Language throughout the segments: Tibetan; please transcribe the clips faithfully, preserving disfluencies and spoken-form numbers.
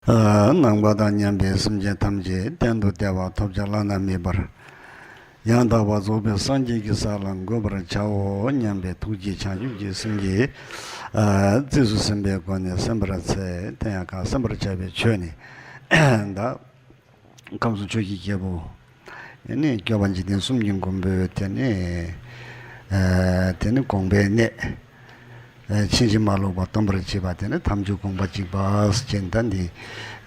ནང་པ་དང་མཉམ་པའི་སེམས་ཅན་ཐམས་ཅད་གཏན་དུ་བདེ་བ་ཐོབ་བྱ་བླ་ན་མེད་པར་ཡང་དག་པར་རྫོགས་པའི་སངས་རྒྱས་ཀྱི་ས་ལ་འགོད་པར་བྱའོ་སྙམ་པའི་ཐུགས་རྗེ་བྱང་ཆུབ་ཀྱི་སེམས་ཀྱིས་རྩིས་སུ་ཟིན་པའི་སྒོ་ནས་གསན་པར་འཚལ། དེ་ཡང་གང་གསན་པར་བྱ་བའི་ཆོས་ནི། བདག་ཁམས་གསུམ་ཆོས་ཀྱི་རྒྱལ་པོ། དེ་ནས་སྐྱོབ་པ་འཇིག་རྟེན་གསུམ་གྱི་མགོན་པོའི་དེ་ནས་དེ་ནས་དགོངས་པའི་གནད། ཕྱིན་ཅི་མ་ལོག་པ་སྟོན་པར་བྱེད་པ་དེ་ནི་དམ་ཆོས་དགོངས་པ་གཅིག་པ་ཅེས། ད་འདི་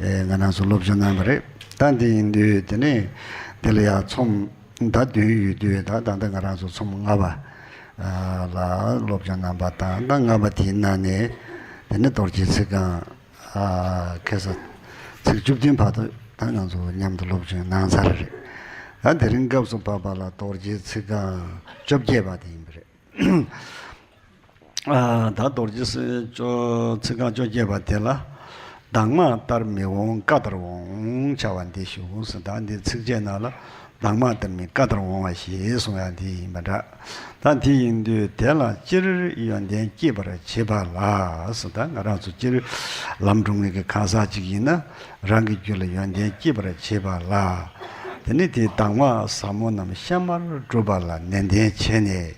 ང་རང་ཚོ་སློབ་སྦྱོང་གནང་བ་རེད། ད་འདི་ཡིན་དུས་དེ་ནས་དེ་ལ་ཡང་ཚོམས་ད་བདུན་ཡོད་དུས་ད་ད་ལྟ་ང་རང་ཚོ་ཚོམས་ལྔ་པ་ལ་སློབ་སྦྱོང་གནང་པ་དང་། ད་ལྔ་པ་དེའི་ནང་ནས་དེ་ནི་རྡོ་རྗེ་ཚིག་རྐང་ཁ་སང་ཚིག་བཅུ་བདུན་བར་དུ་ད་ང་ཚོ་མཉམ་དུ་སློབ་སྦྱོང་གནང་ཚར་རེད། ད་དེ་རིང་སྐབས་སུ་བབ་པ་ལ་རྡོ་རྗེ་ཚིག་རྐང་བཅོ་བརྒྱད་པ་དེ་ཡིན་པ་རེད། ད་རྡོ་རྗེ་ཚིག་རྐང་བཅོ་བརྒྱད་པ་དེ་ལ། གདམས་ངག་ལྟར་མི་འོང་བཀའ་ལྟར་འོང་བྱ་བ་འདི་ཞུ་ཟེར། ད་འདི་ཚིགས་བཅད་ནང་ལ་གདམས་ངག་ལྟར་མི་བཀའ་ལྟར་འོང་བ་ཞེས་གསུང་ཡ་འདི་ཡིན་པ་འདྲ། ད་དེ་ཡིན་དུས་དེ་ལ་སྤྱིར་ཡོན་ཏན་སྐྱེད་པར་བྱེད་པ་ལ་ཟེར། ད་ང་རང་ཚོ་སྤྱིར་ལམ་འགྲོ་མཁན་གྱི་གང་ཟག་ཅིག་ཡིན་ན་རང་གི་རྒྱུད་ལ་ཡོན་ཏན་སྐྱེད་པར་བྱེད་པ་ལ། དེ་ནི་དེའི་གདམས་ངག་ཟབ་མོ་རྣམས་གཤའ་མར་སྒྲུབ་པ་ལ་ནན་ཏན་བྱས་ནས།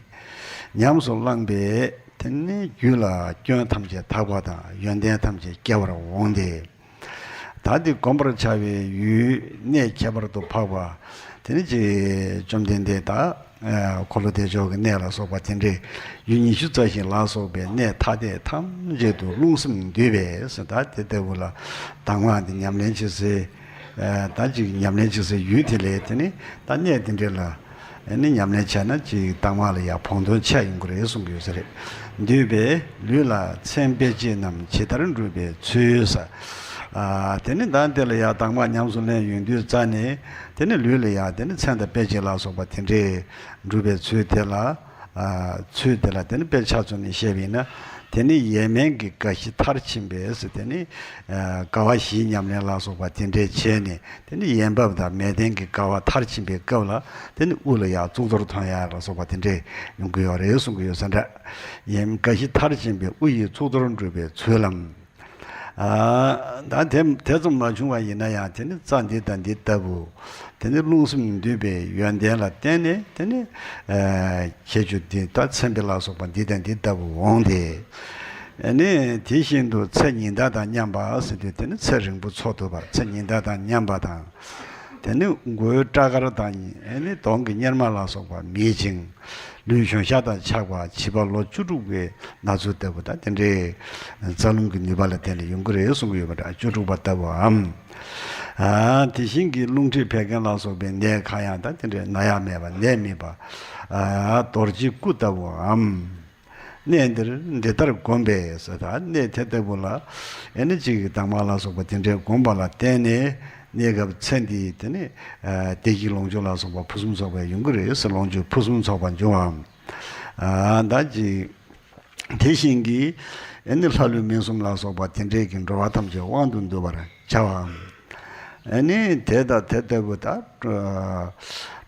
ཉམས་སུ་བླངས་པས་དེ་ནི་རྒྱུད་ལ་སྐྱོན་ཐམས་ཅད་དག་པ་དང་ཡོན་ཏན་ཐམས་ཅད་སྐྱེ་བར་འོང་སྟེ། ད་འདི་བསྒོམ་པར་བྱ་བའི་ཡུལ་གནས་ཁྱད་པར་དུ་འཕགས་པ་དེ་ནི་ཅིག་བཅོམ་ལྡན་འདས་དང་འཁོར་ལོ་བདེ་མཆོག་གི་གནས་ལ་སོགས་པ་དེ་འདྲའི་ཡུལ་ཉི་ཤུ་རྩ་བཞི་ལ་སོགས་པའི་གནས་ཐ་དད་ཐམས་ཅད་དུ་རླུང་སེམས་འདུས་པས་ཟེར། ད་དེ་ལྟ་བུ་ལ་གདམས་ངག་འདི་ཉམས་ལེན་བྱེད་སའི། ད་ཅིག་ཉམས་ལེན་བྱེད་སའི་ཡུལ་དེ་ལས་དེ་ནི་ད་གནས་དེ་འདྲ་ལ་ཨ་ནི་ཉམས་ལེན་བྱས་ན་ཅིག་གདམས་ངག་ལ་ཡང་ཕོག་ཐུག་ཆགས་ཡོང་གི་རེད་གསུང་གི་ཡོད་ས་རེད། འདུས་པས་ལུས་ལ་མཚན་དཔེ་བྱད་རྣམས་ཇི་ལྟར་འགྲུབ་པའི་ཚུལ་ཟེར། དེ་ནི་ད་དེ་ལ་ཡང་གདམས་ངག་ཉམས་སུ་ལེན་ཡོང་དུས་རྩ་ནས་དེ་ནི་ལུས་ལ་ཡང་དེ་ནི་མཚན་དང་དཔེ་བྱད་ལ་སོགས་པ་དེ་འདྲས་འགྲུབ་པའི་ཚུལ་དེ་ལ། ཚུལ་དེ་ལ་དེ་ནི་དཔེ་ཆ་མཚོན་ནས་བཤད་པ་ཡིན་ན། དེ་ནི་ཡས་མས་ཀྱི་དགའ་བཞི་མཐར་ཕྱིན་པས་ཟེར། དེ་ནི་དགའ་བ་བཞིའི་ཉམས་ལེན་ལ་སོགས་པ་དེ་འདྲས་བྱས་ནས་དེ་ནི་ཡས་འབབ་དང་མལ་སྟན་གྱི་དགའ་བ་མཐར་ཕྱིན་པའི་སྐབས་ལ་དེ་ནི་དབུ་ལ་ཡང་གཙུག་ཏོར་ཐོན་ཡ་ལ་སོགས་པ་དེ་འདྲས་ཡོང་གི་ཡོད་རེད་གསུང་གི་ཡོད་ས་འདྲ། ཡས་དགའ་བཞི་མཐར་ཕྱིན་པའི་དབུ་ཡི་གཙུག་ཏོར་འགྲུབ་པའི་ཚུལ་ལམ། ད་དེ་དེ་ཙམ་མ་བྱུང་བ་ཡིན་ན་ཡང་དེ་ནི་རྩ་འདི་དང་འདི་ལྟ་བུ། དེ་ནི་རླུང་སེམས་འདུས་པའི་ཡོན་ཏན་ལ་བརྟེན་ནས་དེ་ནི་ཁྱད་ཆོས་འདི་དང་མཚན་དཔེ་ལ་སོགས་པ་འདི་དང་འདི་ལྟ་བུ་འོང་སྟེ། ནི་དེ་བཞིན་དུ་ཚེ་ཉི་ཟླ་དང་མཉམ་པ་ཟེར་དུས་དེ་ནི་ཚེ་རིང་པོ་འཚོ་ཐུབ་པ། ཚེ་ཉི་ཟླ་དང་མཉམ་པ་དང་། དེ་ནི་མགོའི་སྐྲ་དཀར་དང་ནི་གདོང་གི་གཉེར་མ་ལ་སོགས་པ་མེད་ཅིང་། ལུས་གཞོན་ཤ་དང་ཆགས་པ་བྱིས་པ་ལོ་བཅུ་དྲུག་པའི་ན་ཚོད་ལྟ་བུ་དང་དེ་འདྲའི་རྩ་རླུང་གི་ནུས་པ་ལ་བརྟེན་ནས་ཡོང་གི་རེད་གསུང་གི་ཡོད་པ་འདྲ། བཅུ་དྲུག་པ་ལྟ་བུའམ། དེ་བཞིན་གྱི་རླུང་མཁྲིས་བད་ཀན་ལ་སོགས་པའི་ནད་གང་ཡང་དང་དེ་འདྲའི་ན་ཡ་མེད་པ་ནད་མེད་པ། རྡོ་རྗེའི་སྐུ་ལྟ་བུའམ། གནས་འདིར་འདི་ལྟར་བསྒོམས་པས་ཟེར། ད་གནས་དེ་ལྟ་བུ་ལ་ཨེ་ནི་གཅིག་གི་གདམས་ངག་ལ་སོགས་པ་དེ་འདྲའི་བསྒོམས་པ་ལ་བརྟེན་ནས་གནས་སྐབས་ཚེ་འདིའི་དེ་ནི་བདེ་སྐྱིད་ལོངས་སྤྱོད་ལ་སོགས་པ་ཕུན་སུམ་ཚོགས་པ་ཡོང་གི་རེད་ཟེར། ལོངས་སྤྱོད་ཕུན་སུམ་ཚོགས་པ་འབྱུང་བའམ། ད་ཅིག་དེ་བཞིན་གྱི་ཨེ་ནི་ལྷ་ཀླུ་མི་གསུམ་ལ་སོགས་པ་དེ་འདྲའི་གི་འགྲོ་བ་ཐམས་ཅད་དབང་དུ་འདུ་བར་བྱ་བའམ། ཨ་ནི་དེ་དང་དེ་ལྟ་བུ་དག་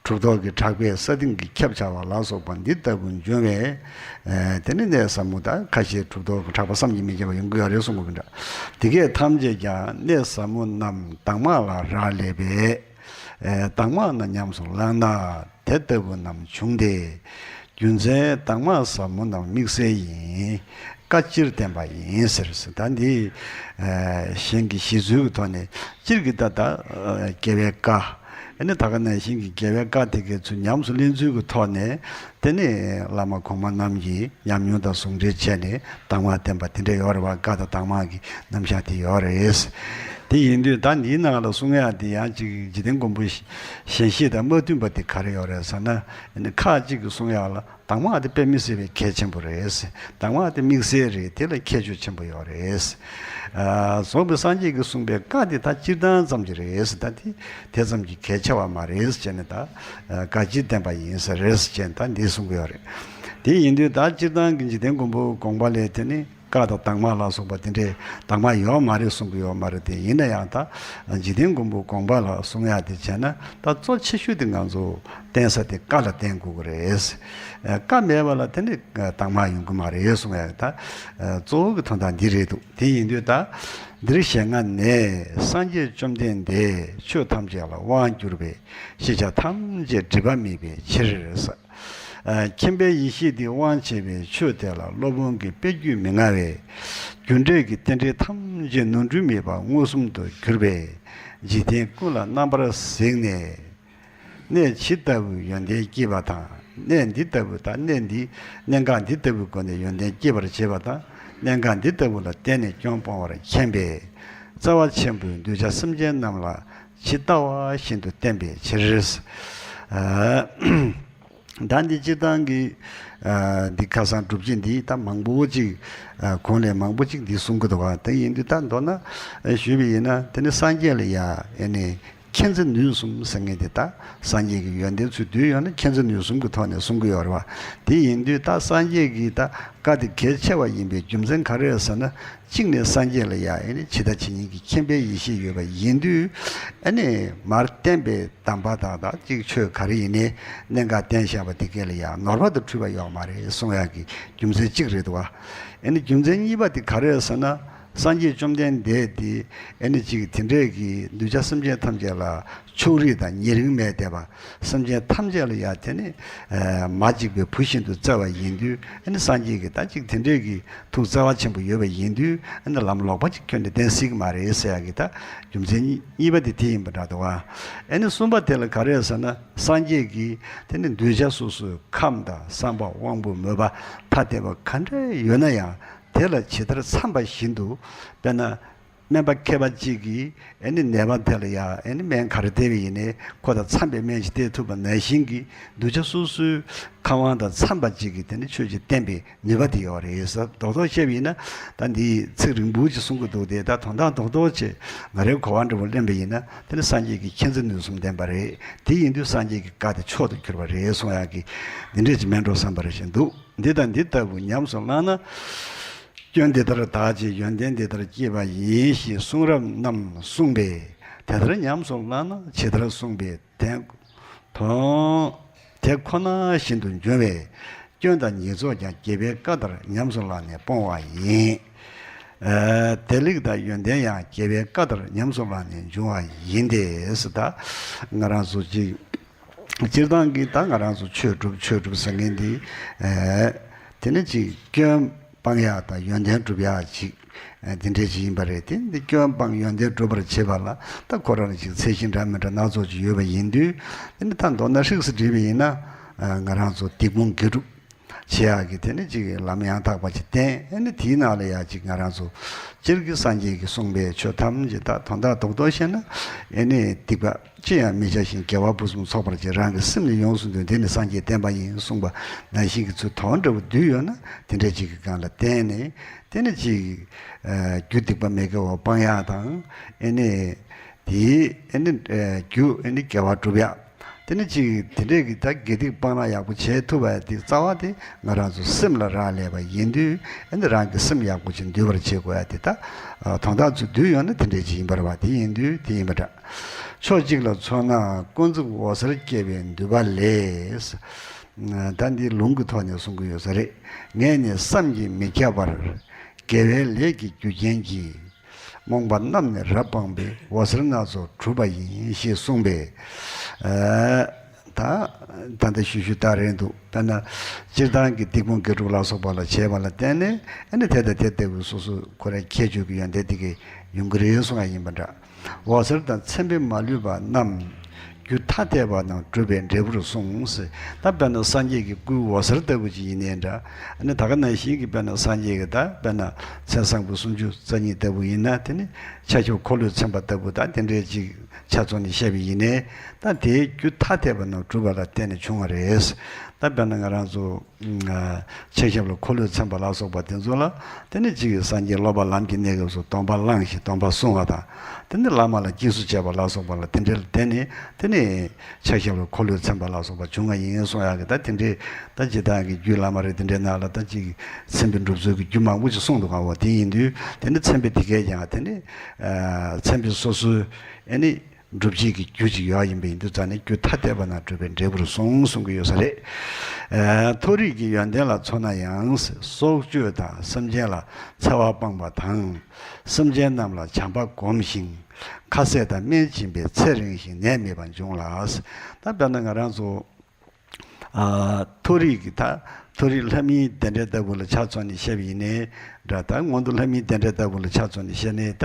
གྲུབ་ཐོབ་ཀྱི་གྲགས་པས་ས་སྟེང་གི་ཁྱབ་བྱ་བ་ལ་སོགས་པ་འདི་ལྟ་བུ་འབྱུང་བས། དེ་ནི་གནས་ཟབ་མོ་དག་ཁ་ཤས་གྲུབ་ཐོབ་ཀྱི་གྲགས་པ་བསམ་གྱིས་མི་ཁྱབ་པ་ཡོང་གི་ཡོད་རེད་གསུང་གི་འདྲ། དེ་སྐད་ཐམས་ཅད་ཀྱང་གནས་ཟབ་མོ་རྣམས་གདམས་ངག་ལ་རག་ལས་པས། གདམས་ངག་རྣམས་ཉམས་སུ་བླངས་ན་དེ་ལྟ་བུ་རྣམས་འབྱུང་སྟེ། རྒྱུ་མཚན་གདམས་ངག་ཟབ་མོ་རྣམས་དམིགས་བསལ་ཡིན། བཀའ་སྤྱིར་བསྟན་པ་ཡིན་ཟེར་ཟེར། ད་འདི་གཞན་གྱི་གཞི་འཛུལ་གྱི་ཐོག་ནས་སྤྱིར་གྱི་ད་ལྟ་རྒྱལ་བའི་བཀའ། ཨ་ནི་ད་ག་ནང་བཞིན་གྱི་རྒྱལ་བའི་བཀའ་དེ་གའི་ཚུལ་ཉམས་སུ་ལེན་ཚུལ་གྱི་ཐོག་ནས་དེ་ནི་བླ་མ་གོང་མ་རྣམས་ཀྱི་ཉམས་མྱོང་དང་ཟུང་འབྲེལ་བྱས་ནས་གདམས་ངག་བསྟན་པ་དེ་འདྲ་ཡོད་རེད་བ། བཀའ་དང་གདམས་ངག་གི་རྣམ་གཞག་དེ་ཡོད་རེད། དེ་ཡིན་དུས་ད་འདིའི་ནང་ལ་གསུང་ཡག་དེ་ཡང་ཅིག་འཇིག་རྟེན་མགོན་པོ་ཞལ་བཞེས་དང་མ་མཐུན་པ་དེ་ག་རེ་ཡོད་རེད་ཟེར་ན། ཁ་ཅིག་གིས་གསུང་ཡག་ལ། གདམས་ངག་དེ་དཔེ་མི་སྲིད་པའི་གལ་ཆེན་པོ་རེད། གདམས་ངག་དེ་དམིགས་བསལ་རེད། དེ་ལ་ཁྱད་ཆོས་ཆེན་པོ་ཡོད་རེད། རྫོགས་པའི་སངས་རྒྱས་ཀྱིས་གསུངས་པའི་བཀའ་དེ་ད་སྤྱིར་བཏང་ཙམ་གྱི་རེད། ད་དེ་དེ་ཙམ་གྱི་གལ་ཆེ་བ་མ་རེད་ཅེས་ནས། ད་བཀའ་སྤྱིར་བསྟན་པ་ཡིན་ས་རེད་ཅེས་ད་འདི་གསུང་གི་ཡོད་རེད། དེ་ཡིན་དུས་ད་སྤྱིར་བཏང་གི་འཇིག་རྟེན་མགོན་པོའི་དགོངས་པ་ལས་དེ་ནི་བཀའ་དང་གདམས་ངག་ལ་སོགས་པ་དེ་འདྲའི་གདམས་ངག་ཡོད་མ་རེད་གསུང་གི་ཡོད་མ་རེད། དེ་ཡིན་ན་ཡང་ད་འཇིག་རྟེན་མགོན་པོའི་དགོངས་པ་ལ་གསུང་ཡག་དེ་བྱས་ན་ད་གཙོ་ཆེ་ཤོས་དེ་ང་ཚོ་བསྟེན་ས་དེ་བཀའ་ལ་བསྟེན་དགོས་ཀྱི་རེད། བཀའ་མེད་པ་ལ་དེ་ནི་གདམས་ངག་ཡོང་གི་མ་རེད་གསུང་ཡག་ད་གཙོ་བོ་གི་དོན་དག་འདི་རེད་འདུག་དེ་ཡིན་དུས་ད་ འདིར་ཞལ་སྔ་ནས་སངས་རྒྱས་བཅོམ་ལྡན་འདས་ཆོས་ཐམས་ཅད་ལ་དབང་བསྒྱུར་བས་ཤེས་བྱ་ཐམས་ཅད་སྒྲིབ་པ་མེད་པའི་ཕྱིར། མཁྱེན་པའི་ཡེ་ཤེས་འདི་དབང་བྱས་པའི་ཆོས་དེ་ལ་སློབ་དཔོན་གྱི་དཔེ་རྒྱུད་མི་མངའ་བས། རྒྱུ་འབྲས་ཀྱི་རྟེན་འབྲེལ་ཐམས་ཅད་ནོར་འཁྲུལ་མེད་པར་མངོན་སུམ་དུ་གྱུར་པས། འཇིག་རྟེན་ཀུན་ལ་རྣམ་པར་གཟིགས་ནས། གནས་ཇི་ལྟ་བུའི་ཡོན་ཏན་སྐྱེས་པ་དང་། གནས་འདི་ལྟ་བུ་དང་། གནས་འདི་གནད་འགག་འདི་ལྟ་བུའི་སྒོ་ནས་ཡོན་ཏན་སྐྱེད་པར་བྱེད་པ་དང་། གནད་འགག་འདི་ལྟ་བུ་ལ་བརྟེན་ནས་སྐྱོན་སྤོང་བར་མཁྱེན་པས། རྩ་བ་ཆེན་པོས་གདུལ་བྱ་སེམས་ཅན་རྣམས་ལ་ཇི་ལྟ་བ་བཞིན་དུ་བསྟན་པའི་ཕྱིར། ཨ། ད་འདི་སྤྱིར་བཏང་གི། ཨ། འདི་ཁ་སང་སྒྲུབ་བྱེད་འདི་ད་མང་པོ་ཅིག་ཨ། གོང་ལས་མང་པོ་ཅིག་འདི་གསུང་གི་འདུག་ག་དེ་ཡིན་དུས་ད་མདོར་ན་ཞུས་པ་ཡིན་ན། དེ་ནི་སངས་རྒྱས་ལ་ཡ་ཨེ་ནི་མཁྱེན་བརྩེ་ནུས་གསུམ་ཟེར་མཁན་དེ། ད་སངས་རྒྱས་ཀྱི་ཡོན་ཏན་ཚུར་བསྡུས་ཡོང་ན་མཁྱེན་བརྩེ་ནུས་གསུམ་གྱི་ཐོག་ནས་གསུང་གི་ཡོད་རེད་བ། དེ་ཡིན་དུས་ད་སངས་རྒྱས་ཀྱི་ད་བཀའ་དེ་གལ་ཆེ་བ་ཡིན་པའི་རྒྱུ་མཚན་ག་རེ་རེད་ཟེར་ན། གཅིག་ནས་སངས་རྒྱས་ལ་ཡ་ཨེ་ནི་ཇི་ལྟ་ཇི་སྙེད་ཀྱི་མཁྱེན་པའི་ཡེ་ཤེས་ཡོད་པ་ཡིན་དུས། ཨེ་ནི་མར་བསྟན་པའི་གདམས་པ་དང་། ད་གཅིག་ཆོས་ག་རེ་ཡིན་ནའི་གནད་འགག་བསྟན་བཞག་པ་དེ་གས་ལ་ཡ་ནོར་བ་དང་འཁྲུལ་པ་ཡོད་མ་རེད་གསུང་ཡག་གི་རྒྱུ་མཚན་གཅིག་རེད་འདུག་བ། ཨེ་ནི་རྒྱུ་མཚན་གཉིས་པ་དེ་ག་རེ་རེད་ཟེར་ན། སངས་རྒྱས་བཅོམ་ལྡན་འདས་དེ་ཨེ་ནི་ཅིག་དེ་འདྲས་ཀྱི་གདུལ་བྱ་སེམས་ཅན་ཐམས་ཅད་ལ་ཕྱོགས་རིས་དང་ཉེ་རིང་མེད་བསྡད་པ། སེམས་ཅན་ཐམས་ཅད་ལ་ཡ་དེ་ནི་ཨ་མ་གཅིག་པའི་བུ་བཞིན་དུ་བརྩེ་བ་ཡིན་དུས། ཨེ་ནི་སངས་རྒྱས་ཀྱིས་ད་ཅིག་དེ་འདྲས་ཀྱི་ཐུགས་བརྩེ་བ་ཆེན་པོ་ཡོད་པ་ཡིན་དུས། ཨེ་ནི་ལམ་ལོག་པ་ཅིག་ཁྱོན་ནས་བསྟན་སྲིད་ཀྱི་མ་རེད་ཟེར་ཡག་གི་ད་རྒྱུ་མཚན་གཉིས་པ་དེ་དེ་ཡིན་པ་འདྲ་འདུག་བ། ཨེ་ནི་གསུམ་པ་དེ་ལ་ག་རེ་ཟེར་ན། སངས་རྒྱས་ཀྱིས་དེ་ནི་གདུལ་བྱ་སོ་སོའི་ཁམས་དང་བསམ་པ་དབང་པོ་མོས་པ་ཐ་དད་པ་ག་འདྲ་ཡོད་ན་ཡང་། དེ་ལ་ཇི་ལྟར་འཚམས་པ་བཞིན་དུ། དཔེར་ན། སྨན་པ་མཁས་པ་གཅིག་གིས་ཨེ་ནི་ནད་པ་དེ་ལ་ཡ་ཨེ་ནི་སྨན་ག་རེ་སྟེར་བ་ཡིན་ནའི་ཁོ་དང་འཚམས་པའི་སྨན་ཅིག་སྟེར་ཐུབ་པ་ནང་བཞིན་གྱི། གདུལ་བྱ་སོ་སོའི་ཁམས་དབང་དང་འཚམས་པ་ཅིག་གིས་དེ་ནི་ཆོས་ཅིག་བསྟན་པའི་ནུས་པ་དེ་ཡོད་རེད་ཟེར། རྡོག་རྡོག་བཤད་པ་ཡིན་ན། ད་འདི་ཚིག་རིང་པོ་ཅིག་གསུང་གི་འདུག་སྟེ། ད་དོན་དག་རྡོག་རྡོག་ཅིག་ང་རའི་གོ་བ་འདྲ་པོ་ལེན་པ་ཡིན་ན། དེ་ནི་སངས་རྒྱས་ཀྱིས་མཁྱེན་བརྩེ་ནུས་གསུམ་ལྡན་པ་རེད། དེ་ཡིན་དུས་སངས་རྒྱས་ཀྱི་བཀའ་དེ་མཆོག་ཏུ་གྱུར་པ་རེད་གསུང་ཡག་གི་འདི་འདྲས་ཅིག་མིན་འགྲོ་བསམ་པ་རེ་བཞིན་འདུག་འདི་དང་འདི་ལྟ་བུ་ཉམས་སུ་བླངས་ན། སྐྱོན་འདི་ལྟར་དག་ཅིང་ཡོན་ཏན་འདི་ལྟར་སྐྱེས་པ་ཡིན་ཞེས་གསུང་རབ་རྣམས་གསུངས་པས། དེ་ལྟར་ཉམས་སུ་བླངས་ན་ཇི་ལྟར་གསུངས་པའི་དོན། དོན་དེ་ཁོ་ན་བཞིན་དུ་འབྱུང་བས། སྐྱོན་དང་ཉེས་ཚོགས་ཀྱང་རྒྱལ་བའི་བཀའ་ལྟར་ཉམས་སུ་བླངས་ནས་སྤོང་བ་ཡིན། ཨ། དེ་ལེགས་དང་ཡོན་ཏན་ཡང་རྒྱལ་བའི་བཀའ་ལྟར་ཉམས་སུ་བླངས་ནས་འབྱུང་བ་ཡིན་ཏེ། ད་ང་རང་ཚོ་ཅིག་སྤྱིར་བཏང་གི་ད་ང་རང་ཚོ་ཆོས་སྒྲུབ་ཆོས་སྒྲུབ་ཟེར་མཁན་འདི། ཨེ། དེ་ནི་ཅིག་སྐྱོན་སྤང་ཡག་དང་ཡོན་ཏན་སྒྲུབ་ཡག་ཅིག་ཨེ། དེ་འདྲས་ཅིག་ཡིན་པ་རེད་དེ། འདི་སྐྱོན་སྤང་ཡོན་ཏན་སྒྲུབ་པར་བྱེད་པ་ལ་ད་ཁོ་རང་ལ་ཅིག་ཚད་གཞི་འདྲ་མི་འདྲ་སྣ་ཚོགས་ཅིག་ཡོད་པ་ཡིན་དུས། དེ་ནི་ད་མདོར་ན་ཧྲིག་སེ་བསྒྲིལ་བ་ཡིན་ན། ཨ། ང་རང་ཚོ་སྡིག་སྤོང་དགེ་སྒྲུབ་བྱེད་ཡག་གི་དེ་ནི་ཅིག་ལམ་ཡང་དག་པ་ཅིག་བསྟན། ཨེ་ནི་དེའི་ནང་ལ་ཡ་ཅིག་ང་རང་ཚོ་སྤྱིར་གྱི་སངས་རྒྱས་ཀྱིས་གསུངས་པའི་ཆོས་ཐམས་ཅད་ད་དོན་དག་རྡོག་རྡོག་བཤད་ན། ཨེ་ནི་སྡིག་པ་ཅི་ཡང་མི་བྱ་ཞིང་། དགེ་བ་ཕུན་སུམ་ཚོགས་པར་བྱེད། རང་གི་སེམས་ནི་ཡོངས་སུ་འདུལ། འདི་ནི་སངས་རྒྱས་བསྟན་པ་ཡིན་གསུངས་པ་ནང་བཞིན་གྱི་ཚུལ་དོན་འདྲ་བོ་བསྡུས་ཡོད་ན། དེ་འདྲ་ཅིག་གི་སྒང་ལ་བརྟེན་ནས། དེ་ནི་ཅིག་ཨ། རྒྱུ་སྡིག་པ་མི་དགེ་བ་སྤང་ཡག་དང་། ཨེ་ནི་དེའི་ཨེ་ནི་ཨ། རྒྱུ་ཨེ་ནི་དགེ་བ་སྒྲུབ་ཡག་དེ་ནི་ཅིག་དེ་འདྲས་ཀྱི་ད་དགེ་སྡིག་སྤང་བླང་ཡག་པོ་བྱེད་ཐུབ་པ་དེ། རྩ་བ་དེ་ང་རང་ཚོ་སེམས་ལ་རག་ལས་པ་ཡིན་དུས། ཨ་ནི་རང་གི་སེམས་ཡག་པོ་ཅིག་འདུལ་བར་བྱེད་དགོས་ཡ་དེ། ད་ཨ། དོན་དག་ཚུར་བསྡུས་ཡོང་ན་དེ་འདྲས་ཅིག་ཡིན་པ་རེད་བ། དེ་ཡིན་དུས་དེ་ཡིན་པ་འདྲ། ཕྱོགས་གཅིག་ལ་མཚོན་ན་ཀུན་རྫོབ་འོད་གསལ་སྐྱེ་བའི་འདུས་པ་ལས། ད་འདི་ལུང་གི་ཐོག་ནས་གསུང་གི་ཡོད་ས་རེད། ངས་ནི་བསམ་གྱིས་མི་ཁྱབ་པར། དགེ་བའི་ལས་ཀྱི་རྒྱུ་རྐྱེན་གྱིས། རྨོངས་པ་རྣམས་ནི་རབ་སྤངས་པས། འོད་གསལ་སྣ་ཚོགས་གྲུབ་པ་ཡིན། ཞེས་གསུངས་པས། ཨ། ད་ད་ལྟ་ཞུ་ཞུ་ལྟར་རེད་འདུག་དཔེར་ན་སྤྱིར་བཏང་གི་སྡིག་སྤོང་དགེ་སྒྲུབ་ལ་སོགས་པ་ལ་བྱས་པ་ལ་བརྟེན་ནས། ཨ་ནི་དེ་དང་དེ་ལྟ་བུའི་སོ་སོ་ཁོ་རའི་ཁྱད་ཆོས་ཀྱི་ཡོན་ཏན་དེ་གས་ཡོང་གི་རེད་གསུང་ཡ་ཡིན་པ་འདྲ། འོད་གསལ་དང་མཚན་དཔེ་མ་ལུས་པ་རྣམས། རྒྱུ་ཐ་དད་པ་རྣམས་གྲུབ་པའི་འབྲས་བུར་གསུངས། ད་དཔེར་ན་སངས་རྒྱས་ཀྱི་སྐུའི་འོད་གསལ་ལྟ་བུ་ཅིག་ཡིན་ནའི་འདྲ། ཨ་ནི་ད་ག་ནང་བཞིན་གྱི་དཔེར་ན་སངས་རྒྱས་ཀྱི་ད་དཔེར་ན་མཚན་བཟང་པོ་སུམ་ཅུ་རྩ་གཉིས་ལྟ་བུ་ཡིན་ན། དེ་ནི་ཕྱག་ཞབས་འཁོར་ལོས་མཚོན་པ་ལྟ་བུ་ད་དེ་འདྲའི་ཅིག་ཆ་ཚང་ནས་བཤད་པ་ཡིན་ནའི། ད་དེའི་རྒྱུ་ཐ་དད་པ་རྣམས་གྲུབ་པ་ལ་བརྟེན་ནས་བྱུང་བ་རེད། ད་དཔེར་ན་ང་རང་ཚོ། ཨ། ཕྱག་ཞབས་ལ་འཁོར་ལོས་མཚོན་པ་ལ་སོགས་པ་དེ་ཚོ་ལ། དེ་ནི་གཅིག་གིས་སངས་རྒྱས་སློབ་པ་ལམ་གྱི་གནས་སྐབས་སུ་སྡོམ་པ་བླངས་ཤིང་སྡོམ་པ་བསྲུང་བ་དང་། དེ་ནི་བླ་མ་ལ་སྐྱེལ་གསོ་བྱས་པ་ལ་སོགས་པ་ལ། དེ་འདྲ་ལ་བརྟེན་ནས་དེ་ནི་ཕྱག་ཞབས་ལ་འཁོར་ལོས་མཚོན་པ་ལ་སོགས་པ་བྱུང་བ་ཡིན་གསུང་ཡག་གི། ད་དེ་འདྲའི་ད་སྤྱིར་བཏང་གི་རྒྱུད་བླ་མ་རེད། དེ་འདྲའི་ནང་ལ་ད་ཅིག་མཚན་དཔེ་སྒྲུབ་ཚུལ་གྱི་རྒྱུད་མང་པོ་ཅིག་གསུངས་འདུག་ག་འོ་དེ་ཡིན་དུས་དེ་ནི་མཚན་དཔེ་དེ་གས་ཀྱང་དེ་ནི། ཨ། མཚན་དཔེ་སོ་སོའི་ཨེ་ནི། སྒྲུབ་བྱེད་ཀྱི་རྒྱུ་ཅིག་ཡོད་ཡིན་པ་ཡིན་དུས་ཙང་ནས། རྒྱུ་ཐ་དད་པ་རྣམས་གྲུབ་པའི་འབྲས་བུར་གསུངས་གསུང་གི་ཡོད་ས་རེད། མཐོ་རིས་ཀྱི་ཡོན་ཏན་ལ་མཚོན་ན་ཡང་། སྲོག་གཅོད་དང་སེམས་ཅན་ལ་འཚེ་བ་སྤངས་པ་དང་། སེམས་ཅན་རྣམས་ལ་བྱམས་པ་བསྒོམ་ཞིང་། ཁ་ཟས་དང་སྨན་སྦྱིན་པས་ཚེ་རིང་ཞིང་ནད་མེད་པར་འབྱུང་ལ། ད་དཔེར་ན་ང་རང་ཚོ་ཨ། མཐོ་རིས་ཀྱི་ད་མཐོ་རིས་ལྷ་མིའི་གདན་འདྲེན་ལྟ་བུ་ལ་ཆ་མཚོན་ནས་བཤད་པ་ཡིན་ནའི་འདྲ། ད་སྔོན་དུ་ལྷ་མིའི་གདན་འདྲེན་ལྟ་བུ་ལ་ཆ་མཚོན་ནས་བཤད་ནའི་ད་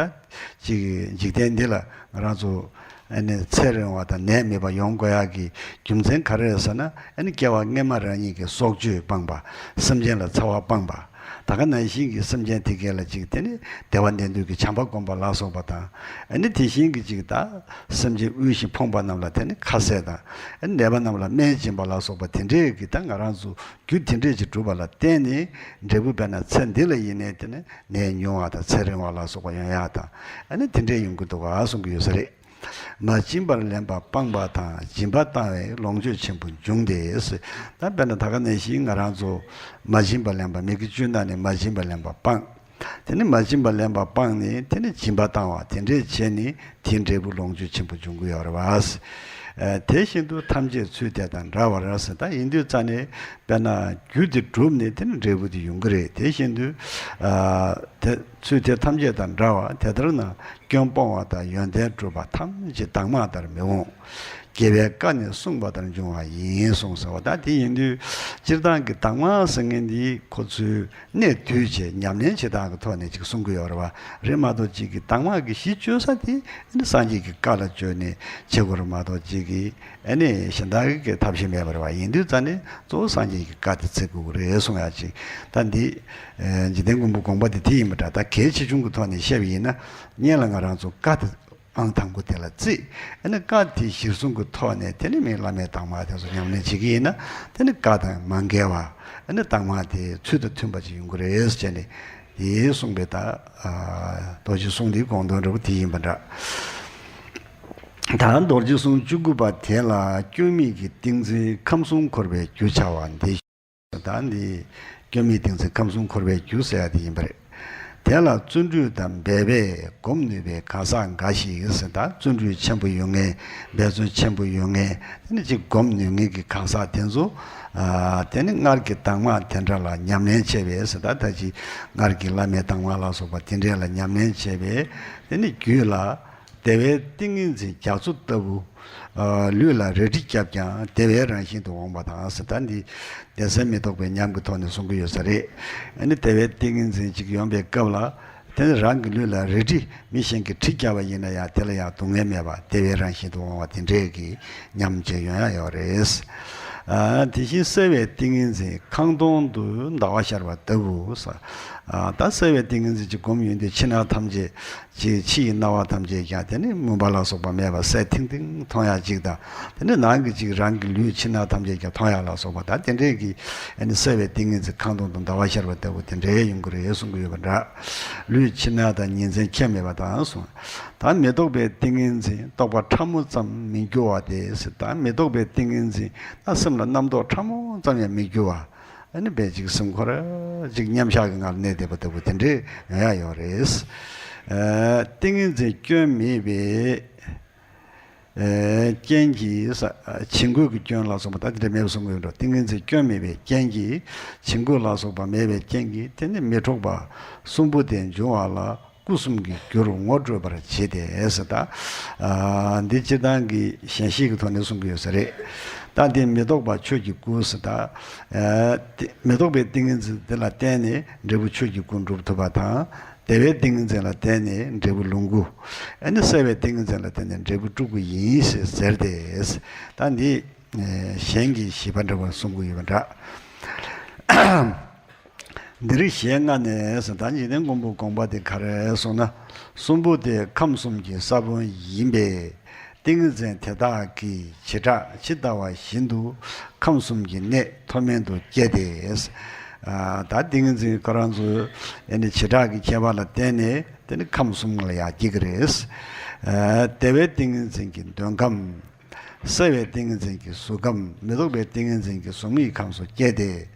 ཅིག་འཇིག་རྟེན་འདི་ལ་ང་རང་ཚོ་ཨ་ནི་ཚེ་རིང་བ་དང་ནད་མེད་པ་ཡོང་དགོས་ཡག་གི་རྒྱུ་མཚན་ག་རེ་རེད་ཟེར་ན། ཨ་ནི་སྐྱེ་བ་སྔ་མ་རང་ཉིད་ཀྱི་སྲོག་གཅོད་སྤངས་པ། སེམས་ཅན་ལ་འཚེ་བ་སྤངས་པ། ད་ག་ནང་བཞིན་གྱི་སེམས་ཅན་དེ་གས་ལ་ཅིག་དེ་ནི་བདེ་བ་ལྡན་འདོད་ཀྱི་བྱམས་པ་བསྒོམ་པ་ལ་སོགས་པ་དང་། ཨ་ནི་དེ་བཞིན་གྱི་ཅིག་ད་སེམས་ཅན་དབུལ་ཞིང་ཕོངས་པ་རྣམས་ལ་དེ་ནི་ཁ་ཟས་དང་། ཨ་ནི་ནད་པ་རྣམས་ལ་སྨན་སྦྱིན་པ་ལ་སོགས་པ་དེ་འདྲས་ཀྱི་ད་ང་རང་ཚོ་རྒྱུ་དེ་འདྲས་ཅིག་བསྒྲུབ་པ་ལ་བརྟེན་ནས་འབྲས་བུ་དཔེར་ན་ཚེ་འདི་ལ་ཡིན་ནའི་དེ་ནི་ནད་ཉུང་བ་དང་ཚེ་རིང་བ་ལ་སོགས་པ་ཡོང་ཡག་དང་། ཨ་ནི་དེ་འདྲས་ཡོང་གི་འདུག་ག་གསུང་གི་ཡོད་ས་རེད། མ་བྱིན་པར་ལེན་པ་སྤངས་པ་དང་། སྦྱིན་པ་བཏང་བས་ལོངས་སྤྱོད་ཆེན་པོ་འབྱུང་སྟེ། ད་དཔེར་ན་ད་ག་ནང་བཞིན་ང་རང་ཚོ་མ་བྱིན་པར་ལེན་པ། མི་དགེ་བཅུ་གནང་ནས་མ་བྱིན་པར་ལེན་པ་སྤངས། དེ་ནི་མ་བྱིན་པར་ལེན་པ་སྤངས་ནས་དེ་ནི་སྦྱིན་པ་བཏང་བ་དེ་འདྲས་བྱས་ནས་དེའི་འབྲས་བུ་ལོངས་སྤྱོད་ཆེན་པོ་འབྱུང་གི་ཡོད་རེད་བ། ཨ། དེ་བཞིན་དུ་ཐམས་ཅད་ཚུལ་དེ་དང་འདྲ་བར་ཟེར། ད་ཡིན་དུས་རྩ་ནས་དཔེར་ན་རྒྱུ་དེ་བསྒྲུབས་ནས་དེ་ནི་འབྲས་བུ་དེ་ཡོང་གི་རེད། དེ་བཞིན་དུ་ཨ་དེ་ཚུལ་དེ་ཐམས་ཅད་དང་འདྲ་བ། དེ་ལྟར་ན་སྐྱོན་སྤོང་བ་དང་ཡོན་ཏན་སྒྲུབ་པ་ཐམས་ཅད་གདམས་ངག་ལྟར་མི་འོང་། དགེ་བའི་བཀའ་ནི་གསུངས་པ་ལྟར་འབྱུང་བ་ཡིན་གསུངས་ཟེར་བ། ད་དེ་ཡིན་དུས་སྤྱིར་བཏང་གི་གདམས་ངག་ཟེར་མཁན་འདི་ཁོ་ཚོའི་གནད་བསྡུས་བྱས་ཉམས་ལེན་བྱེད་སྟངས་ཀྱི་ཐོག་ནས་ཅིག་གསུང་གི་ཡོད་རེད་བ། རེད་མ་གཏོགས་ཅིག་གི་གདམས་ངག་གི་གཞི་བཅོལ་ས་དེ་ནི་སངས་རྒྱས་ཀྱི་བཀའ་ལ་བཅོལ་ནས་བྱེད་དགོས་རེད་མ་གཏོགས་ཅིག་གི་ཨ་ནི་གཞན་དག་གི་ཐབས་ཤེས་མེད་པ་རེད་བ། ཡིན་དུས་རྩ་ནས་གཙོ་བོ་སངས་རྒྱས་ཀྱི་བཀའ་དེ་བརྩི་དགོས་ཀྱི་རེད་གསུང་ཡག་ཅིག་ད་འདི་ཨ་འཇིག་རྟེན་མགོན་པོ་དགོངས་པ་དེ་དེ་ཡིན་པ་འདྲ། ད་གལ་ཆེ་ཆུང་གི་ཐོག་ནས་བཤད་པ་ཡིན་ན། སྔོན་ལ་ང་རང་ཚོ་བཀའ་དེ་ཨང་དང་པོ་དེ་ལ་བརྩིས། ཨ་ནི་བཀའ་དེ་གཞིར་བཟུང་གི་ཐོག་ནས་དེ་ནི་མི་བླ་མའི་གདམས་ངག་དེ་ཚོ་ཉམས་ལེན་བྱེད་ཀྱི་ཡིན་ན། དེ་ནི་བཀའ་དང་མ་འགལ་བ། ཨ་ནི་གདམས་ངག་དེ་ཚུལ་དང་མཐུན་པ་ཅིག་ཡོང་གི་རེད་ཟེར་ནས་དེ་གསུངས་པའི་ད་ཨ་རྡོ་རྗེ་གསུང་འདིའི་དགོངས་དོན་འདྲ་པོ་དེ་ཡིན་པ་འདྲ། ད་རྡོ་རྗེ་གསུང་བཅུ་དགུ་པ་དེ་ལ་སྐྱོན་མེད་ཀྱི་ཏིང་འཛིན་ཁམས་གསུམ་འཁོར་བའི་རྒྱུ་བྱ་བ་འདི། ད་འདི་སྐྱོན་མེད་ཏིང་འཛིན་ཁམས་གསུམ་འཁོར་བའི་རྒྱུ་ཟེར་ཡ་དེ་ཡིན་པ་རེད། དེ་ལ་བརྩོན་འགྲུས་དང་འབད་པས་སྒོམ་ནུས་པའི་གང་ཟག་འགའ་ཞིག་ཟེར། ད་བརྩོན་འགྲུས་ཆེན་པོ་ཡོད་མཁན། འབད་བརྩོན་ཆེན་པོ་ཡོད་མཁན། དེ་ནི་ཅིག་སྒོམ་ནུས་མཁན་གྱི་གང་ཟག་དེ་ཚོ། ཨ་དེ་ནི་སྔར་གྱི་གདམས་ངག་དེ་འདྲ་ལ་ཉམས་ལེན་བྱས་པས་ཟེར། ད་ད་ཅིག་སྔར་གྱི་བླ་མའི་གདམས་ངག་ལ་སོགས་པ་དེ་འདྲ་ལ་ཉམས་ལེན་བྱས་པས་དེ་ནི་རྒྱུད་ལ། དེ་བས་ཏིང་ངེ་འཛིན་རྒྱ་མཚོ་ལྟ་བུ། ཨ་ལུས་ལ་རལ་གྲི་བརྒྱབ་ཀྱང་དེ་བས་རང་བཞིན་དུ་འོང་བ་དང་ཟེར། ད་འདི་བདེ་གསལ་མི་རྟོག་པའི་ཉམས་ཀྱི་ཐོག་ནས་གསུང་གི་ཡོད་ས་རེད། ཨ་ནི་དེ་བས་ཏིང་ངེ་འཛིན་ཅིག་ཡོང་པའི་སྐབས་ལ། དེ་ནི་རང་གི་ལུས་ལ་རལ་གྲི་མི་གཞན་གྱིས་གྲི་བརྒྱབ་པ་ཡིན་ན་ཡང་དེ་ལ་ཡང་སྡུག་བསྔལ་མེད་པ་དེ་བས་རང་བཞིན་དུ་འོང་བ་དེ་འདྲས་ཀྱི་ཉམས་ཅིག་ཡོང་ཡ་ཡོད་རེད། ཨ་དེ་བཞིན་གསལ་བའི་ཏིང་ངེ་འཛིན་ཁང་སྟོང་དུ་ཟླ་བ་ཤར་བ་ལྟ་བུ་ཟེར། ཨ་ད་གསལ་བའི་ཏིང་ངེ་འཛིན་ཅིག་སྒོམ་ཡོང་དུས་ཕྱི་ནང་ཐམས་ཅད། ཅིག་ཕྱི་ཡི་སྣང་བ་ཐམས་ཅད་ཀྱང་དེ་ནི་མུན་པ་ལ་སོགས་པ་མེད་པ་གསལ་ཐིང་ཐིང་མཐོང་ཡག་ཅིག་དང་། དེ་ནི་ནང་གི་ཅིག་རང་གི་ལུས་ཕྱི་ནང་ཐམས་ཅད་ཀྱང་མཐོང་ཡག་ལ་སོགས་པ་དང་དེ་འདྲས་ཀྱི་ཨ་ནི་གསལ་བའི་ཏིང་ངེ་འཛིན་ཁང་སྟོང་དུ་ཟླ་བ་ཤར་བ་ལྟ་བུ་དེ་འདྲའི་ཡོང་གི་རེད་གསུང་གི་ཡོད་པ་འདྲ། ལུས་ཕྱི་ནང་དང་ཉིན་མཚན་ཁྱད་མེད་པ་དང་གསུངས། ད་མི་རྟོག་པའི་ཏིང་ངེ་འཛིན་རྟོག་པ་ཕྲ་མོ་ཙམ་མི་འགྱུར་བ་དེ་ཟེར། ད་མི་རྟོག་པའི་ཏིང་ངེ་འཛིན་ད་སེམས་ལ་རྣམ་རྟོག་ཕྲ་མོ་ཙམ་ཡང་མི་འགྱུར་བ། ཨ་ནི་དཔེ་ཅིག་སེམས་ཁོ་ར་ཅིག་མཉམ་བཞག་གི་ངང་ལ་གནས་བསྡད་པ་ལྟ་བུ་དེ་འདྲའི་ཡོང་ཡ་ཡོད་རེད། ཨ་ཏིང་ངེ་འཛིན་སྐྱོན་མེད་པའི་ཨ་རྐྱེན་གྱིས་ས་བྱིང་རྒོད་ཀྱི་སྐྱོན་ལ་སོགས་པ་ད་དེ་འདྲ་མེད་པ་གསུང་གི་ཡོད་འགྲོ། ཏིང་ངེ་འཛིན་སྐྱོན་མེད་པའི་རྐྱེན་གྱིས་བྱིང་རྒོད་ལ་སོགས་པ་མེད་པའི་རྐྱེན་གྱིས་དེ་ནི་མི་འཕྲོགས་པ་གསུམ་པོ་དེ་འབྱུང་བ་ལ། སྐུ་གསུམ་གྱི་རྒྱུར་ངོ་སྤྲོད་པར་བྱེད་དེ་ཟེར། ད་ཨ་འདི་སྤྱིར་བཏང་གི་ཞལ་བཞེས་ཀྱི་ཐོག་ནས་གསུང་གི་ཡོད་ས་རེད། ད་འདི་མི་རྟོག་པ་ཆོས་ཀྱི་སྐུ་ཟེར། ད་ཨ་དེ་མི་རྟོག་པའི་ཏིང་ངེ་འཛིན་དེ་ལ་བརྟེན་ནས་འབྲས་བུ་ཆོས་ཀྱི་སྐུ་འགྲུབ་ཐུབ་པ་དང་། བདེ་བའི་ཏིང་ངེ་འཛིན་ལ་བརྟེན་ནས་འབྲས་བུ་ལོངས་སྐུ། ཨ་ནི་གསལ་བའི་ཏིང་ངེ་འཛིན་ལ་བརྟེན་ནས་འབྲས་བུ་སྤྲུལ་སྐུ་ཡིན་ཞེས་ཟེར་ཏེ། ད་འདི་ཨ་གཞན་གྱི་བཞི་པ་འདྲ་བ་གསུང་གི་ཡོད་པ་འདྲ། འདིར་ཞལ་སྔ་ནས་ཟེར། ད་འཇིག་རྟེན་མགོན་པོ་དགོངས་པ་དེ་ག་རེ་གསུངས་ན། གསུམ་པོ་དེ་ཁམས་གསུམ་གྱི་ས་བོན་ཡིན་པས། ཏིང་ངེ་འཛིན་དེ་དག་གིས་བྱེ་བྲག་ཇི་ལྟ་བ་བཞིན་དུ་ཁམས་གསུམ་གྱི་གནས་མཐོ་དམན་དུ་སྐྱེ་སྟེ། ཨ་ད་ཏིང་ངེ་འཛིན་ཁོ་རང་ཚོ་ཨ་ནི་བྱེ་བྲག་གི་ཁྱད་པར་ལ་བརྟེན་ནས་དེ་ནི་ཁམས་གསུམ་ལ་ཡང་སྐྱེ་གི་རེད། ཨ་དེ་བས་ཏིང་ངེ་འཛིན་གྱི་འདོད་ཁམས། གསལ་བའི་ཏིང་ངེ་འཛིན་གྱི་གཟུགས་ཁམས། མི་རྟོག་པའི་ཏིང་ངེ་འཛིན་གྱི་གཟུགས་མེད་ཁམས་སུ་སྐྱེས་ཏེ།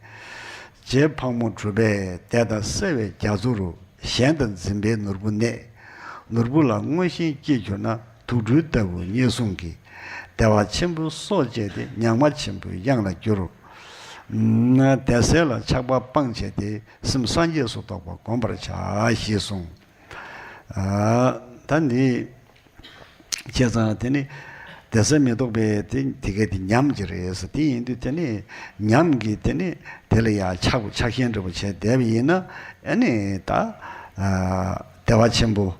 རྗེ་ཕག་མོ་གྲུ་པས་དེ་ལྟར་གསལ་བའི་རྒྱ་མཚོ་རུ། གཞན་དང་འཛིན་པའི་ནོར་བུ་གནས། ནོར་བུ་ལ་མངོན་ཞེན་སྐྱེས་གྱུར་ན། དུག་སྦྲུལ་ལྟ་བུ་བསྙེན་སྲུང་གིས། བདེ་བ་ཆེན་པོའི་སྲོག་བཅད་དེ། ཉག་མ་ཆེན་པོའི་གཡང་ལ་བསྒྱུར། བདེ་གསལ་ལ་ཆགས་པ་སྤངས་བྱས་ཏེ་སེམས་སངས་རྒྱས་སུ་རྟོགས་པ་བསྒོམ་པར་བྱ་ཞེས་གསུངས། ཨ། ད་འདི་བྱས་ཙང་དེ་ནི་བདེ་གསལ་མི་རྟོག་པའི་དེ་དེ་གའི་དེ་ཉམས་ཀྱི་རེད་ཟེར། དེ་ཡིན་དུས་དེ་ནི་ཉམས་ཀྱི་དེ་ནི་དེ་ལ་ཡང་ཆགས་ཆགས་ཞེན་འདྲ་པོ་བྱས་བསྡད་པ་ཡིན་ན། ཨ་ནི་ད་ཨ་བདེ་བ་ཆེན་པོ།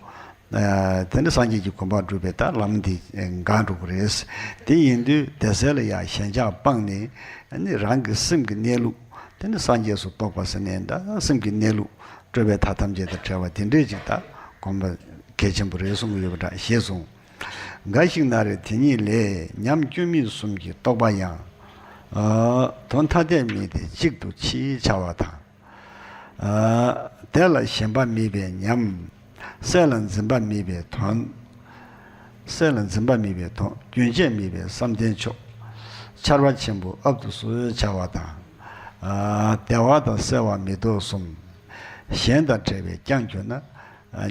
ཨ་དེ་ནི་སངས་རྒྱས་ཀྱི་གོ་འཕང་སྒྲུབ་པའི་ད་ལམ་འདི་འགག་འགྲོ་གི་རེད། དེ་ཡིན་དུས་བདེ་གསལ་ལ་ཡང་ཞེན་ཆགས་སྤངས་ནས། ཨ་ནི་རང་གི་སེམས་ཀྱི་གནས་ལུགས་དེ་ནི་སངས་རྒྱས་སུ་རྟོགས་པ་ཟེར་ནས་ད་སེམས་ཀྱི་གནས་ལུགས་སྤྲོས་པའི་མཐའ་ཐམས་ཅད་དང་བྲལ་བ་དེ་འདྲས་ཅིག་ད་སྒོམ་པ་གལ་ཆེན་པོ་རེད་གསུང་གི་ཡོད་པ་འདྲ་ཞེས་གསུངས། འགའ་ཞིག་ན་རེ་དེ་ཉིད་ལས་ཉམས་སྐྱོན་མེད་གསུམ་གྱི་རྟོག་པ་ཡང་། ཨ་དོན་ཐ་དད་མེད་དེ་གཅིག་ཏུ་མཆིས་བྱ་བ་དང་། ཨ་དེ་ལ་ཞེན་པ་མེད་པའི་ཉམས། སེམས་ལ་འཛིན་པ་མེད་པའི་དོན། སེམས་ལ་འཛིན་པ་མེད་པའི་དོན། རྒྱུན་ཆད་མེད་པའི་བསམ་གཏན་མཆོག། ཆར་པ་ཆེན་པོ་ཨབ་ཏུ་གསོལ་བྱ་བ་དང་། ཨ་བདེ་བ་དང་གསལ་བ་མི་རྟོག་གསུམ། གཞན་དང་བྲལ་བས་ཀྱང་གྱུར་ན།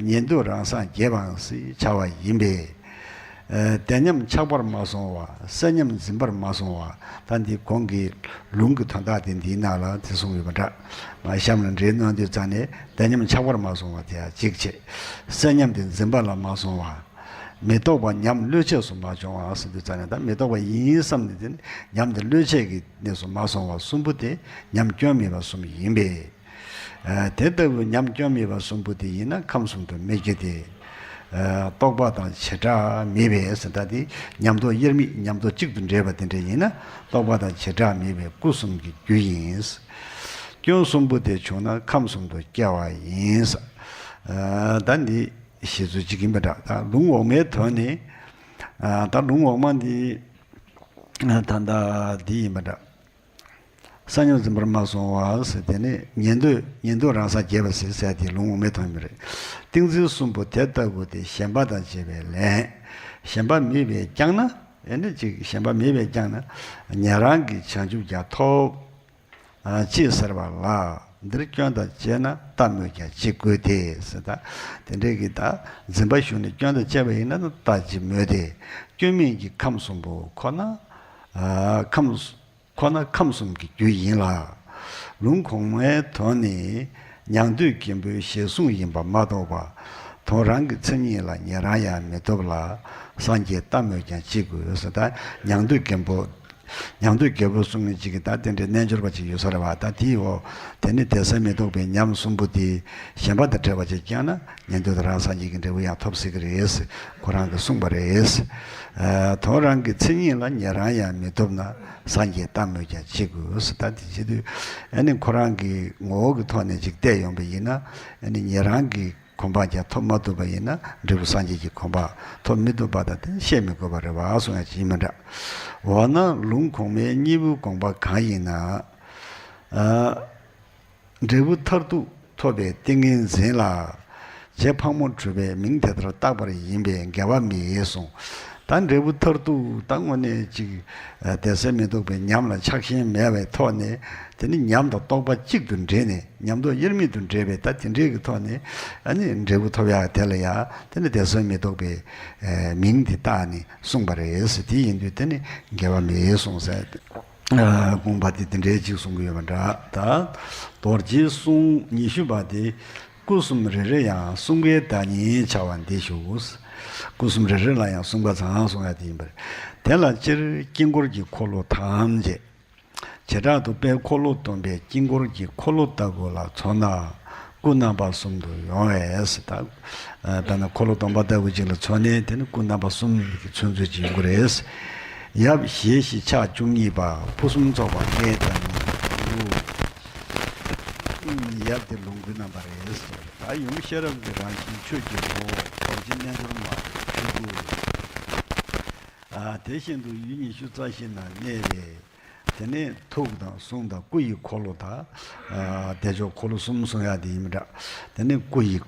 ཉན་ཐོས་རང་སངས་རྒྱས་པའང་སྲིད་བྱ་བ་ཡིན་པས། ཨ་བདེ་ཉམས་ཆགས་པར་མ་སོང་བ། གསལ་ཉམས་འཛིན་པར་མ་སོང་བ། ད་འདི་གོང་གི་ལུང་གི་དོན་དག་དེ་འདིའི་ནང་ལ་དེ་གསུངས་ཡོད་པ་འདྲ། མ་གཤམ་ལ་འགྲེལ་གནང་དུས་ཙང་ནས་བདེ་ཉམས་ཆགས་པར་མ་སོང་བ་དེ་ཡང་གཅིག་བྱས། གསལ་ཉམས་དེ་འཛིན་པ་ལ་མ་སོང་བ། མི་རྟོག་པ་ཉམས་བློས་བྱས་སུ་མ་བྱུང་བ་ཟེར་དུས་ཙང་ནས་ད་མི་རྟོག་པ་ཡིན་བསམ་ནས་དེ་ནི་ཉམས་དེ་བློས་བྱས་ཀྱི་གནས་སུ་མ་སོང་བ་གསུམ་པོ་དེ་ཉམས་སྐྱོན་མེད་པ་གསུམ་ཡིན་པས། ཨ་དེ་ལྟ་བུའི་ཉམས་སྐྱོན་མེད་པ་གསུམ་པོ་དེ་ཡིན་ན་ཁམས་གསུམ་དུ་མི་སྐྱེ་སྟེ། ཨ་རྟོག་པ་དང་བྱེ་བྲག་མེད་པས་ཟེར། ད་དེ་ཉམས་རྟོགས་དབྱེར་མེད་ཉམས་རྟོགས་གཅིག་ཏུ་འདྲེས་པ་དེ་འདྲ་ཡིན་ན་རྟོག་པ་དང་བྱེ་བྲག་མེད་པའི་སྐུ་གསུམ་གྱི་རྒྱུ་ཡིན། སྐྱོན་གསུམ་པོ་དེ་བྱུང་ན་ཁམས་གསུམ་དུ་སྐྱེ་བ་ཡིན། ཨ་ད་འདི་བཤད་ཚུལ་གཅིག་ཡིན་པ་འདྲ། ད་ལུང་འོག་མའི་དོན་ནི། ཨ་ད་ལུང་འོག་མ་འདི་ད་ལྟ་འདི་ཡིན་པ་འདྲ། གསལ་ཉམས་འཛིན་པར་མ་སོང་བ་ཟེར། དེ་ནི་ཉན་ཐོས་ཉན་ཐོས་རང་སངས་རྒྱས་པ་ཟེར་ཟེར་དེ་ལུང་འོག་མའི་དོན་མི་རེད། ཏིང་འཛིན་གསུམ་པོ་དེ་ལྟ་བུ་དེ་ཞེན་པ་དང་བཅས་པས་ལན། ཞེན་པ་མེད་པས་ཀྱང་ན། ཨེ་ནི་ཅིག་ཞེན་པ་མེད་པས་ཀྱང་ན། ཉན་རང་གི་བྱང་ཆུབ་ཀྱང་ཐོབ། ཨ་ཅེས་ཟེར་བ་ལ། འདིར་སྐྱོན་དང་བཅས་ན་ལྟ་སྨོས་ཀྱང་ཅི་དགོས་ཏེ་ཟེར། ད་དེ་འདྲའི་གི་ད་འཛིན་པ་ཞུགས་ནས་སྐྱོན་དང་བཅས་པ་ཡིན་ན་ལྟ་ཅི་སྨོས་ཏེ། སྐྱོན་མེད་ཀྱི་ཁམས་གསུམ་པོ་ཁོ་ན། ཨ་ཁམས། ཁོ་ན་ཁམས་གསུམ་གྱི་རྒྱུ་ཡིན་ལ། ལུང་གོང་མའི་དོན་ནི་མྱང་འདས་རྒན་པོའི་ཞལ་གསུང་ཡིན་པ་མ་གཏོགས་པ། དོན་རང་གི་མཚན་ཉིད་ལ་ཉན་རང་ཡང་མི་ཐོབ་ལ། སངས་རྒྱས་ལྟ་སྨོས་ཀྱང་ཅི་དགོས་ཟེར། ད་མྱང་འདས་རྒན་པོ། མྱང་འདས་རྒན་པོ་གསུང་མཁན་ཅིག་གིས་ད་དེ་འདྲའི་རྣལ་འབྱོར་པ་ཅིག་ཡོད་ས་རེད་བ། ད་དེའི་འོག་དེ་ནི་བདེ་གསལ་མི་རྟོག་པའི་ཉམས་གསུམ་པོ་དེ་ཞེན་པ་དང་བྲལ་བ་ཅིག་བསྐྱངས་ན་ཉན་ཐོས་དང་རང་སངས་རྒྱས་ཀྱི་འབྲས་བུ་ཡང་ཐོབ་སྲིད་ཀྱི་རེད། ཁོ་རང་གིས་གསུངས་པ་རེད། ཨ་དོན་རང་གི་མཚན་ཉིད་ལ་ཉན་རང་ཡང་མི་ཐོབ་ན། སངས་རྒྱས་ལྟ་སྨོས་ཀྱང་ཅི་དགོས་ཟེར། ད་དེ་བྱེད་དུས་ཨ་ནི་ཁོ་རང་གི་ངོ་བོ་གི་ཐོག་ནས་ཅིག་བལྟས་ཡོང་པ་ཡིན་ན། ཨ་ནི་ཉན་རང་གི་གོ་འཕང་ཀྱང་ཐོབ་མ་ཐུབ་པ་ཡིན་ན་འབྲས་བུ་སངས་རྒྱས་ཀྱི་གོ་འཕང་ཐོབ་མི་ཐུབ་པ་དང་དེ་བཤད་མི་དགོས་པ་རེད་བ་གསུང་ཡ་ཅིག་ཡིན་མི་འདྲ། འོ་ན་ལུང་གོང་མའི་གཉིས་པོའི་དགོངས་པ་གང་ཡིན་ན། ཨ། འབྲས་བུ་མཐར་ཐུག་ཐོབ་པའི་ཏིང་ངེ་འཛིན་ལ། རྗེ་ཕག་མོ་གྲུ་པས་མིང་དེ་ལྟར་བཏགས་པ་ཡིན་པས་འགལ་བ་མེད་གསུངས། ད་འབྲས་བུ་མཐར་ཐུག་ད་དངོས་གནས་ཅིག་བདེ་གསལ་མི་རྟོག་པའི་ཉམས་ལ་ཆགས་ཞེན་མེད་པའི་ཐོག་ནས། དེ་ནི་ཉམས་དང་རྟོགས་པ་གཅིག་ཏུ་འདྲེས་ནས་ཉམས་རྟོགས་དབྱེར་མེད་དུ་འདྲེས་པའི་ད་དེ་འདྲའི་གི་ཐོག་ནས་ཨ་ནི་འབྲས་བུ་ཐོབ་ཡག་དེ་ལ་ཡང་དེ་ནི་བདེ་གསལ་མི་རྟོག་པའི་མིང་དེ་བཏགས་ནས་གསུངས་པ་རེད་ཟེར། དེ་ཡིན་དུས་དེ་ནི་འགལ་བ་མེད་གསུངས་ཟེར། ཨ་དགོངས་པ་དེ་དེ་འདྲའི་ཅིག་གསུང་གི་ཡོད་པ་འདྲ། ད་རྡོ་རྗེའི་གསུང་ཉི་ཤུ་པ་དེ། སྐུ་གསུམ་རེ་རེ་ཡང་གསུང་གི་བདག་ཉིད་བྱ་བ་འདི་ཞུ། སྐུ་གསུམ་རེ་རེ་ལ་ཡང་གསུང་ག་ཚང་གསུང་ཡ་དེ་ཡིན་པ་རེད། དེ་ལ་སྤྱིར་དཀྱིལ་འཁོར་གྱི་འཁོར་ལོ་ཐམས་ཅད། བྱེ་བྲག་ཏུ་དཔལ་འཁོར་ལོ་སྡོམ་པའི་དཀྱིལ་འཁོར་གྱི་འཁོར་ལོ་ལྟ་བུ་ལ་མཚོན་ན། སྐུ་རྣམ་པ་གསུམ་དུ་ཡོང་བས་ཟེར། ད་ལྟ་ན་འཁོར་ལོ་སྡོམ་པ་ལྟ་བུ་ཅིག་ལ་མཚོན་ནས་དེ་ནི་སྐུ་རྣམ་པ་གསུམ་གྱི་མཚོན་ཚུལ་ཅིག་ཡོང་གི་རེད། ཡབ་ཞེས་བཞི་ཕྱག་བཅུ་གཉིས་པ་ཕུན་སུམ་ཚོགས་པ་ལྔའི་བདག་ཉིད་དུ། ཡབ་དེ་ལོངས་སྐུའི་རྣམ་པ་རེད། ད་ཡུམ་ཤེས་རབ་ཀྱི་རང་བཞིན་ཆོས་ཀྱི་ངོ་བོ་རྡོ་རྗེ་རྣལ་འབྱོར་མ་སྤྲུལ་སྐུ། ཨ་དེ་བཞིན་དུ་ཡུལ་ཉི་ཤུ་རྩ་བཞི་ན་གནས་པའི། དེ་ནས་ཐུགས་དང་གསུང་དང་སྐུ་ཡི་འཁོར་ལོ་དང་། ཨ་བདེ་མཆོག་འཁོར་ལོ་གསུམ་གསུང་ཡ་དེ་ཡིན་མི་འདྲ། དེ་ནས་སྐུ་ཡི་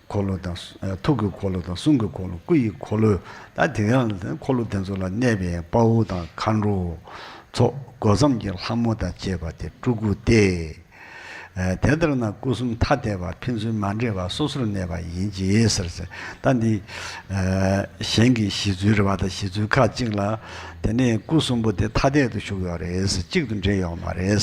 འཁོར་ལོ་དང་། ཨ་ཐུགས་ཀྱི་འཁོར་ལོ་དང་གསུང་གི་འཁོར་ལོ། སྐུ་ཡི་འཁོར་ལོ་ད་དེ་ཡང་འཁོར་ལོ་དེ་ཚོ་ལ་གནས་པའི་དཔའ་བོ་དང་མཁའ་འགྲོ་ཚོགས། སྒོ་མཚམས་ཀྱི་ལྷ་མོ་དང་བཅས་པ་དེ་སྤྲུལ་སྐུ་སྟེ། ཨ་དེ་ལྟར་ན་སྐུ་གསུམ་ཐ་དད་པ། ཕན་ཚུན་མ་འདྲེས་པ། སོ་སོར་གནས་པ་ཡིན་གྱི་ཟེར་ཟེར། ད་འདི་ཨ་གཞན་གྱི་གཞི་རྩོལ་རེད་བ། ད་གཞི་རྩོལ་ཁག་ཅིག་ལ་དེ་ནས་སྐུ་གསུམ་པོ་དེ་ཐ་དད་དུ་བཞུགས་ཡོད་རེད། གཅིག་ཏུ་འདྲེས་ཡོད་མ་རེད།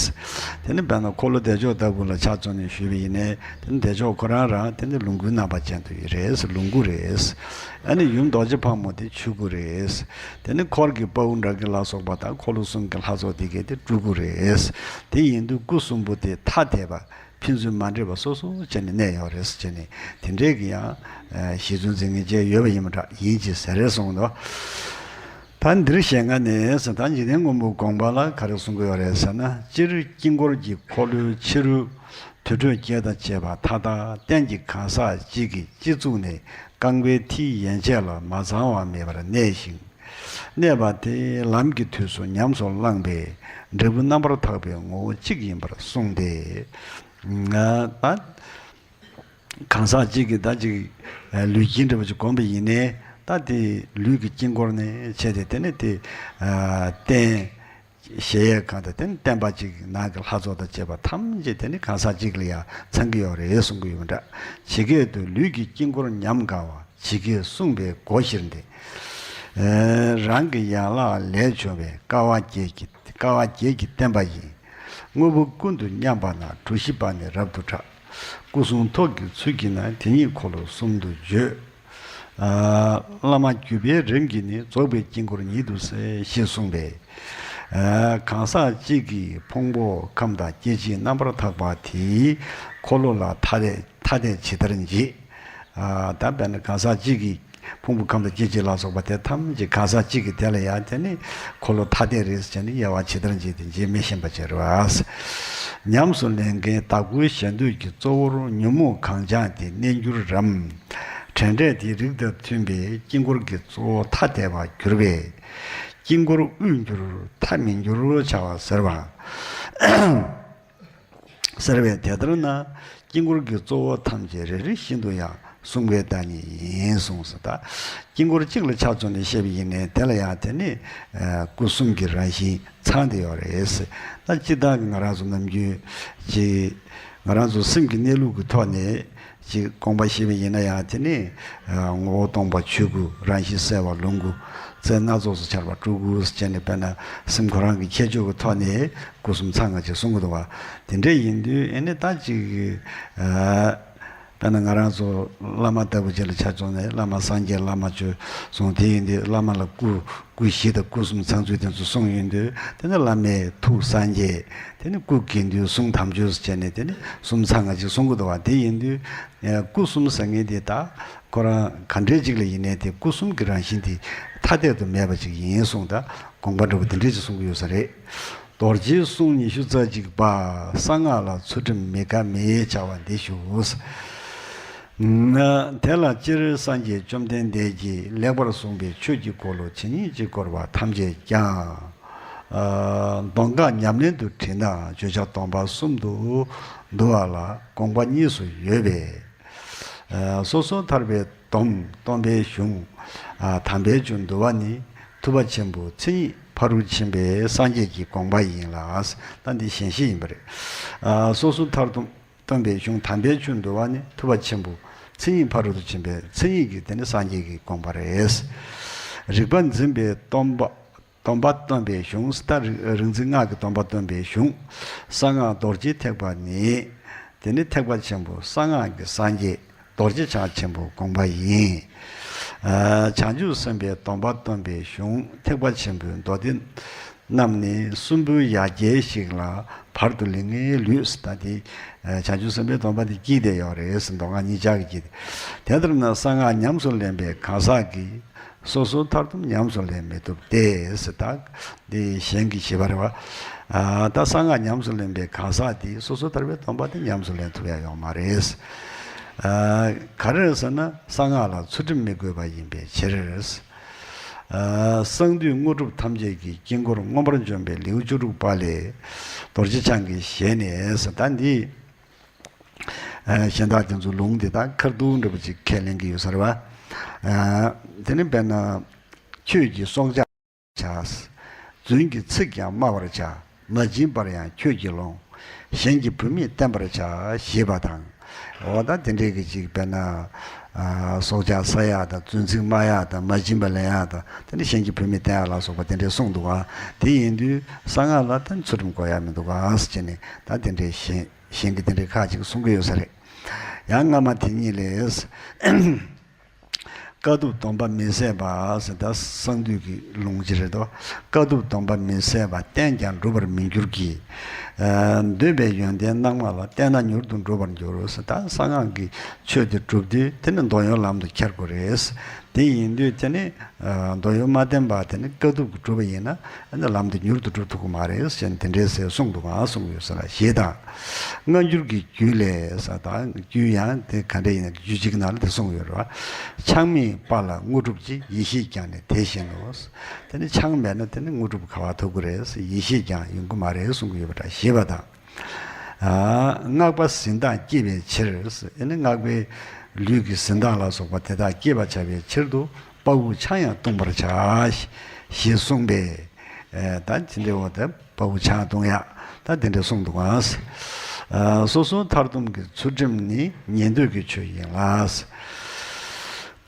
དེ་ནི་དཔེར་ན་འཁོར་ལོ་བདེ་མཆོག་ལྟ་བུ་ལ་ཆ་མཚོན་ནས་ཞུས་པ་ཡིན་ནའི། དེ་ནི་བདེ་མཆོག་ཁོ་རང་རང་དེ་ནི་ལོངས་སྐུའི་རྣམ་པ་ཅན་དུ་རེད། ལོངས་སྐུ་རེད། ཨ་ནི་ཡུམ་རྡོ་རྗེ་ཕག་མོ་དེ་ཆོས་སྐུ་རེད། དེ་ནི་འཁོར་གྱི་དཔའ་བོ་ཌཱ་ཀི་ལ་སོགས་པ་དང་འཁོར་ལོ་གསུམ་གྱི་ལྷ་ཚོགས་དེ་གས་དེ་སྤྲུལ་སྐུ་རེད། དེ་ཡིན་དུས་སྐུ་གསུམ་པོ་དེ་ཐ་དད་པ། ཕན་ཚུན་མ་འདྲེས་པ། སོ་སོ་བྱས་ནས་གནས་ཡོད་རེད་ཟེར་བྱས་ནས། དེ་འདྲའི་གི་ཡང་ཨ་གཞི་རྩོལ་འཛིན་མཁན་བཅས་ཡོད་པ་ཡིན་པ་འདྲ། ཡིན་གྱི་ཟེར་རེད་གསུངས་འདུག་ད་འདིར་ཞལ་སྔ་ནས་ཟེར། ད་འཇིག་རྟེན་མགོན་པོ་དགོངས་པ་ལ་ག་རེ་གསུང་གི་ཡོད་རེད་ཟེར་ན། སྤྱིར་དཀྱིལ་འཁོར་གྱི་འཁོར་ལོའི་ཕྱི་རོལ་དུར་ཁྲོད་བརྒྱད་དང་བཅས་པ་མཐའ་དག་རྟེན་གྱི་གང་ཟག་གཅིག་གིས་སྤྱི་གཙུག་ནས་རྐང་པའི་མཐིལ་ཡན་ཆད་ལ་མ་ཚང་བ་མེད་པར་གནས་ཤིང་། གནས་པ་དེ་ལམ་གྱི་དུས་སུ་ཉམས་སུ་བླངས་པས་འབྲས་བུ་རྣམ་པར་དག་པའི་ངོ་བོ་གཅིག་ཡིན་པར་གསུངས་ཏེ། ད་གང་ཟག་གཅིག་གིས་ད་ཅིག་ལུས་དཀྱིལ་འདྲ་བོ་ཅིག་བསྒོམས་པ་ཡིན་ནའི། ད་དེ་ལུས་ཀྱི་དཀྱིལ་འཁོར་ནས་བྱས་ཏེ། དེ་ནས་དེ་རྟེན་གཞལ་ཡས་ཁང་དང་། དེ་ནས་བརྟེན་པ་ཅིག་ནང་གི་ལྷ་ཚོགས་དང་བཅས་པ་ཐམས་ཅད་དེ་ནི་གང་ཟག་གཅིག་ལ་ཡང་ཚང་གི་ཡོད་རེད་གསུང་གི་ཡོད་འདྲ། ཇི་སྐད་དུ། ལུས་ཀྱི་དཀྱིལ་འཁོར་ཉམས་དགའ་བ། ཇི་སྐད་གསུངས་པའི་སྒོ་བཞིར་འདི། རང་གི་ཡན་ལག་ལས་བྱུང་བའི་དཀའ་བ་བརྒྱད་ཀྱི། དཀའ་བ་བརྒྱད་ཀྱིས་བརྟེན་པ་ཡིན། དངོས་པོ་ཀུན་ཏུ་མཉམ་པ་ན་གྲུ་བཞི་པ་ནི་རབ་ཏུ་ཕྲ། སྐུ་གསུང་ཐུགས་ཀྱི་ཚུལ་གྱིས་ན། དེ་ཉིད་འཁོར་ལོ་གསུམ་དུ་བརྗོད། བླ་མ་བརྒྱུད་པའི་རིམ་གྱིས་ནི། རྫོགས་པའི་དཀྱིལ་འཁོར་ཉིད་དུ་གསལ། ཞེས་གསུངས་པས། གང་ཟག་གཅིག་གིས་ཕུང་པོ་ཁམས་དང་སྐྱེ་མཆེད་རྣམ་པར་དག་པ་དེའི་འཁོར་ལོ་ལ་ཐ་དད་ཐ་དད་ཇི་ལྟར་འབྱེད། ཨ་ད་དཔེར་ན་གང་ཟག་གཅིག་གི་ཕུང་པོ་ཁམས་དང་སྐྱེ་མཆེད་ལ་སོགས་པ་དེ་ཐམས་ཅད་གང་ཟག་གཅིག་གི་དེ་ལ་ཡང་དེ་ནི་འཁོར་ལོ་ཐ་དད་རེད་ཟེར་ནས་དབྱེ་བ་ཇི་ལྟར་འབྱེད་དེ་འབྱེད་མི་ཤེས་པ་ཅིག་རེད་བ། ཉམས་སུ་ལེན་མཁན་བདག་པོའི་ཞེ་འདོད་ཀྱིས་གཙོ་བོར་ཉོན་མོངས་གང་སྦྱངས་དེ་གནས་འགྱུར་རམ། འཕྲལ་འཕྲལ་དེའི་རིགས་དང་མཐུན་པའི་དཀྱིལ་འཁོར་གྱི་གཙོ་བོ་ཐ་དད་པར་གྱུར་པས། དཀྱིལ་འཁོར་དབུས་འགྱུར་མཐའ་མི་འགྱུར་བྱ་བ་ཟེར་བ། ཟེར་བས། དེ་ལྟར་ན་དཀྱིལ་འཁོར་གྱི་གཙོ་བོ་ཐམས་ཅད་རེ་རེ་བཞིན་དུ་ཡང་གསུངས་པའི་བདག་ཉིད་ཡིན་གསུངས་སོ། ད་དཀྱིལ་འཁོར་གཅིག་ལ་ཆ་མཚོན་ནས་བཤད་པ་ཡིན་ནའི། དེ་ལ་ཡང་དེ་ནི་ཨ་སྐུ་གསུམ་གྱི་རང་བཞིན་ཚང་བསྡད་ཡོད་རེད། ད་སྤྱིར་བཏང་གི་ང་རང་ཚོ་ནམ་རྒྱུན་ཅིག་ང་རང་ཚོ་སེམས་ཀྱི་གནས་ལུགས་ཀྱི་ཐོག་ནས་ཅིག་དགོངས་པ་བཞེས་པ་ཡིན་ན་ཡང་། དེ་ནི་ཨ་ངོ་བོ་སྟོང་པ་ཆོས་སྐུ། རང་བཞིན་གསལ་བ་ལོངས་སྐུ། རྫས་སྣ་ཚོགས་སུ་འཆར་བ་སྤྲུལ་སྐུ་ཟེར་ནས། དཔེར་ན་སེམས་ཁོ་རང་གི་ཁྱད་ཆོས་ཀྱི་ཐོག་ནས་སྐུ་གསུམ་ཚང་བ་ཅིག་གསུང་གི་འདུག་བ། དེ་འདྲ་ཡིན་དུས་ཨེ་ནི་ད་ཅིག་ཨ་དཔེར་ན་ང་རང་ཚོ་བླ་མ་ལྟ་བུ་ཅིག་ལ་ཆ་མཚོན་ནས། བླ་མ་སངས་རྒྱས། བླ་མ་ཆོས་གསུང་། དེ་ཡིན་དུས་བླ་མ་ལ་སྐུ་སྐུ་བཞི་དང་སྐུ་གསུམ་ཚང་ཚུལ་དེ་ཚོ་གསུངས་ཡོང་དུས། དེ་ནི་བླ་མའི་ཐུགས་སངས་རྒྱས། དེ་ནི་སྐུ་དགེ་འདུན་གསུང་དམ་ཆོས་ཟེར་ནས་དེ་ནི་གསུམ་ཚང་བ་ཅིག་གསུང་གི་འདུག་བ། དེ་ཡིན་དུས་ཨ་སྐུ་གསུམ་ཟེར་མཁན་དེ་ད་ཁོ་རང་ག་འདྲའི་ཅིག་ལ་ཡིན་ནའི་དེ་སྐུ་གསུམ་གྱི་རང་བཞིན་དེ་ཐ་དད་དུ་མེད་པ་ཅིག་ཡིན་གསུངས། ད་དགོངས་པ་འདྲ་བོ་དེ་འདྲ་ཅིག་གསུང་གི་ཡོད་ས་རེད། རྡོ་རྗེའི་གསུང་ཉི་ཤུ་རྩ་གཅིག་པ། གསང་སྔགས་ལ་ཚུལ་ཁྲིམས་མི་དགའ་མེད་བྱ་བ་འདི་ཞུ། དེ་ལ་སྤྱིར་སངས་རྒྱས་བཅོམ་ལྡན་འདས་ཀྱིས་ལེགས་པར་གསུངས་པའི་ཆོས་ཀྱི་འཁོར་ལོ་ཇི་སྙེད་ཅིག་བསྐོར་བ་ཐམས་ཅད་ཀྱང་། ཨ་མདོ་འགག་ཉམས་ལེན་དུ་དྲིལ་ན་བརྗོད་བྱ་སྡོམ་པ་གསུམ་དུ་འདུ་བ་ལ་དགོངས་པ་གཉིས་སུ་ཡོད་པས། ཨ་སོ་སོར་ཐར་པའི་སྡོམ་སྟོན་པའི་གཞུང་། ཨ་དམ་པའི་ཆོས་འདུལ་བ་ནི་ཐུབ་པ་ཆེན་པོའི་མཚན་ཉིད་ཕ་རོལ་ཕྱིན་པའི་སངས་རྒྱས་ཀྱི་དགོངས་པ་ཡིན་ལ། ད་འདི་ཞལ་བཞེས་ཡིན་པ་རེད། ཨ་སོ་སོར་ཐར་སྡོམ་སྟོན་པའི་གཞུང་། དམ་པའི་ཆོས་འདུལ་བ་ནི་ཐུབ་པ་ཆེན་པོའི་མཚན་ཉིད་ཕ་རོལ་ཏུ་ཕྱིན་པའི་མཚན་ཉིད་ཀྱི་དེ་ནི་སངས་རྒྱས་ཀྱི་དགོངས་པ་རེད། རིག་པ་འཛིན་པའི་སྟོན་པ། སྡོམ་པ་སྟོན་པའི་གཞུང་། ད་རིག་རིག་འཛིན་སྔགས་ཀྱི་སྡོམ་པ་སྟོན་པའི་གཞུང་། གསང་སྔགས་རྡོ་རྗེ་ཐེག་པ་ནི། དེ་ནི་ཐེག་པ་ཆེན་པོ་གསང་སྔགས་ཀྱི་སངས་རྒྱས་རྡོ་རྗེ་འཆང་ཆེན་པོའི་དགོངས་པ་ཡིན། ཨ་བྱང་ཆུབ་སེམས་དཔའི་སྡོམ་པ་སྟོན་པའི་གཞུང་། ཐེག་པ་ཆེན་པོའི་མདོ་སྡེ་རྣམས་ནི་གསུམ་པོའི་ཡ་གྱལ་ཞིག་ལ་བར་དུ་ལེན་ངེས་ལུས། ད་དེ་ཨ་བྱང་ཆུབ་སེམས་དཔའི་སྡོམ་པ་དེ་བསྐྱིས་བསྡད་ཡོད་རེད། མདོ་སྔགས་གཉིས་ཆར་གྱིས་བསྐྱིས་ཏེ། དེ་ལྟར་ན་གསང་སྔགས་ཉམས་སུ་ལེན་པའི་གང་ཟག་གིས། སོ་སོར་ཐར་སྡོམ་ཉམས་སུ་ལེན་མི་ཐུབ་སྟེ། ད་འདི་གཞན་གྱིས་བྱས་པ་རེད་བ། ཨ་ད་གསང་སྔགས་ཉམས་སུ་ལེན་པའི་གང་ཟག་དེས་སོ་སོར་ཐར་པའི་སྡོམ་པ་དེ་ཉམས་སུ་ལེན་ཐུབ་ཡ་ཡོད་མ་རེད། ཨ་ག་རེ་རེད་ཟེར་ན། གསང་སྔགས་ལ་ཚུལ་ཁྲིམས་མི་དགོས་པ་ཡིན་པའི་ཕྱིར། ཨ་གསང་འདུས་དངོས་གྲུབ་ཐམས་ཅད་ཀྱི་དཀྱིལ་འཁོར་མངོན་པར་འཇོམས་པའི་ལེའུ་བཅུ་དྲུག་པ་ལས། རྡོ་རྗེ་འཆང་གི་ཞལ་ནས། ད་འདི། ཨ་གཞན་དག་དེ་ཚོ་ལུང་འདི་དག་ཁ་རྡུང་འདྲ་པོ་ཅིག་ཁས་ལེན་གྱི་ཡོད་ས་རེད་བ། ཨ་དེ་ནི་དཔེར་ན། ཁྱོད་ཀྱི་སྲོག་ཆགས་བྱ། རྫུན་གྱི་ཚིག་ཀྱང་སྨྲ་བར་བྱ། མ་བྱིན་པར་ཡང་ཁྱོད་ཀྱིས་ལོངས། གཞན་གྱི་བུད་མེད་བསྟེན་པར་བྱ་ཞེས་པ་དང་། འོ་ད་དེ་འདྲའི་གི་ཅིག་དཔེར་ན། ཨ། སྲོག་ཆགས་བསད་ཡག་དང་བཙན་ཚིག་སྨྲ་ཡག་དང་མ་བྱིན་པ་ལེན་ཡག་དང་དེ་ནི་གཞན་གྱི་བུད་མེད་བསྟེན་ཡག་ལ་སོགས་པ་དེ་འདྲའི་གསུངས་འདུག་ག། དེ་ཡིན་དུས་གསང་སྔགས་ལ་ད་ཚུལ་ཁྲིམས་དགོས་ཡག་མི་འདུག་ག་ཟེར་ནས་ད་དེ་འདྲའི་གཞན་གཞན་གྱི་དེ་འདྲའི་ཁ་ཅིག་གསུང་གི་ཡོད་ས་རེད། ཡང་སྔ་མ་དེ་ཉིད་ལས། དཀའ་ཐུབ་སྡོམ་པ་མི་ཟད་པ་ཟེར། ད་གསང་འདུས་ཀྱི་ལུང་ཅིག་རེད་དོ། དཀའ་ཐུབ་སྡོམ་པ་མི་ཟད་པ། བསྟེན་ཀྱང་འགྲུབ་པར་མི་འགྱུར་གྱི། ཨ། འདོད་པའི་ཡོན་ཏན་རྣམ་ལྔ་ལ། བསྟེན་ན་མྱུར་དུ་འགྲུབ་པར་འགྱུར་ཟེར། ད་གསང་སྔགས་ཀྱི་ཆོས་དེ་སྒྲུབ་དུས་དེ་ནི་འདོད་ཡོན་ལམ་དུ་ཁྱེར་དགོས་རེད། དེ་ཡིན་དུས་དེ་ནི། ཨ། འདོད་ཡོན་མ་ལྡན་པ་དེ་ནི་དཀའ་ཐུབ་ཀྱིས་སྒྲུབ་པ་ཡིན་ན། ཨ་ནི་ལམ་དུ་མྱུར་དུ་འགྲོ་ཐུབ་ཀྱི་མ་རེད་ཟེར་ནས་དེ་འདྲའི་ཟེར་གསུངས་འདུག་ག། གསུངས་ཡོད་ས་ལ་ཞེས་དང་། སྔ་འགྱུར་གྱི་རྒྱུད་ལས་ཟེར། ད་རྒྱུད་ཡང་དེ་ག་འདྲ་ཡིན་ན་རྒྱུད་གཅིག་ནང་ལ་དེ་གསུངས་ཡོད་རེད་བ། ཆང་མེད་པ་ལ་དངོས་གྲུབ་ཅི། ཡེ་ཤེས་ཀྱང་ནི་དེ་བཞིན་ནོ། དེ་ནི་ཆང་མེད་ན་དེ་ནི་དངོས་གྲུབ་ག་པར་ཐོབ་ཀྱི་རེད་ཟེར། ཡེ་ཤེས་ཀྱང་ཡོང་གི་མ་རེད་གསུང་གི་ཡོད་པ་འདྲ་ཞེས་པ་དང་། ཨ། སྔགས་པ་གཟི་མདངས་བསྐྱེད་པའི་ཕྱིར། ཨ་ནི་སྔགས་པའི་ལུས་ཀྱི་གཟི་མདངས་ལ་སོགས་པ་དེ་དག་བསྐྱེད་པར་བྱ་བའི་ཕྱིར་དུ་དཔའ་བོའི་ཆང་ཡང་བཏུང་བར་བྱ། ཞེས་གསུངས་པས། ཨ། ད་དེ་འདྲའི་འོ་ད་དཔའ་བོའི་ཆང་བཏུང་ཡག་ད་དེ་འདྲ་གསུངས་འདུག་ག། ཨ། སོ་སོར་ཐར་འདོམས་ཀྱི་ཚུལ་ཁྲིམས་ནི་ཉན་ཐོས་ཀྱི་ཆོས་ཡིན་ལ།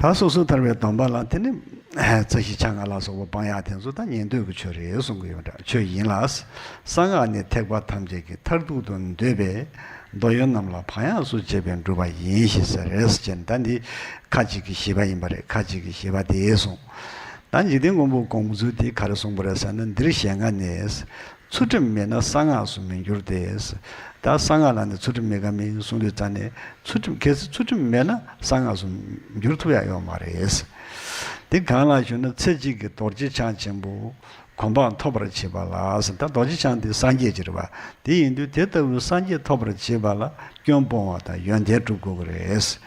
ད་སོ་སོར་ཐར་པའི་སྡོམ་པ་ལ་དེ་ནི་ཨ། རྩྭ་ཤིང་ཆང་ང་ལ་སོགས་པ་སྤང་ཡག་དེ་ཚོ་ད་ཉན་ཐོས་ཀྱི་ཆོས་རེད་གསུང་གི་ཡོད་འདྲ། ཆོས་ཡིན་ལ། གསང་སྔགས་ནི་ཐེག་པ་ཐམས་ཅད་ཀྱི་མཐར་ཐུག་ཏུ་འདོད་པའི་འདོད་ཡོན་རྣམས་ལ་བག་ཡངས་སུ་བྱས་པས་འགྲུབ་པ་ཡིན་ཞེས་ཟེར་རེད་ཟེར་ནས། ད་འདི་ཁ་ཅིག་གི་བཞེད་པ་ཡིན་པ་རེད། ཁ་ཅིག་གི་བཞེད་པ་དེ་གསུངས། ད་འཇིག་རྟེན་མགོན་པོ་གོང་མ་ཚུལ་དེ་ག་རེ་གསུངས་པ་རེད་ཟེར་ན། འདིར་ཞལ་སྔ་ནས། ཚུལ་ཁྲིམས་མེད་ན་གསང་སྔགས་སུ་མི་འགྱུར་ཏེ། ད་གསང་སྔགས་ལ་ནི་ཚུལ་ཁྲིམས་མེད་ཀ་མིན་གསུང་དུས་ཙང་ནས། ཚུལ་ཁྲིམས། གལ་སྲིད་ཚུལ་ཁྲིམས་མེད་ན་གསང་སྔགས་སུ་འགྱུར་ཐུབ་ཡག་ཡོད་མ་རེད། དེ་གང་ལགས་ཞུ་ན། ཚེ་གཅིག་གི་རྡོ་རྗེ་འཆང་ཆེན་པོ་གོ་འཕང་ཐོབ་པར་བྱེད་པ་ལ་ཟེར། ད་རྡོ་རྗེ་འཆང་དེ་སངས་རྒྱས་ཅིག་རེད་བ། དེ་ཡིན་དུས་དེ་ལྟ་བུའི་སངས་རྒྱས་ཐོབ་པར་བྱེད་པ་ལ་སྐྱོན་སྤོང་བ་དང་ཡོན་ཏན་སྒྲུབ་དགོས་ཀྱི་རེད།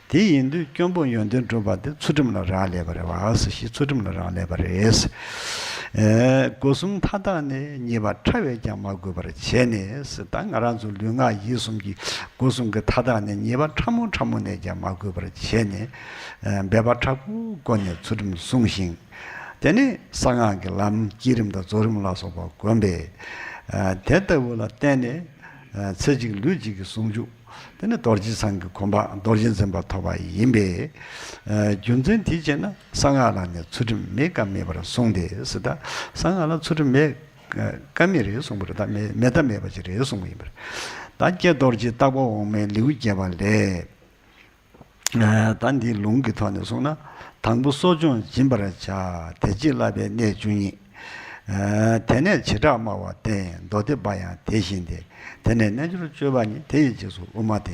དེ་ཡིན་དུས་སྐྱོན་སྤོང་ཡོན་ཏན་སྒྲུབ་པ་དེ་ཚུལ་ཁྲིམས་ལ་རག་ལས་པ་རེད་བ་ཟེར། ཞེས་ཚུལ་ཁྲིམས་ལ་རག་ལས་པ་རེད། ཨེ། སྒོ་གསུམ་མཐའ་དག་ནས་ཉེས་པ་ཕྲ་བས་ཀྱང་མ་གོས་པར་བྱས་ནས་ཟེར། ད་ང་རང་ཚོ་ལུས་ངག་ཡིད་གསུམ་གྱི་སྒོ་གསུམ་གྱི་མཐའ་དག་ནས་ཉེས་པ་ཕྲ་མོ་ཕྲ་མོ་ནས་ཀྱང་མ་གོས་པར་བྱས་ནས། ཨེ། འབད་པ་དྲག་པོའི་སྒོ་ནས་ཚུལ་ཁྲིམས་བསྲུང་ཞིང་། དེ་ནས་གསང་སྔགས་ཀྱི་ལམ་བསྐྱེད་རིམ་དང་རྫོགས་རིམ་ལ་སོགས་པ་བསྒོམས་པས། ཨ། དེ་ལྟ་བུ་ལ་བརྟེན་ནས། ཨ། ཚེ་གཅིག་ལུས་གཅིག་གི་ཟུང་འཇུག་དེ་ནི་རྡོ་རྗེ་འཆང་གི་གོ་འཕང་རྡོ་རྗེ་འཛིན་པ་ཐོབ་པ་ཡིན་པས། ཨ། རྒྱུ་མཚན་དེའི་ཕྱིར་ན་གསང་སྔགས་ལ་ནི་ཚུལ་ཁྲིམས་མེད་ཀ་མེད་པར་གསུངས་ཏེ་ཟེར། ད་གསང་སྔགས་ལ་ཚུལ་ཁྲིམས་མེད་ཀ་མེད་རེད་གསུངས་པ་རེད། ད་མེད་མེད་ད་མེད་པ་ཅིག་རེད་གསུངས་པ་ཡིན་པ་རེད། ད་ཀྱེ་རྡོ་རྗེ་ལྟ་བ་འོག་མའི་ལེའུ་བརྒྱད་པ་ལས། ཨ། ད་འདིའི་ལུང་གི་ཐོག་ནས་གསུངས་ན། དང་པོ་གསོ་སྦྱོང་སྦྱིན་པར་བྱ། དེ་རྗེས་བསླབ་པའི་གནས་བཅུ་གཉིས། ཨ། དེ་ནས་བྱེ་བྲག་སྨྲ་བ་སྟེ། མདོ་སྡེ་པ་ཡང་དེ་བཞིན་ཏེ། དེ་ནས་རྣལ་འབྱོར་སྤྱོད་པ་གཉིས། དེ་ཡི་རྗེས་སུ་དབུ་མ་སྟེ།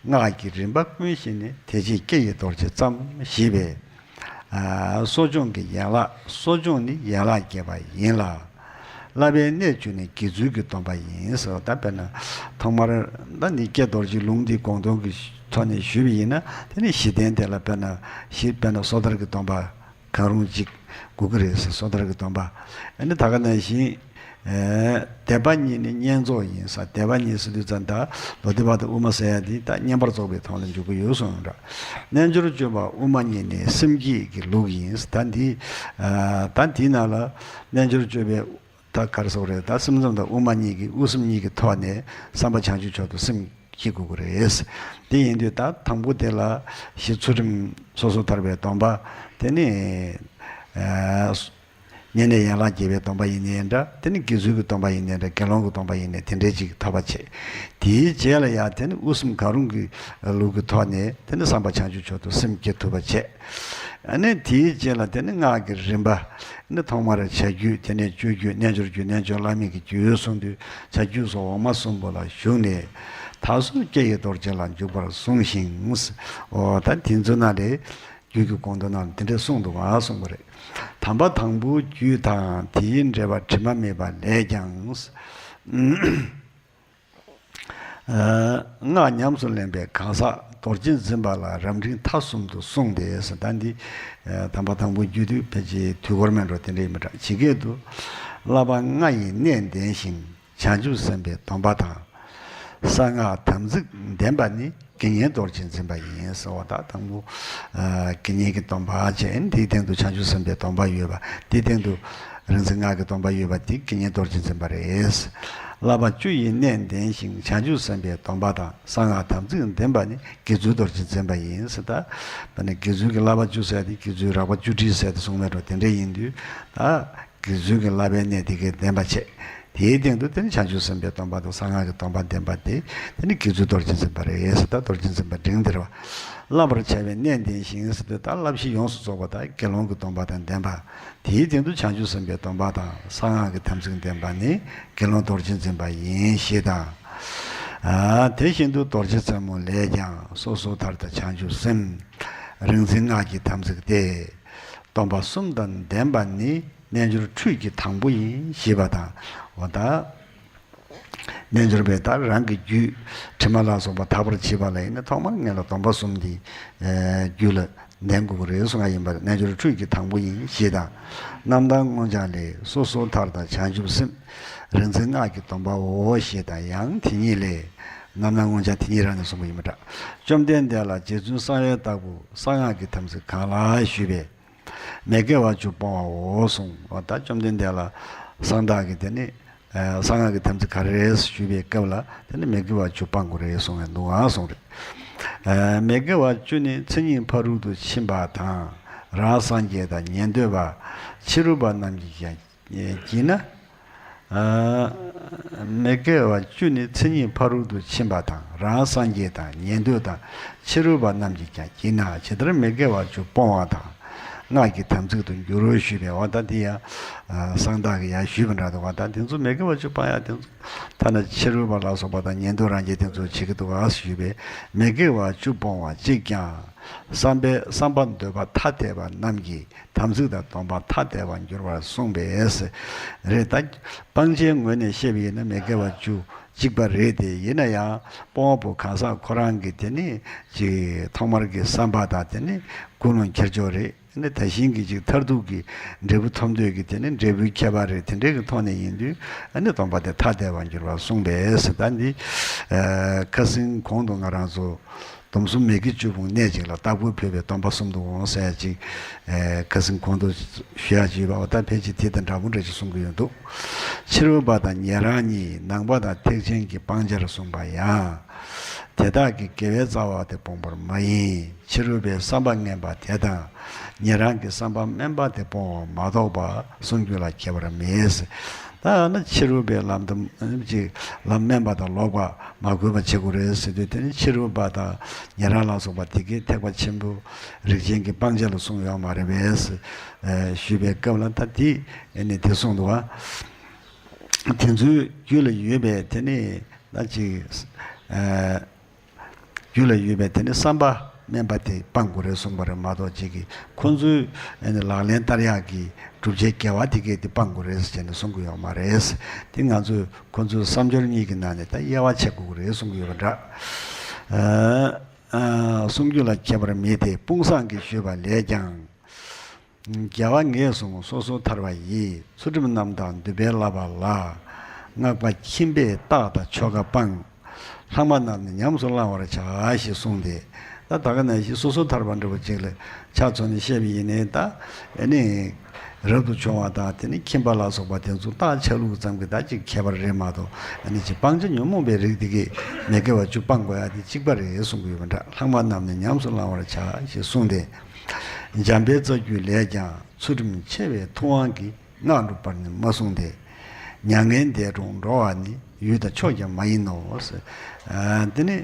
སྔགས་ཀྱི་རིམ་པ་ཀུན་ཞིག་ནི། དེ་རྗེས་ཀྱེ་ཡི་རྡོ་རྗེ་ཙམ་ཞེས་པས། ཨ། གསོ་སྦྱོང་གི་ཡན་ལག་གསོ་སྦྱོང་ནི་ཡན་ལག་བརྒྱད་པ་ཡིན་ལ། བསླབ་པའི་གནས་བཅུ་ནི་དགེ་ཚུལ་གྱི་སྡོམ་པ་ཡིན་ཟེར་བ། ད་དཔེར་ན་ཐོག་མར་ད་ནི་ཀྱེ་རྡོ་རྗེའི་ལུང་འདི་དགོངས་དོན་གྱི་ཐོག་ནས་ཞུས་པ་ཡིན་ན། དེ་ནི་གཞི་རྟེན་དེ་ལ་དཔེར་ན་གཞི་དཔེར་ན་སོ་ཐར་གྱི་སྡོམ་པ་གང་རུང་གཅིག་དགོས་ཀྱི་རེད་ཟེར། སོ་ཐར་གྱི་སྡོམ་པ། ཨ་ནི་ད་ག་ནང་བཞིན། ཨེ། སྡེ་པ་གཉིས་ནི་བསྙེན་རྫོགས་ཡིན་ཟེར། སྡེ་པ་གཉིས་ཟེར་དུས་ཙམ་ད་མདོ་སྡེ་པ་དང་དབུ་མ་ཟེར་ཡ་འདི་ད་བསྙེན་པར་རྫོགས་པའི་ཐོག་ལ་འཇུག་གི་ཡོད་གསུངས་ཡོད་འདྲ། རྣལ་འབྱོར་སྤྱོད་པ་དབུ་མ་གཉིས་ནི་སེམས་བསྐྱེད་ཀྱི་ལུགས་ཡིན་ཟེར། ད་འདི། ཨ། ད་འདིའི་ནང་ལ་རྣལ་འབྱོར་སྤྱོད་པའི། ད་ག་རེ་ཟེར་དགོས་རེད། ད་སེམས་ཙམ་དང་དབུ་མ་གཉིས་ཀྱི། དབུ་སེམས་གཉིས་ཀྱི་ཐོག་ནས་བསམ་པ་བྱང་ཆུབ་མཆོག་ཏུ་སེམས་བསྐྱེད་དགོས་ཀྱི་རེད། དེ་ཡིན་དུས་ད་དང་པོ་དེ་ལ་གཞི་ཚུལ་ཁྲིམས་སོ་སོར་ཐར་པའི་སྡོམ་པ། དེ་ནས། ཨ། བསྙེན་གནས་ཡན་ལག་བརྒྱད་པའི་སྡོམ་པ་ཡིན་ནའི་འདྲ། དེ་ནས་དགེ་ཚུལ་གྱི་སྡོམ་པ་ཡིན་ནའི་འདྲ། དགེ་སློང་གི་སྡོམ་པ་ཡིན་ནའི་དེ་འདྲའི་ཅིག་ཐོབ་པ་བྱེད། དེའི་རྗེས་ལ་ཡང་དེ་ནས་དབུ་སེམས་གང་རུང་གི་ལུགས་ཀྱི་ཐོག་ནས་དེ་ནས་བསམ་པ་བྱང་ཆུབ་མཆོག་ཏུ་སེམས་བསྐྱེད་ཐུབ་པ་བྱེད། ཨ་ནི་དེའི་རྗེས་ལ་དེ་ནི་སྔགས་ཀྱི་རིམ་པ། ཨ་ནི་ཐོག་མར་བྱ་རྒྱུད། དེ་ནས་སྤྱོད་རྒྱུད། རྣལ་འབྱོར་རྒྱུད། རྣལ་འབྱོར་བླ་མེད་ཀྱི་རྒྱུད་གསུངས་དུས་བྱ་རྒྱུད་སོགས་འོག་མ་གསུམ་པོ་ལ་ཞུགས་ནས། མཐའ་སོར་ཀྱེ་ཡི་རྡོ་རྗེ་ལ་འཇུག་པར་གསུངས་ཤིང་། འོ་ད་དེ་ཚོ་ནང་ལས་རྒྱུད་ཀྱི་དགོངས་དོན་ནང་དེ་འདྲས་གསུངས་འདུག་ག། གསུངས་པ་རེད། དམ་པ་དང་པོའི་རྒྱུད་དང་དེའི་འགྲེལ་པ་དྲི་མ་མེད་པ་ལས་ཀྱང་། ཨ། སྔགས་ཉམས་སུ་ལེན་པའི་གང་ཟག་རྡོ་རྗེ་འཛིན་པ་ལ་རབ་འབྲིང་ཐ་གསུམ་དུ་གསུངས་ཏེ་ཟེར། ད་འདི། ཨ། དམ་པ་དང་པོའི་རྒྱུད་དུ་ཕལ་ཆེར་དུས་འཁོར་མེད་འགྲོ་དེ་འདྲ་ཡིན་པ་འདྲ། ཇི་སྐད་དུ། བསླབ་པ་ལྔ་ཡི་གནད་ལྡན་ཞིང་། བྱང་ཆུབ་སེམས་དཔའི་སྡོམ་པ་དང་། གསང་སྔགས་དམ་ཚིག་ལྡན་པ་ནི། དགེ་བསྙེན་རྡོ་རྗེ་འཛིན་པ་ཡིན་ཟེར་བ། ད་དང་པོ། ཨ། དགེ་བསྙེན་གྱི་སྡོམ་པ་བྱས། དེའི་སྟེང་དུ་བྱང་ཆུབ་སེམས་དཔའི་སྡོམ་པ་ཡོད་པ། དེའི་སྟེང་དུ། རིག་འཛིན་སྔགས་ཀྱི་སྡོམ་པ་ཡོད་པ་དེ་དགེ་བསྙེན་རྡོ་རྗེ་འཛིན་པ་རེད། བསླབ་པ་བཅུ་ཡི་གནད་ལྡན་ཞིང་། བྱང་ཆུབ་སེམས་དཔའི་སྡོམ་པ་དང་། གསང་སྔགས་དམ་ཚིག་ལྡན་པ་ནི། དགེ་ཚུལ་རྡོ་རྗེ་འཛིན་པ་ཡིན་ཟེར། ད་ད་ནི་དགེ་ཚུལ་གྱི་བསླབ་པ་བཅུ་ཟེར་དེ་དགེ་ཚུལ་རགས་པ་བཅུ་དྲུག་ཟེར་དེ་གསུངས་མེད་འགྲོ། དེ་འདྲ་ཡིན་དུས་ད། དགེ་ཚུལ་གྱི་བསླབ་པའི་གནད་དེ་གའི་ལྡན་པ་བྱས། དེའི་སྟེང་དུ་དེ་ནི་བྱང་ཆུབ་སེམས་དཔའི་སྡོམ་པ་དང་གསང་སྔགས་ཀྱི་སྡོམ་པ་ལྡན་པ་དེ་དེ་ནི་དགེ་ཚུལ་རྡོ་རྗེ་འཛིན་པ་རེད་ཟེར། ད་རྡོ་རྗེ་འཛིན་པ་འབྲིང་དེ་རེད་བ། བསླབ་པར་བྱ་བའི་གནད་ལྡན་ཞིང་ཟེར་དུས་ད་བསླབ་གཞི་ཡོངས་སུ་རྫོགས་པ་དང་དགེ་སློང་གི་སྡོམ་པ་དང་ལྡན་པ། དེའི་སྟེང་དུ་བྱང་ཆུབ་སེམས་དཔའི་སྡོམ་པ་དང་གསང་སྔགས་ཀྱི་དམ་ཚིག་ལྡན་པ་ནི་དགེ་སློང་རྡོ་རྗེ་འཛིན་པ་ཡིན་ཞེས་དང་། ཨ་དེ་བཞིན་དུ་རྡོ་རྗེ་རྩེ་མོ་ལས་ཀྱང་། སོ་སོར་ཐར་དང་བྱང་ཆུབ་སེམས། རིག་འཛིན་སྔགས་ཀྱི་དམ་ཚིག་སྟེ། སྡོམ་པ་གསུམ་དང་ལྡན་པ་ནི། རྣལ་འབྱོར་ཁྲུས་ཀྱི་དང་པོ་ཡིན་ཞེས་པ་དང་། འོ་ད། རྣལ་འབྱོར་པས་ད་རང་གི་རྒྱུད་དྲི་མ་ལ་སོགས་པ་དག་པར་བྱེད་པ་ལ་ཡིན་ན་ཐོག་མར་ངེད་ལ་སྡོམ་པ་གསུམ་འདི་རྒྱུད་ལ་ལྡན་དགོས་ཀྱི་རེད་གསུང་ཡ་ཡིན་པ་རེད། རྣལ་འབྱོར་ཁྲུས་ཀྱི་དང་པོ་ཡིན་ཞེས་དང་། རྣམ་དག་མངོན་བྱང་ལས། སོ་སོར་ཐར་དང་བྱང་ཆུབ་སེམས། རིག་འཛིན་སྔགས་ཀྱི་སྡོམ་པའོ་ཞེས་དང་ཡང་དེ་ཉིད་ལས། རྣམ་དག་མངོན་བྱང་དེ་ཉིད་རང་ནས་གསུངས་པ་ཡིན་པ་འདྲ། བཅོམ་ལྡན་འདས་ལ་རྗེ་བཙུན་གསང་བའི་བདག་པོ་གསང་སྔགས་ཀྱི་དམ་ཚིག་གང་ལགས་ཞུས་པས། མི་དགེ་བ་བཅུ་སྤོང་བའོ་གསུངས། འོ་ད་བཅོམ་ལྡན་འདས་ལ་གསང་བདག་གིས་དེ་ནི་ཨ་གསང་སྔགས་ཀྱི་དམ་ཚིག་ག་རེ་རེད་ཞུས་པའི་སྐབས་ལ་དེ་ནི་མི་དགེ་བ་བཅུ་སྤང་དགོས་རེད་གསུངས་པའི་འདུག་ཨང་གསུངས་རེད། ཨ་མི་དགེ་བ་བཅུ་ནི། མཚན་ཉིད་ཕ་རོལ་ཏུ་ཕྱིན་པ་དང་། རང་སངས་རྒྱས་དང་ཉན་ཐོས་པ། ཕྱི་རོལ་པ་རྣམས་ཀྱིས་ཀྱང་བགྱིས་ན། ཨ་མི་དགེ་བ་བཅུ་ནི། མཚན་ཉིད་ཕ་རོལ་ཏུ་ཕྱིན་པ་དང་། རང་སངས་རྒྱས་དང་ཉན་ཐོས་དང་། ཕྱི་རོལ་པ་རྣམས་ཀྱིས་ཀྱང་བགྱིས་ན། ཇི་ལྟར་མི་དགེ་བ་བཅུ་སྤོང་བ་དང་། སྔགས་ཀྱི་དམ་ཚིག་ཏུ་འགྱུར་རོ་ཞུས་པས། འོ་ད་འདི་ཡང་ཨ་གསང་བདག་གིས་ཡང་ཞུས་པ་འདྲ་འདུག་བ། ད་དེ་ཚོ་མི་དགེ་བ་བཅུ་སྤང་ཡ་དེ་ཚོ་ཐ་ན་ཕྱི་རོལ་པ་ལ་སོགས་པ་དང་ཉན་ཐོས་རང་རྒྱལ་དེ་ཚོ་བྱེད་ཀྱི་འདུག་ཨ་ཞུས་པས། མི་དགེ་བ་བཅུ་སྤོང་བ་གཅིག་ཀྱང་བསམ་པས་བསམ་པ་འདོད་པ་ཐ་དད་པ་རྣམས་ཀྱིས་དམ་ཚིག་དང་སྡོམ་པ་ཐ་དད་པར་འགྱུར་བར་གསུངས་པས། རེད་ད། སྤང་བྱའི་ངོས་ནས་བཤད་པ་ཡིན་ན་མི་དགེ་བ་བཅུ་གཅིག་པ་རེད་དེ། ཡིན་ན་ཡང་སྤོང་བ་པོ་གང་ཟག་ཁོ་རང་གི་དེ་ནི་ཅིག་ཐོག་མར་གྱི་བསམ་པ་དང་དེ་ནི་ཀུན་སློང་འཁྱེར་ཕྱོགས་རེད། ཨ་ནི་ད་གཞན་གྱི་ཅིག་མཐར་ཐུག་གི་འབྲས་བུ་ཐོབ་འདོད་ཀྱི་དེ་ནི་འབྲས་བུའི་ཁྱད་པར་རེད། དེ་འདྲའི་གི་ཐོག་ནས་ཡིན་དུས་ཨ་ནི་སྡོམ་པ་དེ་ཐ་དད་པར་འགྱུར་བར་གསུངས་པས། ད་འདི་ཨ་ཁ་སང་གོང་དུ་ང་རང་ཚོ། སྡོམ་གསུམ་མི་དགེ་བཅུ་སྤོང་གནས་གཅིག་ལ། བདག་པོས་བོས་པའི་སྡོམ་པ་གསུམ་དུ་འོང་ཟེར་ཅིག་ཨེ་ཁ་སང་གོང་དུ་ཞུ་ཡ་ཅིག་ཡོད་པ། འོ་ད་ཕལ་ཆེར་དེ་དང་འདྲ་པོ་འདྲ་ཅིག་གསུང་གི་ཡོད་འདུག་ཕྱི་རོལ་པ་དང་ཉན་རང་གཉིས། ནང་པ་དང་ཐེག་ཆེན་གྱི་སྤང་བྱར་གསུངས་པ་ཡང་། དེ་དག་གི་དགེ་བའི་རྩ་བ་དེ་སྤོང་བར་མ་ཡིན། ཕྱི་རོལ་པའི་བསམ་པ་ངན་པ་དེ་དང་། ཉན་རང་གི་བསམ་པ་དམན་པ་དེ་སྤོང་བ་མ་གཏོགས་པ་གསུང་རྒྱུད་ལ་ཁྱད་པར་མེད། ད་ནི་ཕྱི་རོལ་པའི་ལམ་དུ་ཅིག་ལམ་དམན་པ་དང་ལོག་པ་མ་དགོས་པ་བྱེད་དགོས་རེད་ཟེར་དུས། དེ་ནི་ཕྱི་རོལ་པ་དང་ཉན་རང་ལ་སོགས་པ་དེ་གའི་ཐེག་པ་ཆེན་པོ་རིགས་ཅན་གྱི་སྤང་བྱ་ལ་གསུངས་ཡོད་མ་རེད་པས་ཞུས་པའི་སྐབས་ལ། ད་དེ་ཨེ་ནི་དེ་གསུངས་འདུག་བ། དེ་ཚོའི་རྒྱུད་ལ་ཡོད་པའི་དེ་ནི་ད་ཅིག་ཨ། རྒྱུད་ལ་ཡོད་པའི་དེ་ནི་བསམ་པ་དམན་པ་དེ་སྤང་དགོས་རེད་གསུངས་པ་རེད་མ་གཏོགས། གཅིག་གིས་ཁོ་ཚོའི་ཨ་ནི་ལག་ལེན་བསྟར་ཡག་གི་བསྒྲུབ་བྱའི་དགེ་བ་དེ་གས་དེ་སྤང་དགོས་རེད་ཟེར་ནས་གསུང་གི་ཡོད་མ་རེད། དེ་ང་ཚོས་ཁོ་ཚོའི་བསམ་སྦྱོར་གཉིས་ཀྱི་ནང་ནས་ད་དབྱེ་བ་ཕྱེ་དགོས་ཀྱི་རེད་གསུང་གི་ཡོད་པ་འདྲ། ཨ་ཨ་གསུང་རྒྱུད་ལ་ཁྱད་པར་མེད་དེ། དཔུང་བཟང་གིས་ཞུས་པ་ལས་ཀྱང་། རྒྱལ་བ་ངས་གསུངས་སོ་སོར་ཐར་བ་ཡི། ཚུལ་ཁྲིམས་རྣམ་དག་འདུན་པས་བསླབ་པ་ལ། སྔགས་པ་ཁྱིམ་པས་རྟགས་དང་ཆོ་ག་སྤང་། ལྷག་མ་རྣམས་ནི་ཉམས་སུ་བླང་བར་བྱ། ཞེས་གསུངས་ཏེ། ད་ད་ག་ནང་བཞིན་སོ་སོར་ཐར་པ་འདྲ་བོ་ཅིག་ལ་ཆ་མཚོན་ནས་བཤད་པ་ཡིན་ནའི། ད་ཨ་ནི་རབ་ཏུ་བྱུང་བ་དང་དེ་ནི་ཁྱིམ་པ་ལ་སོགས་པ་དེ་ཚོ་རྟགས་ཆ་ལུགས་ཙམ་གྱི་ད་ཅིག་ཁྱད་པར་རེད་མ་གཏོགས། ཨ་ནི་ཅིག་སྤང་བྱ་ཉོན་མོངས་པའི་རིགས་དེ་གས་མི་དགེ་བ་བཅུ་སྤང་དགོས་ཡ་དེ་གཅིག་པ་རེད་གསུང་གི་ཡོད་པ་འདྲ། ལྷག་མ་རྣམས་ནི་ཉམས་སུ་བླང་བར་བྱ། ཞེས་གསུངས་ཏེ། འཇམ་དཔལ་རྩ་རྒྱུད་ལས་ཀྱང་། ཚུལ་ཁྲིམས་ཆེ་བའི་ཐུབ་དབང་གིས། སྔགས་སྒྲུབ་པར་ནི་མ་གསུངས་ཏེ། མྱ་ངན་འདས་གྲོངས་འགྲོ་བ་ནི། ཡུལ་དང་ཕྱོགས་ཀྱང་མ་ཡིན་ནོ། ཨ་དེ་ནི་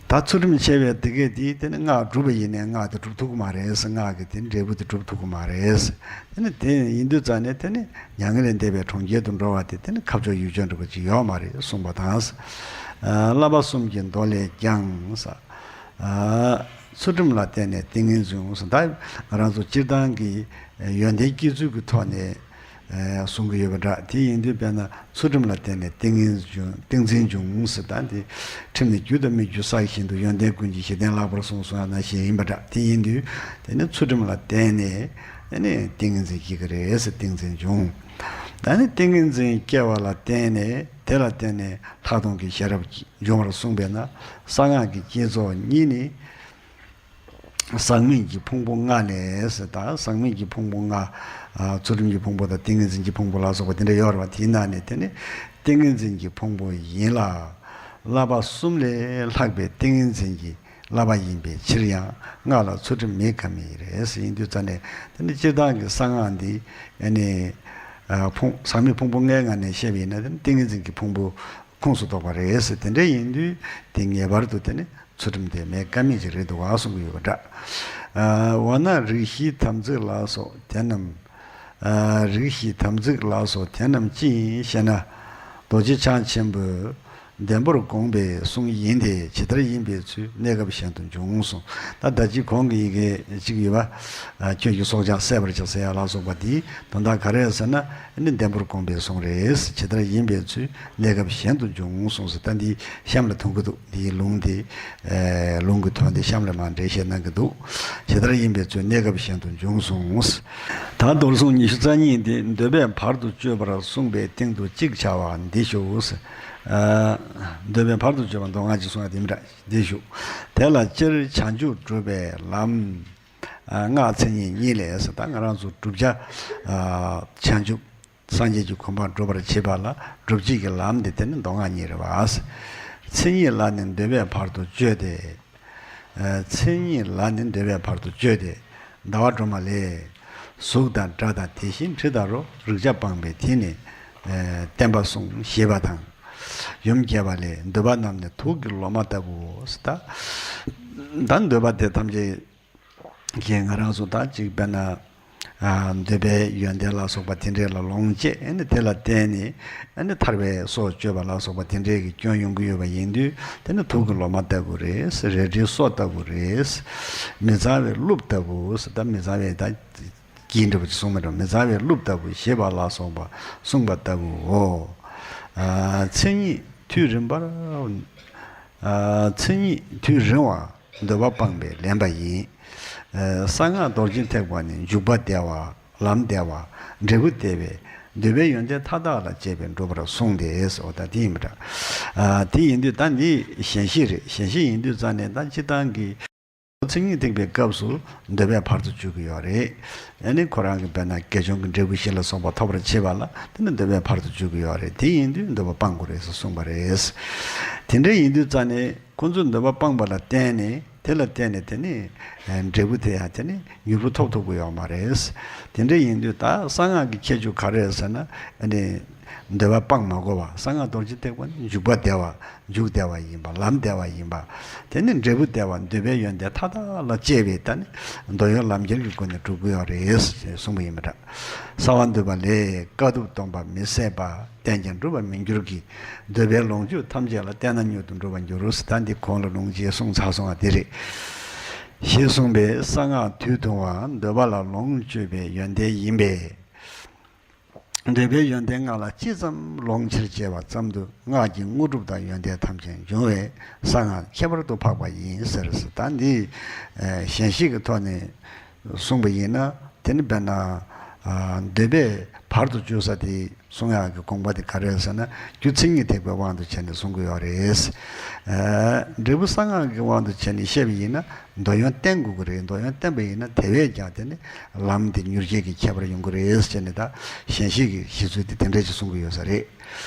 ད་ཚུལ་ཁྲིམས་ཆེ་བའི་དེ་གས་དེ་དེ་ནི་སྔགས་སྒྲུབ་པ་ཡིན་ནའི་སྔགས་དེ་སྒྲུབ་ཐུབ་ཀྱི་མ་རེད། སྔགས་ཀྱི་དེ་འབྲས་བུ་དེ་སྒྲུབ་ཐུབ་ཀྱི་མ་རེད། དེ་ནི་དེ་ཡིན་དུས་ཙང་ནས་དེ་ནི་མྱ་ངན་ལས་འདས་པའི་གྲོང་ཁྱེར་དུ་འགྲོ་བ་དེ་དེ་ནི་ཁ་ཕྱོགས་ཡུལ་ཕྱོགས་འདྲ་པོ་ཅིག་ཡོད་མ་རེད་གསུངས་པ་དང་། ཨ་བསླབ་པ་གསུམ་གྱི་མདོ་ལས་ཀྱང་ཟེར། ཨ་ཚུལ་ཁྲིམས་ལ་བརྟེན་ནས་ཏིང་ངེ་འཛིན་འོང་ཟེར། ད་ང་རང་ཚོ་སྤྱིར་བཏང་གི་ཡོན་ཏན་སྐྱེ་ཚུལ་གྱི་ཐོག་ནས་ཨ་གསུང་གི་ཡོད་པ་འདྲ། དེ་ཡིན་དུས་དཔེར་ན་ཚུལ་ཁྲིམས་ལ་བརྟེན་ནས་ཏིང་ངེ་འཛིན་འབྱུང་། ཏིང་འཛིན་འབྱུང་ཟེར། ད་འདི་ཁྲིམས་ནི་རྒྱུ་དང་སྨིག་རྒྱུ་ས་བཞིན་དུ། ཡོན་ཏན་ཀུན་གྱི་གཞི་རྟེན་ལྷག་པར་གསུངས་གསུངས་པ་ནང་བཞིན་ཡིན་པ་འདྲ། དེ་ཡིན་དུས་དེ་ནི་ཚུལ་ཁྲིམས་ལ་བརྟེན་ནས་དེ་ནི་ཏིང་ངེ་འཛིན་སྐྱེ་གི་རེད་ཟེར། ཏིང་འཛིན་འབྱུང་། ད་ནི་ཏིང་ངེ་འཛིན་སྐྱེ་བ་ལ་བརྟེན་ནས། དེ་ལ་བརྟེན་ནས་ལྷག་མཐོང་གི་ཤེས་རབ་འབྱུང་བར་གསུངས་པས་ན། གསང་སྔགས་ཀྱི་བསྐྱེད་རྫོགས་གཉིས་ནི་ ཟག་མེད་ཀྱི་ཕུང་པོ་ལྔ་ལས་ཟེར། ད་ཟག་མེད་ཀྱི་ཕུང་པོ་ལྔ། ཨ་ཚུལ་ཁྲིམས་ཀྱི་ཕུང་པོ་དང་ཏིང་ངེ་འཛིན་གྱི་ཕུང་པོ་ལ་སོགས་པ་དེ་འདྲ་ཡོད་རེད་བ། དེའི་ནང་ནས་དེ་ནི་ཏིང་ངེ་འཛིན་གྱི་ཕུང་པོ་ཡིན་ལ། བསླབ་པ་གསུམ་ལས་ལྷག་པའི་ཏིང་ངེ་འཛིན་གྱི་བསླབ་པ་ཡིན་པའི་ཕྱིར་ཡང་སྔགས་ལ་ཚུལ་ཁྲིམས་མེད་ཀ་མེད་རེད་ཟེར། ཡིན་དུས་ཙ་ནས་དེ་ནི་སྤྱིར་བཏང་གི་གསང་སྔགས་འདི་ཨ་ནི་ཨ་ཕུང་ཟག་མེད་ཕུང་པོ་ལྔའི་ངང་ནས་བཤད་པ་ཡིན་ན་དེ་ནི་ཏིང་ངེ་འཛིན་གྱི་ཕུང་པོ་ཁོངས་སུ་གཏོགས་པ་རེད་ཟེར། དེ་འདྲ་ཡིན་དུས་དེ་ངེས་པར་དུ་དེ་ནི་ཚུལ་ཁྲིམས་དེ་མེད་ཀ་མེད་ཅིག་རེད་འདུག་ག་གསུང་གི་ཡོད་པ་འདྲ། ཨ་འོ་ན་རིགས་བཞིའི་དམ་ཚིག་ལ་སོགས་དེ་རྣམས། ཨ་རིགས་བཞིའི་དམ་ཚིག་ལ་སོགས་དེ་རྣམས་ཅི་ཡིན་ཞེ་ན། རྡོ་རྗེ་འཆང་ཆེན་པོས་ལྡེམ་པོར་དགོངས་པའི་གསུང་ཡིན་ཏེ། ཇི་ལྟར་ཡིན་པའི་ཚུལ་གནས་སྐབས་གཞན་དུ་འབྱུང་གསུངས། ད་ད་ཅི་གོང་གི་ཡི་གེ་གཅིག་ཡོད་པ། ཨ་ཁྱོད་ཀྱི་སྲོག་ཆགས་བསད་པར་བྱ་ཟེར་ཡ་ལ་སོགས་པ་དེའི་དོན་དག་ག་རེ་ཟེར་ན། ཨ་ནི་ལྡེམ་པོར་དགོངས་པའི་གསུང་རེད། ཇི་ལྟར་ཡིན་པའི་ཚུལ་གནས་སྐབས་གཞན་དུ་འབྱུང་གསུངས་ཟེར། ད་འདི་གཤམ་ལ་ཐོན་གྱི་འདུག་འདིའི་ལུང་དེ། ཨེ་ལུང་གི་དོན་དེ་གཤམ་ལ་མར་འགྲེལ་བཤད་གནང་གི་འདུག་ཇི་ལྟར་ཡིན་པའི་ཚུལ་གནས་སྐབས་གཞན་དུ་འབྱུང་གསུངས། ད་མདོར་གསུངས་ཉི་ཤུ་རྩ་གཉིས་ཏེ། འདོད་པས་བར་དུ་གཅོད་པར་གསུངས་པའི་སྟེང་དུ་གཅིག་བྱ་བ་འདི་ཞུ། ཨ་འདོད་པས་བར་དུ་གཅོད་པ་མདོ་སྔགས་ཀྱི་གསུང་བ་དེ་མི་འདྲ་འདི་ཞུ། དེ་ལ་སྤྱིར་བྱང་ཆུབ་སྒྲུབ་པའི་ལམ། ཨ་སྔགས་མཚན་ཉིད་གཉིས་ལས་ཟེར། ད་ང་རང་ཚོ་བསྒྲུབ་བྱ་ཨ་བྱང་ཆུབ་སངས་རྒྱས་ཀྱི་གོ་འཕང་སྒྲུབ་པར་བྱེད་པ་ལ་སྒྲུབ་བྱེད་ཀྱི་ལམ་འདི་དེ་ནི་མདོ་སྔགས་གཉིས་རེད་བ། མཚན་ཉིད་ལ་ནི་འདོད་པས་བར་དུ་གཅོད་དེ། ཨ་མཚན་ཉིད་ལ་ནི་འདོད་པས་བར་དུ་གཅོད་དེ། ཟླ་བ་སྒྲོལ་མ་ལས། གཟུགས་དང་སྒྲ་དང་དེ་བཞིན་དྲི་དང་རོ། རེག་བྱ་སྤངས་པས་དེ་ནི་ཨ་བསྟན་པ་གསུངས་ཞེས་པ་དང་། ཡུམ་རྒྱས་པ་ལས། འདོད་པ་རྣམས་ནི་དུག་གི་ལོ་མ་ལྟ་བུའོ། ད་ད་འདོད་པ་དེ་ཐམས་ཅད་ཀྱིས་ང་རང་ཚོ་ད་ཅིག་དཔེར་ན། ཨ་འདོད་པའི་ཡོན་ཏན་ལ་སོགས་པ་དེ་འདྲས་ལ་ལོངས་སྤྱད། ཨ་ནི་དེ་ལ་བརྟེན་ནས་ཨ་ནི་ཐར་པའི་སྲོག་གཅོད་པ་ལ་སོགས་པ་དེ་འདྲས་ཀྱི་སྐྱོན་ཡོང་གི་ཡོད་པ་ཡིན་དུས། དེ་ནི་དུག་གི་ལོ་མ་ལྟ་བུ་རེད། རལ་གྲིའི་སོ་ལྟ་བུ་རེད། མི་གཙང་བའི་བླུབས་ལྟ་བུ། ད་མི་གཙང་བའི་ད་གྱི་འདྲ་བོ་ཅིག་གསུངས་མི་འགྲོ། མི་གཙང་བའི་བླུབས་ལྟ་བུ་ཞེས་པ་ལ་སོགས་པ་གསུངས་པ་ལྟ་བུའོ། ཨ་མཚན་ཉིད་དུས་རིམ་པར། ཨ་མཚན་ཉིད་དུས་རིང་བ་འདོད་པ་སྤངས་པས་ལེན་པ་ཡིན། ཨ་གསང་སྔགས་རྡོ་རྗེ་ཐེག་པ་ནི་འཇུག་པ་བདེ་བ། ལམ་བདེ་བ། འབྲས་བུ་བདེ་བས་འདོད་པའི་ཡོན་ཏན་མཐའ་དག་ལ་སྤྱད་པས་འགྲུབ་པར་གསུངས་ཏེ་ཟེར་བ་ད་དེ་ཡིན་པ་འདྲ། ཨ་དེ་ཡིན་དུས་ད་འདི་ཞེན་གཞི་རེད། ཞེན་གཞི་ཡིན་དུས་ཙ་ནས་ད་སྤྱིར་བཏང་གི་མཚན་ཉིད་ཐེག་པའི་སྐབས་སུ་འདོད་པས་བར་དུ་གཅོད་ཀྱི་ཡོད་རེད། ཨ་ནི་ཁོ་རང་གི་དཔེར་ན་དགེ་སྦྱོང་གི་འབྲས་བུ་བཞི་ལ་སོགས་པ་ཐོབ་པར་བྱེད་པ་ལ་དེ་ནི་འདོད་པས་བར་དུ་གཅོད་ཀྱི་ཡོད་རེད། དེ་ཡིན་དུས་འདོད་པ་སྤང་དགོས་རེད་ཟེར་གསུངས་པ་རེད། དེ་འདྲ་ཡིན་དུས་ཙ་ནས་ཁོ་ཚོས་འདོད་པ་སྤངས་པ་ལ་བརྟེན་ནས། དེ་ལ་བརྟེན་ནས་དེ་ནི་འབྲས་བུ་དེ་ཡང་དེ་ནི་མྱུར་པོ་ཐོབ་ཐུབ་ཀྱི་ཡོད་མ་རེད། དེ་འདྲ་ཡིན་དུས་ད་གསང་སྔགས་ཀྱི་ཁྱད་ཆོས་ག་རེ་རེད་ཟེར་ན། ཨ་ནི་འདོད་པ་སྤང་མ་དགོས་པ། གསང་སྔགས་རྡོ་རྗེ་ཐེག་པ་ནི་འཇུག་པ་བདེ་བ། འཇུག་བདེ་བ་ཡིན་པ། ལམ་བདེ་བ་ཡིན་པ། དེ་ནི་འབྲས་བུ་བདེ་བ། འདོད་པའི་ཡོན་ཏན་མཐའ་དག་ལ་སྤྱད་པའི་ད་ནི་འདོད་ཡོན་ལམ་ཁྱེར་གྱི་སྒོ་ནས་འགྲུབ་ཀྱི་ཡོད་རེད་ཅེས་གསུངས་པ་ཡིན་པ་འདྲ། གསང་བ་འདུས་པ་ལས། དཀའ་ཐུབ་སྡོམ་པ་མི་ཟད་པ། བསྟེན་ཀྱང་འགྲུབ་པར་མི་འགྱུར་གྱི། འདོད་པའི་ལོངས་སྤྱོད་ཐམས་ཅད་ལ། བརྟེན་ན་མྱུར་དུ་འགྲུབ་པར་འགྱུར། ད་འདི་གོང་ལ་ལུང་གཅིག་གསུངས་ཚར་སོང་བ་དེ་རེད། ཞེས་གསུངས་པས་གསང་སྔགས་དུས་ཐུང་བ་འདོད་པ་ལ་ལོངས་སྤྱོད་པའི་ཡོན་ཏན་ཡིན་པས། འདོད་པའི་ཡོན་ཏན་ལྔ་ལ་ཅི་ཙམ་ལོངས་ཆེར་སྤྱད་པ་ཙམ་དུ་སྔགས་ཀྱི་དངོས་གྲུབ་དང་ཡོན་ཏན་ཐམས་ཅད་འབྱུང་བས་གསང་སྔགས་ཁྱད་པར་དུ་འཕགས་པ་ཡིན་ཟེར། ད་འདི་ཨ་ཞེན་གཞི་གི་ཐོག་ནས་གསུངས་པ་ཡིན་ན། དེ་ནི་དཔེར་ན་ཨ་འདོད་པས་བར་དུ་གཅོད་ས་དེ་གསུང་ཡག་གི་དགོངས་པ་དེ་ག་རེ་རེད་ཟེར་ན། རྒྱུ་མཚན་ཉིད་ཐེག་པའི་དབང་དུ་བྱས་ནས་གསུང་གི་ཡོད་རེད། ཨ་འབྲས་བུ་གསང་སྔགས་ཀྱི་དབང་དུ་བྱས་ནས་བཤད་པ་ཡིན་ན། འདོད་ཡོན་བསྟེན་དགོས་ཀྱི་རེད། འདོད་ཡོན་བསྟེན་པ་ཡིན་ན་དེ་བས་ཀྱང་དེ་ནི་ལམ་དེ་མྱུར་སྐྱེལ་གྱི་ཁྱད་པར་ཡོང་གི་རེད་ཟེར་ནས། ད་ཞེན་གཞི་གི་གཞི་ཚུལ་དེ་དེ་འདྲ་ཞིག་གསུང་གི་ཡོད་ས་རེད།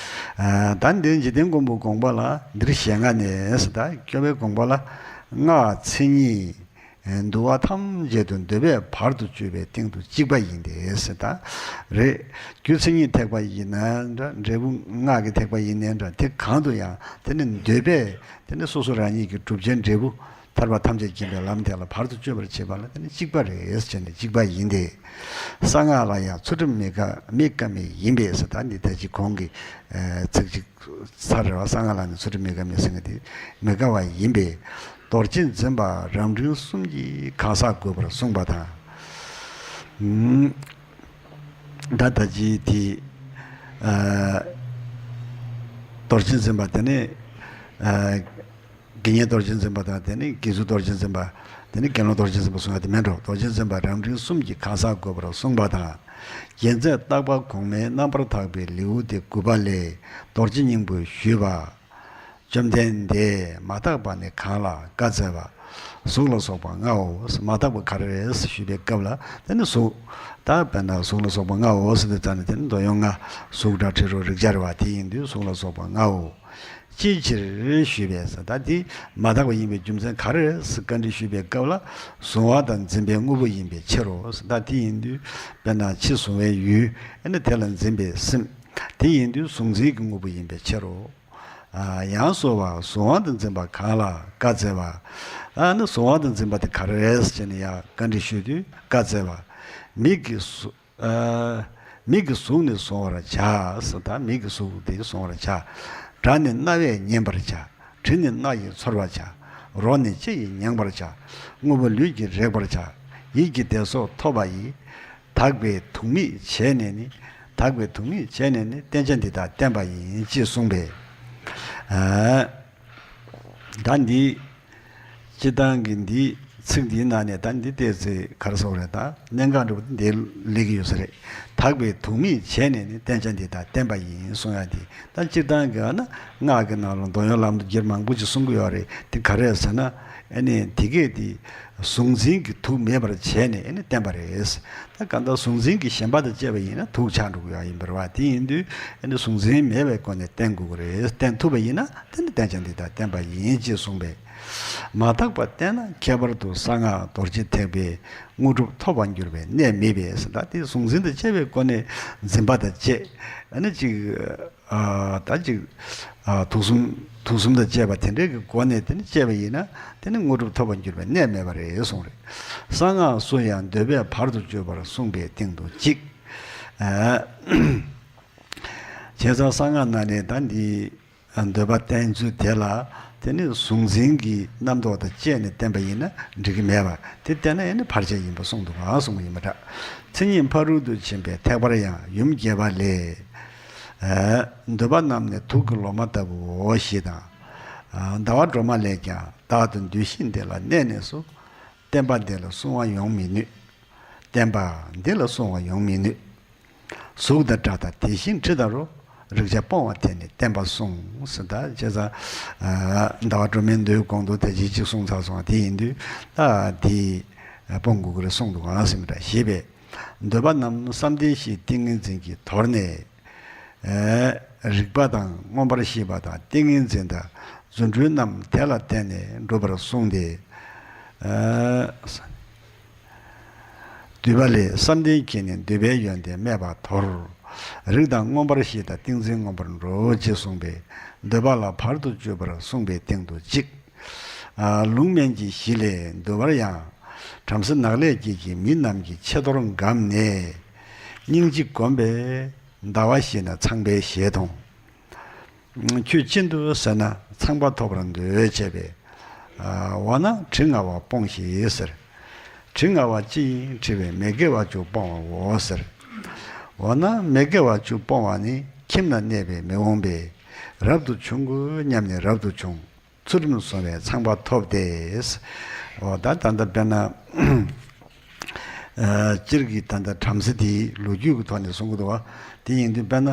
ཨ་ད་འདིར་འཇིག་རྟེན་མགོན་པོའི་དགོངས་པ་ལ། འདིར་ཞལ་སྔ་ནས་ཟེར། ད་སྐྱོབ་པའི་དགོངས་པ་ལ། སྔགས་མཚན་ཉིད་འདུལ་བ་ཐམས་ཅད་དུ་འདོད་པས་བར་དུ་གཅོད་པའི་སྟེང་དུ་གཅིག་པ་ཡིན་ཏེ་ཟེར། ད་རེད། རྒྱུ་མཚན་ཉིད་ཐེག་པ་ཡིན་ན་འདྲ། འབྲས་བུ་སྔགས་ཀྱི་ཐེག་པ་ཡིན་ནའི་འདྲ། དེ་གང་དུ་ཡང་དེ་ནི་འདོད་པས་དེ་ནི་སོ་སོ་རང་ཉིད་ཀྱི་གྲུབ་ཆའི་འབྲས་བུ་ཐར་པ་ཐམས་ཅད་མཁྱེན་པའི་ལམ་དེ་ལ་བར་དུ་གཅོད་པར་བྱེད་པ་ལ་དེ་ནི་གཅིག་པ་རེད་ཟེར་ནས་གཅིག་པ་ཡིན་ཏེ། གསང་སྔགས་ལ་ཡང་ཚུལ་ཁྲིམས་མེད་ཀ་མེད་ཀ་མེད་ཡིན་པས་ཟེར། ད་འདི་ད་ཅི་གོང་གི་ཚིག་གཅིག་ཚར་རེད་བ། གསང་སྔགས་ལ་ནི་ཚུལ་ཁྲིམས་མེད་ཀ་མེད་ཟེར་མཁན་དེ་མེད་ཀ་བ་ཡིན་པས། རྡོ་རྗེ་འཛིན་པ་རབ་འབྲིང་གསུམ་གྱིས་གང་ཟག་བཀོད་པར་གསུངས་པ་དང་། ད་ད་ཅི་དེ་ཨ་རྡོ་རྗེ་འཛིན་པ་དེ་ནི་ཨ་དགེ་བསྙེན་རྡོ་རྗེ་འཛིན་པ་དང་། དེ་ནི་དགེ་ཚུལ་རྡོ་རྗེ་འཛིན་པ། དེ་ནི་དགེ་སློང་རྡོ་རྗེ་འཛིན་པ་གསུང་ཡ་དེ་མིན་འགྲོ། རྡོ་རྗེ་འཛིན་པ་རབ་འབྲིང་གསུམ་གྱིས་གང་ཟག་བཀོད་པར་གསུངས་པ་དང་། རྒྱལ་མཚན་བཏགས་པ་གོང་མའི་རྣམ་པར་དག་པའི་ལེའུ་སྟེ་དགུ་པ་ལས། རྡོ་རྗེ་སྙིང་པོས་ཞུས་པ། བཅོམ་ལྡན་འདས་མ་དག་པ་ནི་གང་ལ་བཀའ་སྩལ་པ། གཟུགས་ལ་སོགས་པ་ལྔའོ། མ་དག་པ་ག་རེ་རེད་ཞུས་པའི་སྐབས་ལ། དེ་ནི་གཟུགས། ད་དཔེར་ན་གཟུགས་ལ་སོགས་པ་ལྔའོ་ཟེར་དུས་ཙམ་ནས། དེ་ནི་འདོད་ཡོན་ལྔ། གཟུགས་སྒྲ་དྲི་རོ་རེག་བྱ་རེད་བ། དེ་ཡིན་དུས་གཟུགས་ལ་སོགས་པ་ལྔའོ། ཅིའི་ཕྱིར་ཞུས་པས་ཟེར། ད་དེ་མ་དག་པ་ཡིན་པའི་རྒྱུ་མཚན་ག་རེ་རེད་ཟེར་བཀའ་འདྲི་ཞུས་པའི་སྐབས་ལ། གཟུང་བ་དང་འཛིན་པའི་དངོས་པོ་ཡིན་པའི་ཕྱིར་རོ་ཟེར། ད་དེ་ཡིན་དུས་དཔེར་ན་ཕྱི་གཟུང་བའི་ཡུལ། ཨ་ནི་དེ་ལ་འཛིན་པའི་སེམས། དེ་ཡིན་དུས་གཟུང་འཛིན་གྱི་དངོས་པོ་ཡིན་པའི་ཕྱིར་རོ། ཡང་གསོལ་བ། གཟུང་བ་དང་འཛིན་པ་གང་ལ་བཀའ་སྩལ་པ། ཨ་ནི་གཟུང་བ་དང་འཛིན་པ་དེ་ག་རེ་རེད་ཟེར་ནས་ཡང་བཀའ་འདྲི་ཞུས་དུས་བཀའ་སྩལ་པ། མིག་གི་གཟུ- ཨ། མིག་གི་གཟུགས་ནི་གཟུང་བར་བྱ་ཟེར། ད་མིག་གི་གཟུགས་དེ་གཟུང་བར་བྱ། སྒྲ་ནི་རྣ་བས་ཉན་པར་བྱ། དྲི་ནི་སྣ་ཡིས་ཚོར་བར་བྱ། རོ་ནི་ལྕེ་ཡིས་མྱང་བར་བྱ། རྔུལ་བུ་ལུས་ཀྱིས་རེག་པར་བྱ། ཡིད་ཀྱིས་བདེ་སོགས་ཐོབ་པ་ཡིས། དག་པའི་དུག་མེད་བྱས་ནས་ནི། དག་པའི་དུག་མེད་བྱས་ནས་ནི། བསྟན་བྱ་འདི་དག་བསྟན་པ་ཡིན། ཅེས་གསུངས་པས། ཨ། ད་འདི་སྤྱིར་བཏང་གི་འདི་ཚིག་འདིའི་ནང་ནས། ད་འདི་ཏོག་ཙམ་ག་རེ་ཟེར་དགོས་རེད། ད་གནད་འགག་འདྲ་པོ་འདི་སླེབས་ཀྱི་ཡོད་ས་རེད། དག་པའི་དུག་མེད་བྱས་ནས་ནི། བསྟན་བྱ་འདི་དག་བསྟན་པ་ཡིན་གསུང་ཡ་འདི། ད་སྤྱིར་བཏང་གི་ཨ་ན་སྔགས་ཀྱི་ནང་ལ་འདོད་ཡོན་ལམ་དུ་བགྱིར་མང་པོ་ཅིག་གསུང་གི་ཡོད་རེད། དེ་ག་རེ་ཟེར་ན། ཨ་ནི་དེ་གས་དེ་གཟུང་འཛིན་གྱི་དུག་མེད་པར་བྱས་ནས་ཨ་ནི་བསྟན་པ་རེད། ད་གང་ལྟར་གཟུང་འཛིན་གྱི་ཞེན་པ་དང་བཅས་པ་ཡིན་ན་དུག་ཆགས་འགྲོ་གི་ཡོད་ཡིན་པ་རེད་བ། དེ་ཡིན་དུས་ཨ་ནི་གཟུང་འཛིན་མེད་པའི་སྒོ་ནས་བསྟན་དགོས་ཀྱི་རེད། བསྟན་ཐུབ་པ་ཡིན་ན་དེ་ནི་བསྟན་བྱ་འདི་དག་བསྟན་པ་ཡིན། ཅེས་གསུངས་པས། མ་དག་པ་བསྟན་ན་ཁྱད་པར་དུ་གསང་སྔགས་རྡོ་རྗེ་ཐེག་པའི་དངོས་གྲུབ་ཐོབ་པར་འགྱུར་བའི་གནད་མེད་པས། ད་དེ་གཟུང་འཛིན་དང་བཅས་པའི་སྒོ་ནས་འཛིན་པ་དང་བཅས། ཨ་ནི་ཅིག་ཨ། ད་ཅིག་ཨ། དུག་གསུམ། དུག་གསུམ་དང་བཅས་པ་དེ་འདྲའི་གི་སྒོ་ནས་དེ་ནི་བཅས་པ་ཡིན་ན། དེ་ནི་དངོས་གྲུབ་ཐོབ་པར་འགྱུར་བའི་གནད་མེད་པ་རེད་གསུངས་རེད། གསང་སྔགས་སུ་ཡང་འདོད་པས་བར་དུ་གཅོད་པར་གསུངས་པའི་སྟེང་དུ་གཅིག་ཨ། བྱས་ཙང་གསང་སྔགས་ནང་ནས་ད་འདི་འདོད་པ་བསྟན་ཚུལ་དེ་ལ། དེ་ནི་གཟུང་འཛིན་གྱི་རྣམ་རྟོག་དང་བཅས་ནས་བསྟན་པ་ཡིན་ན་འགྲིག་གི་མེད་པ། དེ་བསྟན་ན་ཡང་ནི་བར་ཆད་ཡིན་པ་གསུངས་འདུག་ག་གསུངས་པ་ཡིན་པ་འདྲ། མཚན་ཉིད་ཕ་རོལ་ཏུ་ཕྱིན་པའི་ཐེག་པར་ཡང་། ཡུམ་རྒྱས་པ་ལས། ཨ། འདོད་པ་རྣམས་ནི་དུག་གི་ལོ་མ་ལྟ་བུའོ། ཞེས་དང་། ཨ། ཟླ་བ་སྒྲོན་མ་ལས་ཀྱང་བདག་ཏུ་འདུས་ཤིང་འདི་ལ་གནས་ནས་སུ། བསྟན་པ་འདི་ལ་བསྲུང་བ་ཡོང་མི་ནུས། བསྟན་པ་འདི་ལ་བསྲུང་བ་ཡོང་མི་ནུས། གཟུགས་དང་སྒྲ་དང་དེ་བཞིན་དྲི་དང་རོ། རེག་བྱ་སྤོང་བ་དེ་ནི་བསྟན་པ་བསྲུང་། ཟེར། ད་བྱས་ཙང་། ཨ། ཟླ་བ་སྒྲོན་མའི་མདོའི་གོང་དུ་ད་ཅིག་ཅིག་གསུངས་ཚར་སོང་བ། དེ་ཡིན་དུས་ད་དེ་སྤོང་དགོས་ཀྱི་རེད། བསྲུང་དགོས་ག་ཟེར་མི་འདྲ། ཞེས་པས། འདོད་པ་རྣམས་བསམ་གཏན་བཞིའི་ཏིང་ངེ་འཛིན་གྱིས་དོར་ནས། ཨ། རིག་པ་དང་མངོན་པར་ཤེས་པ་དང་ཏིང་ངེ་འཛིན་དང་རྫུ་འཕྲུལ་རྣམས་དེ་ལ་བརྟེན་ནས་འགྲུབ་པར་གསུངས་ཏེ། ཨ། འདུས་པ་ལས། བསམ་གཏན་གྱིས་ནི་འདོད་པའི་ཡོན་ཏན་སྨད་པ་དོར། རིག་དང་མངོན་པར་ཤེས་དང་ཏིང་འཛིན་མངོན་པར་འགྲུབ། ཅེས་གསུངས་པས། འདོད་པ་ལ་བར་དུ་གཅོད་པར་གསུངས་པའི་སྟེང་དུ་གཅིག་ཨ། ལུང་སྨན་གྱི་གཞི་ལས་འདུལ་བར་ཡང་། བྲམ་ཟེ་ནག་ལས་སྐྱེས་ཀྱི་མི་རྣམས་ཀྱིས་ཕྱེ་དོར་འགམས་ནས། སྙིང་རྗེ་བསྒོམས་པས་ཟླ་བ་བཞིན་ན་ཚངས་པའི་ཞལ་མཐོང་། ཁྱོད་ཅི་འདུག་ཟེར་ན། ཚངས་པ་ཐོབ་པར་འདོད་བྱས་པས། ཨ། འོ་ན་དྲི་ང་བ་སྤོངས་ཤིག་ཟེར། དྲི་ང་བ་ཅི་ཡིན་དྲི་བས། མི་དགེ་བ་བཅུ་སྤོང་བའོ་ཟེར། འོ་ན་མི་དགེ་བ་བཅུ་སྤོང་བ་ནི། ཁྱིམ་ན་གནས་པའི་མི་འོང་པས། རབ་ཏུ་བྱུང་དགོས་སྙམ་ནས་རབ་ཏུ་བྱུང་། ཚུལ་ཁྲིམས་སྲུང་བས་ཚངས་པ་ཐོབ་སྟེ། འོ་ད་ད་ལྟ་དཔེར་ན། ཨ། སྤྱིར་གྱི་ད་ལྟ་བྲམ་ཟེ་དེའི་ལོ་རྒྱུས་ཀྱི་ཐོག་ནས་གསུང་གི་འདུག་བ། དེ་ཡིན་དུས་དཔེར་ན་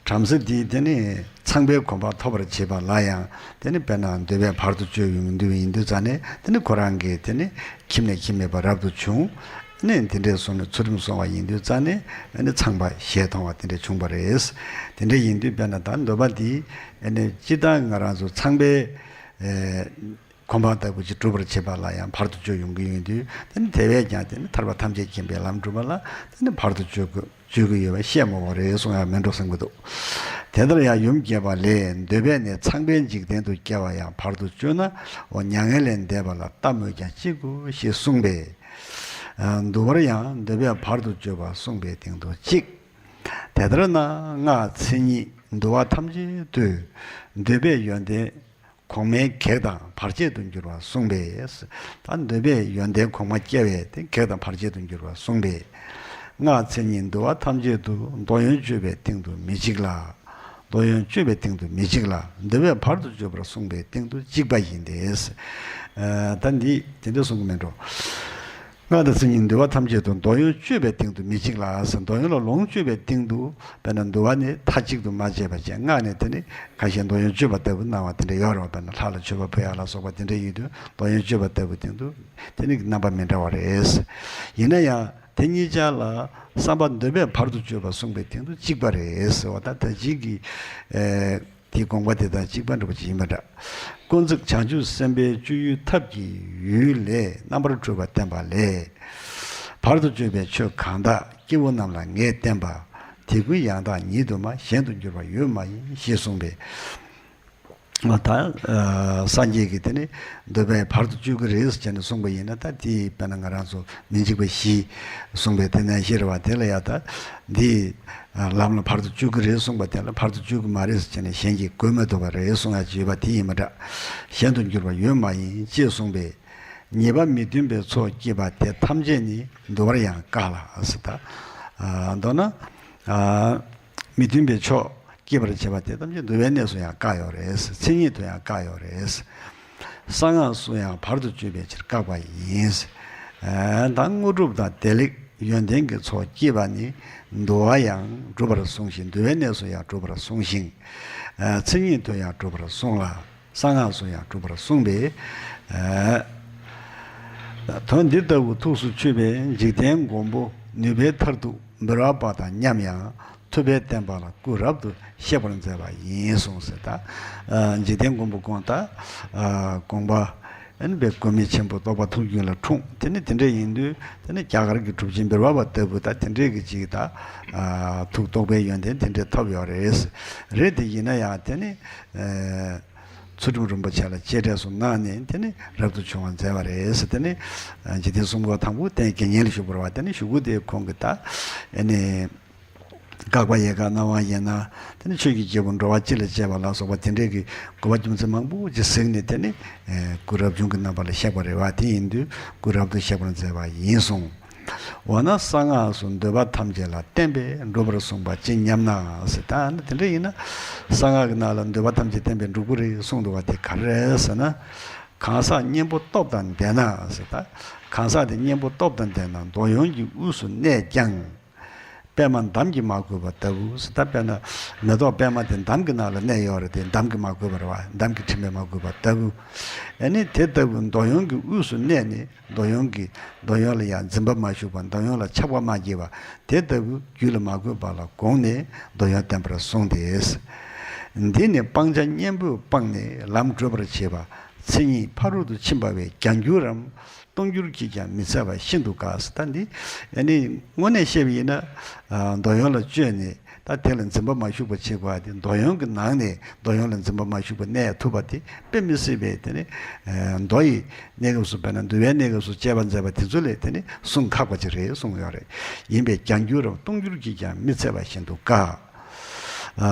བྲམ་ཟེ་དེ་དེ་ནི་ཚངས་པའི་གོ་འཕང་ཐོབ་པར་བྱེད་པ་ལ་ཡང་། དེ་ནི་དཔེར་ན་འདོད་པས་བར་དུ་གཅོད་ཡོང་དུས་ཡིན་དུས་ཙང་ནས། དེ་ནི་ཁོ་རང་གིས་དེ་ནི་ཁྱིམ་ནས་ཁྱིམ་མེད་པར་རབ་ཏུ་བྱུང་། ནས་དེ་འདྲའི་བཟུང་ནས་ཚུལ་ཁྲིམས་སྲུང་བ་ཡིན་དུས་ཙང་ནས། ཨ་ནི་ཚངས་པ་ཞལ་མཐོང་བ་དེ་འདྲ་བྱུང་བ་རེད། དེ་འདྲ་ཡིན་དུས་དཔེར་ན་ད་འདོད་པ་འདི། ཨ་ནི་སྤྱིར་བཏང་ང་རང་ཚོ་ཚངས་པའི། ཨེ། གོ་འཕང་ལྟ་བུ་ཅིག་སྒྲུབ་པར་བྱེད་པ་ལ་ཡང་བར་དུ་གཅོད་ཡོང་གི་ཡོད་དུས། དེ་ནི་དེ་བས་ཀྱང་དེ་ནི་ཐར་པ་ཐམས་ཅད་མཁྱེན་པའི་ལམ་སྒྲུབ་པ་ལ་དེ་ནི་བར་དུ་གཅོད་དགོས། གཅོད་ཀྱི་ཡོད་པ་བཤད་མ་དགོས་རེད་གསུང་ཡ་མིན་འགྲོ་བསམ་གྱི་འདུག་དེ་ལྟར་ཡང་ཡུམ་རྒྱས་པ་ལས། འདོད་པས་ནི་ཚངས་པའི་འཇིག་རྟེན་དུ་སྐྱེ་བ་ཡང་བར་དུ་གཅོད་ན། འོ་མྱ་ངན་ལས་འདས་པ་ལ་ལྟ་སྨོས་ཀྱང་ཅི་དགོས་ཞེས་གསུངས་པས། ཨ། འདུལ་བར་ཡང་འདོད་པས་བར་དུ་གཅོད་པ་གསུངས་པའི་སྟེང་དུ་གཅིག་དེ་ལྟར་ན་སྔགས་མཚན་ཉིད་འདུལ་བ་ཐམས་ཅད་དུ། འདོད་པའི་ཡོན་ཏན་གོང་མའི་གེགས་དང་བར་ཆད་དུ་འགྱུར་བར་གསུངས་པས། ད་འདོད་པའི་ཡོན་ཏན་གོང་མ་སྐྱེ་བས་དེ་གེགས་དང་བར་ཆད་དུ་འགྱུར་བར་གསུངས་པས། སྔགས་མཚན་ཉིད་འདུལ་བ་ཐམས་ཅད་དུ། འདོད་ཡོན་སྤྱོད་པའི་སྟེང་དུ་མི་འཇིགས་ལ། འདོད་ཡོན་སྤྱོད་པའི་སྟེང་དུ་མི་འཇིགས་ལ། འདོད་པས་བར་དུ་གཅོད་པར་གསུངས་པའི་སྟེང་དུ་གཅིག་པ་ཡིན་ཏེ། ཨ། ད་འདི་དེ་འདྲ་གསུང་གི་མིན་འགྲོ། སྔགས་དང་མཚན་ཉིད་འདུལ་བ་ཐམས་ཅད་དུ། འདོད་ཡོན་སྤྱོད་པའི་སྟེང་དུ་མི་འཇིགས་ལ། འདོད་ཡོན་ལ་ལོངས་སྤྱོད་པའི་སྟེང་དུ་དཔེར་ན་འདུལ་བ་ནི་མཐའ་གཅིག་ཏུ་མ་བྱས་པ་བྱས། སྔགས་ནི་དེ་ནི་ཁ་ཤས་འདོད་ཡོན་སྤྱོད་པ་ལྟ་བུ་སྣང་བ་དེ་འདྲ་ཡོད་རེད་བ། དཔེར་ན་ལྷ་ལ་མཆོད་པ་ཕུལ་ཡ་ལ་སོགས་པ་དེ་འདྲ་ཡིན་དུས་འདོད་ཡོན་སྤྱོད་པ་ལྟ་བུ་སྟེང་དུ་དེ་ནི་རྣམ་པ་མི་འདྲ་བ་རེད། ཡིན་ན་ཡང་དེ་གཉིས་ཆར་ལ་བསམ་པ་འདོད་པས་བར་དུ་གཅོད་པ་གསུངས་པའི་སྟེང་དུ་གཅིག་པ་རེད་ཟེར་བ་དང་། ད་གཅིག་གི་ཨེ། དེའི་དགོངས་པ་དེ་དང་གཅིག་པ་འདྲ་པོ་ཅིག་ཡིན་པ་འདྲ། ཀུན་རྫོབ་བྱང་ཆུབ་སེམས་དཔའི་སྤྱོད་ཡུལ་ཐབས་ཀྱི་ཡུལ་ལས་རྣམ་པར་གྲོལ་བ་བསྟན་པ་ལས། བར་དུ་གཅོད་པའི་ཆོས་གང་དག་སྐྱེ་བོ་རྣམས་ལ་ངས་བསྟན་པ། དེ་ཀུན་ཡང་དག་ཉིད་དུ་སྨྲ། གཞན་དུ་འགྱུར་བ་ཡོད་མ་ཡིན། ཞེས་གསུངས་པས། ད་ཨ་སངས་རྒྱས་ཀྱིས་དེ་ནི་འདོད་པས་བར་དུ་གཅོད་ཀྱི་རེད་ཟེར་ནས་གསུངས་པ་ཡིན་ན། ད་དེ་དཔེར་ན་ང་རང་ཚོ་མི་འཇིགས་པ་བཞི་གསུངས་པའི་དེ་ནས་ཤེས་རེད་བ། དེ་ལ་ཡང་ད་འདི་ལམ་ལ་བར་དུ་གཅོད་ཀྱི་རེད་གསུངས་པ་དེ་ལ་བར་དུ་གཅོད་ཀྱི་མ་རེད་ཟེར་ནས་གཞན་གྱིས་བཀོད་མི་ཐུབ་པ་རེད་གསུང་ཡ་ཅིག་ཡོད་པ་དེ་ཡིན་པ་འདྲ། གཞན་དུ་འགྱུར་བ་ཡོད་མ་ཡིན། ཅེས་གསུངས་པས། ཉེས་པ་མི་མཐུན་པའི་ཚོགས་སྐྱེས་པ་དེ་ཐམས་ཅད་ནི་འདུལ་བར་ཡང་དཀའ་ལ་ཟེར། ད་ཨ་མདོར་ན་ཨ་མི་མཐུན་པའི་ཕྱོགས་སྐྱེད་པར་བྱེད་པ་དེ་ཐམས་ཅད་འདུལ་བའི་གནས་སུ་ཡང་དཀའ་ཡོད་རེད། མཚན་ཉིད་དུ་ཡང་དཀའ་ཡོད་རེད། གསང་སྔགས་སུ་ཡང་བར་དུ་གཅོད་པའི་ཕྱིར་བཀག་པ་ཡིན། ཨ་ད་དངོས་གྲུབ་དང་བདེ་ལེགས་ཡོན་ཏན་གྱི་ཚོགས་སྐྱེས་པ་ནི་འདུལ་བ་ཡང་གྲུབ་པར་གསུངས་ཤིང་། འདུལ་བའི་གནས་སུ་ཡང་གྲུབ་པར་གསུངས་ཤིང་། ཨ་མཚན་ཉིད་དུ་ཡང་གྲུབ་པར་གསུངས་ལ། གསང་སྔགས་སུ་ཡང་གྲུབ་པར་གསུངས་པས། ཨ་དོན་འདི་ལྟ་བུ་ཐུགས་སུ་ཆུད་པས་འཇིག་རྟེན་མགོན་པོ་ནུས་པའི་མཐར་ཐུག་འབུལ་བ་པ་དང་མཉམ་ཡང་། ཐུབ་པས་བསྟན་པ་ལ་སྐུ་རབ་ཏུ་གཤེགས་པར་མཛད་པ་ཡིན་གསུངས་ཟེར། ད་ཨ་འཇིག་རྟེན་མགོན་པོ་དགོངས། ད་ཨ་དགོངས་པ་ཨ་ནི་པའི་མགོན་མེད་ཆེན་པོ་རྟོགས་པ་ཐུགས་རྒྱུད་ལ་འཁྲུངས། དེ་ནི་དེ་འདྲ་ཡིན་དུས་དེ་ནི་རྒྱ་གར་གྱི་གྲུབ་ཆེན་འབུལ་བ་པ་ལྟ་བུ། ད་དེ་འདྲའི་གི་ཅིག་ད་ཨ་ཐུགས་རྟོགས་པའི་ཡོན་ཏན་དེ་འདྲ་ཐོབ་ཡོད་རེད། རེད་དེ་ཡིན་ན་ཡང་དེ་ནི་ཨ་ཚུལ་ཁྲིམས་རིན་པོ་ཆེ་ལ་གཅེས་སྤྲས་སུ་གནང་ནས་དེ་ནི་རབ་ཏུ་བྱུང་བར་མཛད་པ་རེད། དེ་ནི་ཨ་འཇིག་རྟེན་གསུམ་མགོན་དང་པོ་རྟེན་དགེ་བསྙེན་ལ་བཞུགས་པ་རེད་བ། དེ་ནི་བཞུགས་སྐུ་དེ་ཁོང་གི་ད་ཨ་ནི་བཀག་པ་ཡལ་ག་གནང་བ་ཡིན་ན། དེ་ནི་ཆོས་ཀྱི་རྒྱལ་པོ་འགྲོ་བ་སྤྱི་ལ་གཅེས་པ་ལ་སོགས་པ་དེ་འདྲའི་གི་དགོས་པ་རྒྱུ་མཚན་མང་པོ་ཅིག་གཟིགས་ནས་དེ་ནི་ཨེ་སྐུ་རབ་བྱུང་གི་རྣམ་པ་ལ་གཤེགས་པ་རེད་བ། དེ་ཡིན་དུས་སྐུ་རབ་ཏུ་གཤེགས་པར་མཛད་པ་ཡིན་གསུངས། འོ་ན་གསང་སྔགས་སུ་འདོད་པ་ཐམས་ཅད་ལ་བརྟེན་པས་འགྲུབ་པར་གསུངས་པ་ཅི་སྙམ་ན་ཟེར། ད་ནི་དེ་འདྲ་ཡིན་ན་གསང་སྔགས་ཀྱི་ནང་ལ་འདོད་པ་ཐམས་ཅད་བརྟེན་པས་འགྲུབ་ཀྱི་རེད་གསུངས་འདུག་བ། དེ་ག་རེ་རེད་ཟེར་ན། གང་ཟག་གཉེན་པོ་སྟོབས་དང་ལྡན་ན་ཟེར། ད་གང་ཟག་དེ་གཉེན་པོ་སྟོབས་དང་ལྡན་ན་འདོད་ཡོན་གྱི་དབུས་སུ་གནས་ཀྱང་། པད་མ་འདམ་གྱིས་མ་གོས་པ་ལྟ་བུ་ཟེར། ད་དཔེར་ན་མེ་ཏོག་པད་མ་དེ་འདམ་གྱི་ནང་ལ་གནས་ཡོད་རེད་དེ། འདམ་གྱིས་མ་གོས་པ་རེད་བ། འདམ་གྱི་ཁྲིམས་པས་མ་གོས་པ་ལྟ་བུ། ཨ་ནི་དེ་ལྟ་བུ་འདོད་ཡོན་གྱི་དབུས་སུ་གནས་ནས་འདོད་ཡོན་གྱི་འདོད་ཡོན་ལ་ཡང་འཛིན་པ་མ་ཞུགས་པ། འདོད་ཡོན་ལ་ཆགས་པ་མ་སྐྱེས་པ། དེ་ལྟ་བུ་རྒྱུད་ལ་མ་གོས་པ་ལ་དགོངས་ནས་འདོད་ཡོན་བསྟན་པར་གསུངས་ཏེ། འདི་ནི་སྤང་བྱ་གཉེན་པོས་སྤངས་ནས་ལམ་བགྲོད་པར་བྱེད་པ། མཚན་ཉིད་ཕ་རོལ་ཏུ་ཕྱིན་པ་བས་ཀྱང་འགྱུར་རམ། སྟོང་འགྱུར་གྱིས་ཀྱང་མི་ཚད་པ་ཤིན་ཏུ་དཀའ་ཟེར། ད་འདི་ཨ་ནི་དངོས་གནས་བཤད་པ་ཡིན་ན། ཨ་འདོད་ཡོན་ལ་སྤྱོད་ནས་ད་དེ་ལ་འཛིན་པ་མ་ཞུགས་པ་བྱེད་དགོས་པ་དེ། འདོད་ཡོན་གྱི་ནང་ནས་འདོད་ཡོན་ལ་འཛིན་པ་མ་ཞུགས་པ་གནས་ཐུབ་པ་དེ་དཔེ་མི་སྲིད་པས། དེ་ནི་ཨ་མདོ་ཡི་གནས་སྐབས་སུ། དཔེར་ན་འདུལ་བའི་གནས་སྐབས་སུ་དཔྱད་པ་མཛད་པ་དེ་ཚོ་ལས་དེ་ནི་གསུང་ཁག་པ་ཅིག་རེད་གསུངས་ཡོད་རེད། ཡིན་པས་ཀྱང་འགྱུར་རམ། སྟོང་འགྱུར་གྱིས་ཀྱང་མི་ཚད་པ་ཤིན་ཏུ་དཀའ། ཨ་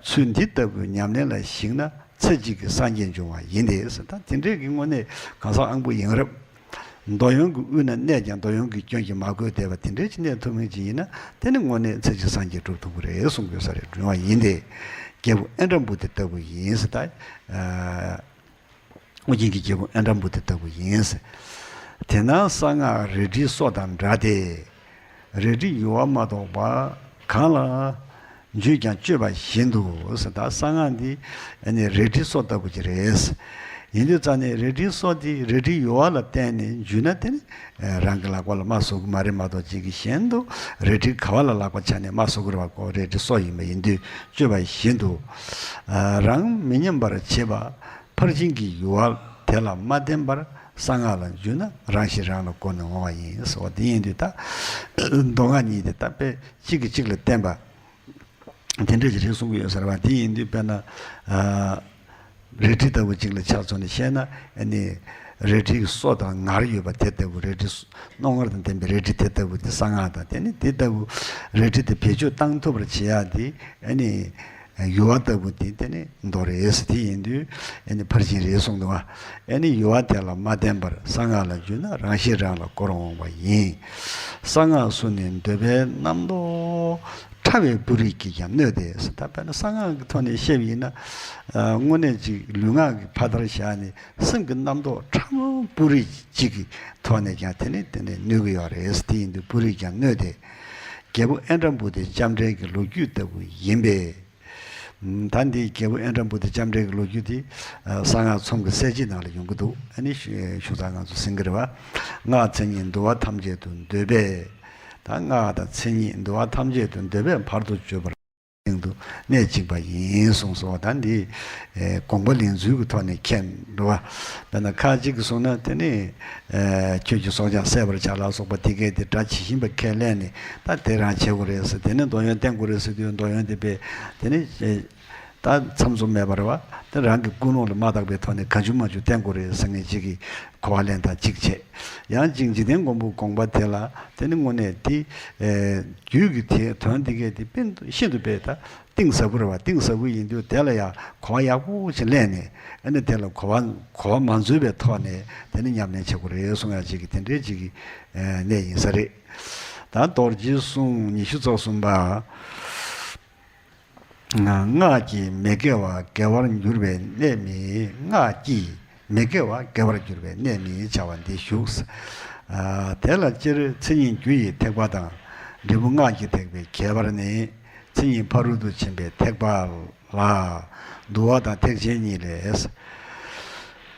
ཚུལ་འདི་ལྟ་བུའི་ཉམས་ལེན་ལ་ཞིག་ན། ཚེ་གཅིག་གི་སངས་རྒྱས་འབྱུང་བ་ཡིན་ཏེ་ཟེར། ད་དེ་འདྲའི་གི་དངོས་གནས་གང་ཟག་ཨང་པོ་ཡིན་རབས། འདོད་ཡོན་གྱི་དབུས་ན་གནས་ཀྱང་འདོད་ཡོན་གྱི་སྐྱོན་གྱིས་མ་གོས་བསྡད་པ་དེ་འདྲའི་ཅིག་གནས་ཐུབ་མཁན་ཅིག་ཡིན་ན། དེ་ནི་དངོས་གནས་ཚེ་གཅིག་སངས་རྒྱས་འགྲུབ་ཐུབ་ཀྱི་རེད་གསུང་དགོས་ས་རེད། འབྱུང་བ་ཡིན་ཏེ། རྒྱལ་པོ་ཨིནྡྲ་བྷུ་ཏི་ལྟ་བུ་ཡིན་ཟེར། ད་ཨ་ཨོ་རྒྱན་གྱི་རྒྱལ་པོ་ཨིནྡྲ་བྷུ་ཏི་ལྟ་བུ་ཡིན་ཟེར། དེས་ན་གསང་སྔགས་རལ་གྲིའི་སོ་དང་འདྲ་སྟེ། རལ་གྲིའི་ཡུ་བ་མ་གཏོགས་པ་གང་ལ་འཇུས་ཀྱང་གཅོད་པ་བཞིན་དུ་ཟེར། ད་གསང་སྔགས་འདི་ཨ་ནི་རལ་གྲིའི་སོ་ལྟ་བུ་ཅིག་རེད། ཡིན་དུས་ཙང་ནས་རལ་གྲིའི་སོ་དེ་རལ་གྲིའི་ཡུ་བ་ལ་བརྟེན་ནས་འཇུས་ན། དེ་ནི་རང་གི་ལག་པ་ལ་མ་ཟུག་གི་མ་རེད་མ་གཏོགས། གཅིག་གི་གཞན་དུ་རལ་གྲིའི་ག་བ་ལ་ལག་པ་འཆང་ནས་མ་ཟུག་གི་རེད་བ་ཀོ། རལ་གྲིའི་སོ་ཡིན་པ་ཡིན་དུས་གཅོད་པ་བཞིན་དུ། རང་མི་ཉམས་པར་བྱེད་པ། ཕར་ཕྱིན་གྱི་ཡུ་བ་དེ་ལ་མ་བརྟེན་པར་གསང་སྔགས་ལ་འཇུས་ན་རང་ཤེས་རང་ལ་གོ་ནས་འོང་བ་ཡིན་ཟེར་བ་དེ་ཡིན་དུས། ད་མདོ་སྔགས་གཉིས་དེ་ད་དཔེ་གཅིག་གིས་གཅིག་ལ་བརྟེན་པ་དེ་འདྲ་ཅིག་རེད་གསུང་གི་ཡོད་ཟེར་བ་དེ་ཡིན་དུས། དཔེར་ན་ཨ་རལ་གྲི་ལྟ་བུ་གཅིག་ལ་ཆ་མཚོན་ནས་བཤད་ན། ཨ་ནི་རལ་གྲིའི་སོ་དང་ངར་ཡོད་པ་དེ་ལྟ་བུ། རལ་གྲི་རྣོ་ངར་དང་ལྡན་པའི་རལ་གྲི་དེ་ལྟ་བུ་དེ་གསང་སྔགས་དང་། དེ་ནི་དེ་ལྟ་བུ་རལ་གྲི་དེ་བེད་སྤྱོད་བཏང་ཐུབ་པར་བྱེད་ཡ་དེ་ཨ་ནི། ཡུ་བ་ལྟ་བུ་དེ་དེ་ནི་མདོ་རེད་ཟེར། དེ་ཡིན་དུས་ཨ་ནི་ཕར་ཕྱིན་རེད་གསུངས་འདུག་བ། ཨ་ནི་ཡུ་བ་དེ་ལ་མ་བརྟེན་པར་གསང་སྔགས་ལ་འཇུས་ན་རང་ཤེས་རང་ལ་གོ་རུ་འོང་བ་ཡིན། གསང་སྔགས་སུ་ནི་འདོད་པའི་རྣམ་རྟོག་ ཁ་བའི་སྤུ་རིས་ཀྱིས་ཀྱང་གནོད་དེ། ད་དཔེར་ན་གསང་སྔགས་ཀྱི་ཐོག་ནས་བཤད་པ་ཡིན་ན། ཨ། དངོས་གནས་ཅིག་ལུས་ངག་གི་ཕ་མཐར་བཞག་ནས་སེམས་ཀྱི་རྣམ་རྟོག་ཕྲ་མོ་སྤུ་རིས་གཅིག་གི་ཐོག་ནས་ཀྱང་དེ་ནི་དེ་ནས་གནོད་ཀྱི་ཡོད་རེད། དེ་ཡིན་དུས་སྤུ་རིས་ཀྱང་གནོད་དེ། རྒྱལ་པོ་ཨེ་ཌ་བུ་དེ་ལྕམ་དྲལ་གྱི་ལོ་རྒྱུས་ལྟ་བུ་ཡིན་པས། ད་འདི་རྒྱལ་པོ་ཨེ་ཌ་བུ་དེ་ལྕམ་དྲལ་གྱི་ལོ་རྒྱུས་དེ། ཨ། གསང་སྔགས་ཚོམས་ཀྱི་གསལ་བྱེད་ནང་ལ་ཡོང་གི་འདུག་ཨ་ནི་ཞུ་ཞུ་ཙང་ང་ཚོ་ཟིན་གྱི་རེད་བ། སྔགས་མཚན་ཉིད་འདུལ་བ་ཐམས་ཅད་དུ་འདོད་པས། ད་སྔགས་དང་མཚན་ཉིད་འདུལ་བ་ཐམས་ཅད་དུ་འདོད་པས་བར་དུ་གཅོད་པར་སྟེང་དུ་གནད་གཅིག་པ་ཡིན་གསུངས་སོ། ད་འདི། ཨེ། དགོངས་པ་ལེན་ཚུལ་གྱི་ཐོག་ནས་མཁྱེན་འགྲོ་བ། དཔེར་ན་ཁ་ཅིག་གིས་གསུངས་ན་དེ་ནི། ཨེ། ཁྱོད་ཀྱི་སྲོག་ཀྱང་གསད་པར་བྱ་ལ་སོགས་པ་དེ་གས་དེ་སྒྲ་ཇི་བཞིན་པ་ཁས་ལེན་ནས་ད་དེ་རང་བྱེད་དགོས་རེད་ཟེར། དེ་ནི་འདོད་ཡོན་བསྟེན་དགོས་རེད་ཟེར་དུས་འདོད་ཡོན་དེ་དཔེ་དེ་ནི། ཨེ། ད་ཚམ་ཚོམ་མེད་པ་རེད་བ། དེ་རང་གི་ཀུན་སློང་ལ་མ་བརྟགས་པའི་ཐོག་ནས་གང་བྱུང་མང་བྱུང་བསྟེན་དགོས་རེད་ཟེར་མཁན་ཅིག་གི་གོ་བ་ལེན་སྟངས་གཅིག་བྱས། ཡང་ཅིག་འཇིག་རྟེན་མགོན་པོའི་དགོངས་པ་དེ་ལ་དེ་ནི་དངོས་གནས་དེ། ཨེ། རྒྱུད་ཀྱི་དེ་དོན་དེ་གས་དེ་དཔེ་ཤིན་ཏུ་དཔེ་ད་གཏིང་ཟབ་པོ་རེད་བ། གཏིང་ཟབ་པོ་ཡིན་དུས་དེ་ལ་ཡང་གོ་བ་ཡག་པོ་ཞིག་ལེན་ནས། ཨ་ནི་དེ་ལ་གོ་བ་གོ་བ་མ་འཛོལ་བའི་ཐོག་ནས་དེ་ནི་ཉམས་ལེན་བྱེད་དགོས་རེད་གསུང་ཡག་ཅིག་གི་དེ་འདྲའི་ཅིག་གི། ཨེ། གནད་ཡིན་ས་རེད། ད་རྡོ་རྗེའི་གསུང་ཉི་ཤུ་རྩ་གསུམ་པ། སྔགས་ཀྱིས་མི་དགེ་བ་དགེ་བར་འགྱུར་བའི་གནད་མེད། སྔགས་ཀྱིས་མི་དགེ་བ་དགེ་བར་འགྱུར་བའི་གནད་མེད་བྱ་བ་འདི་བཞུགས། ཨ། དེ་ལ་སྤྱིར་མཚན་ཉིད་རྒྱུ་ཡི་ཐེག་པ་དང་། འབྲས་བུ་སྔགས་ཀྱི་ཐེག་པའི་ཁྱད་པར་ནི། མཚན་ཉིད་ཕ་རོལ་ཏུ་ཕྱིན་པའི་ཐེག་པ་ལ་འདུལ་བ་དང་ཐེག་ཆེན་གཉིས་ལས།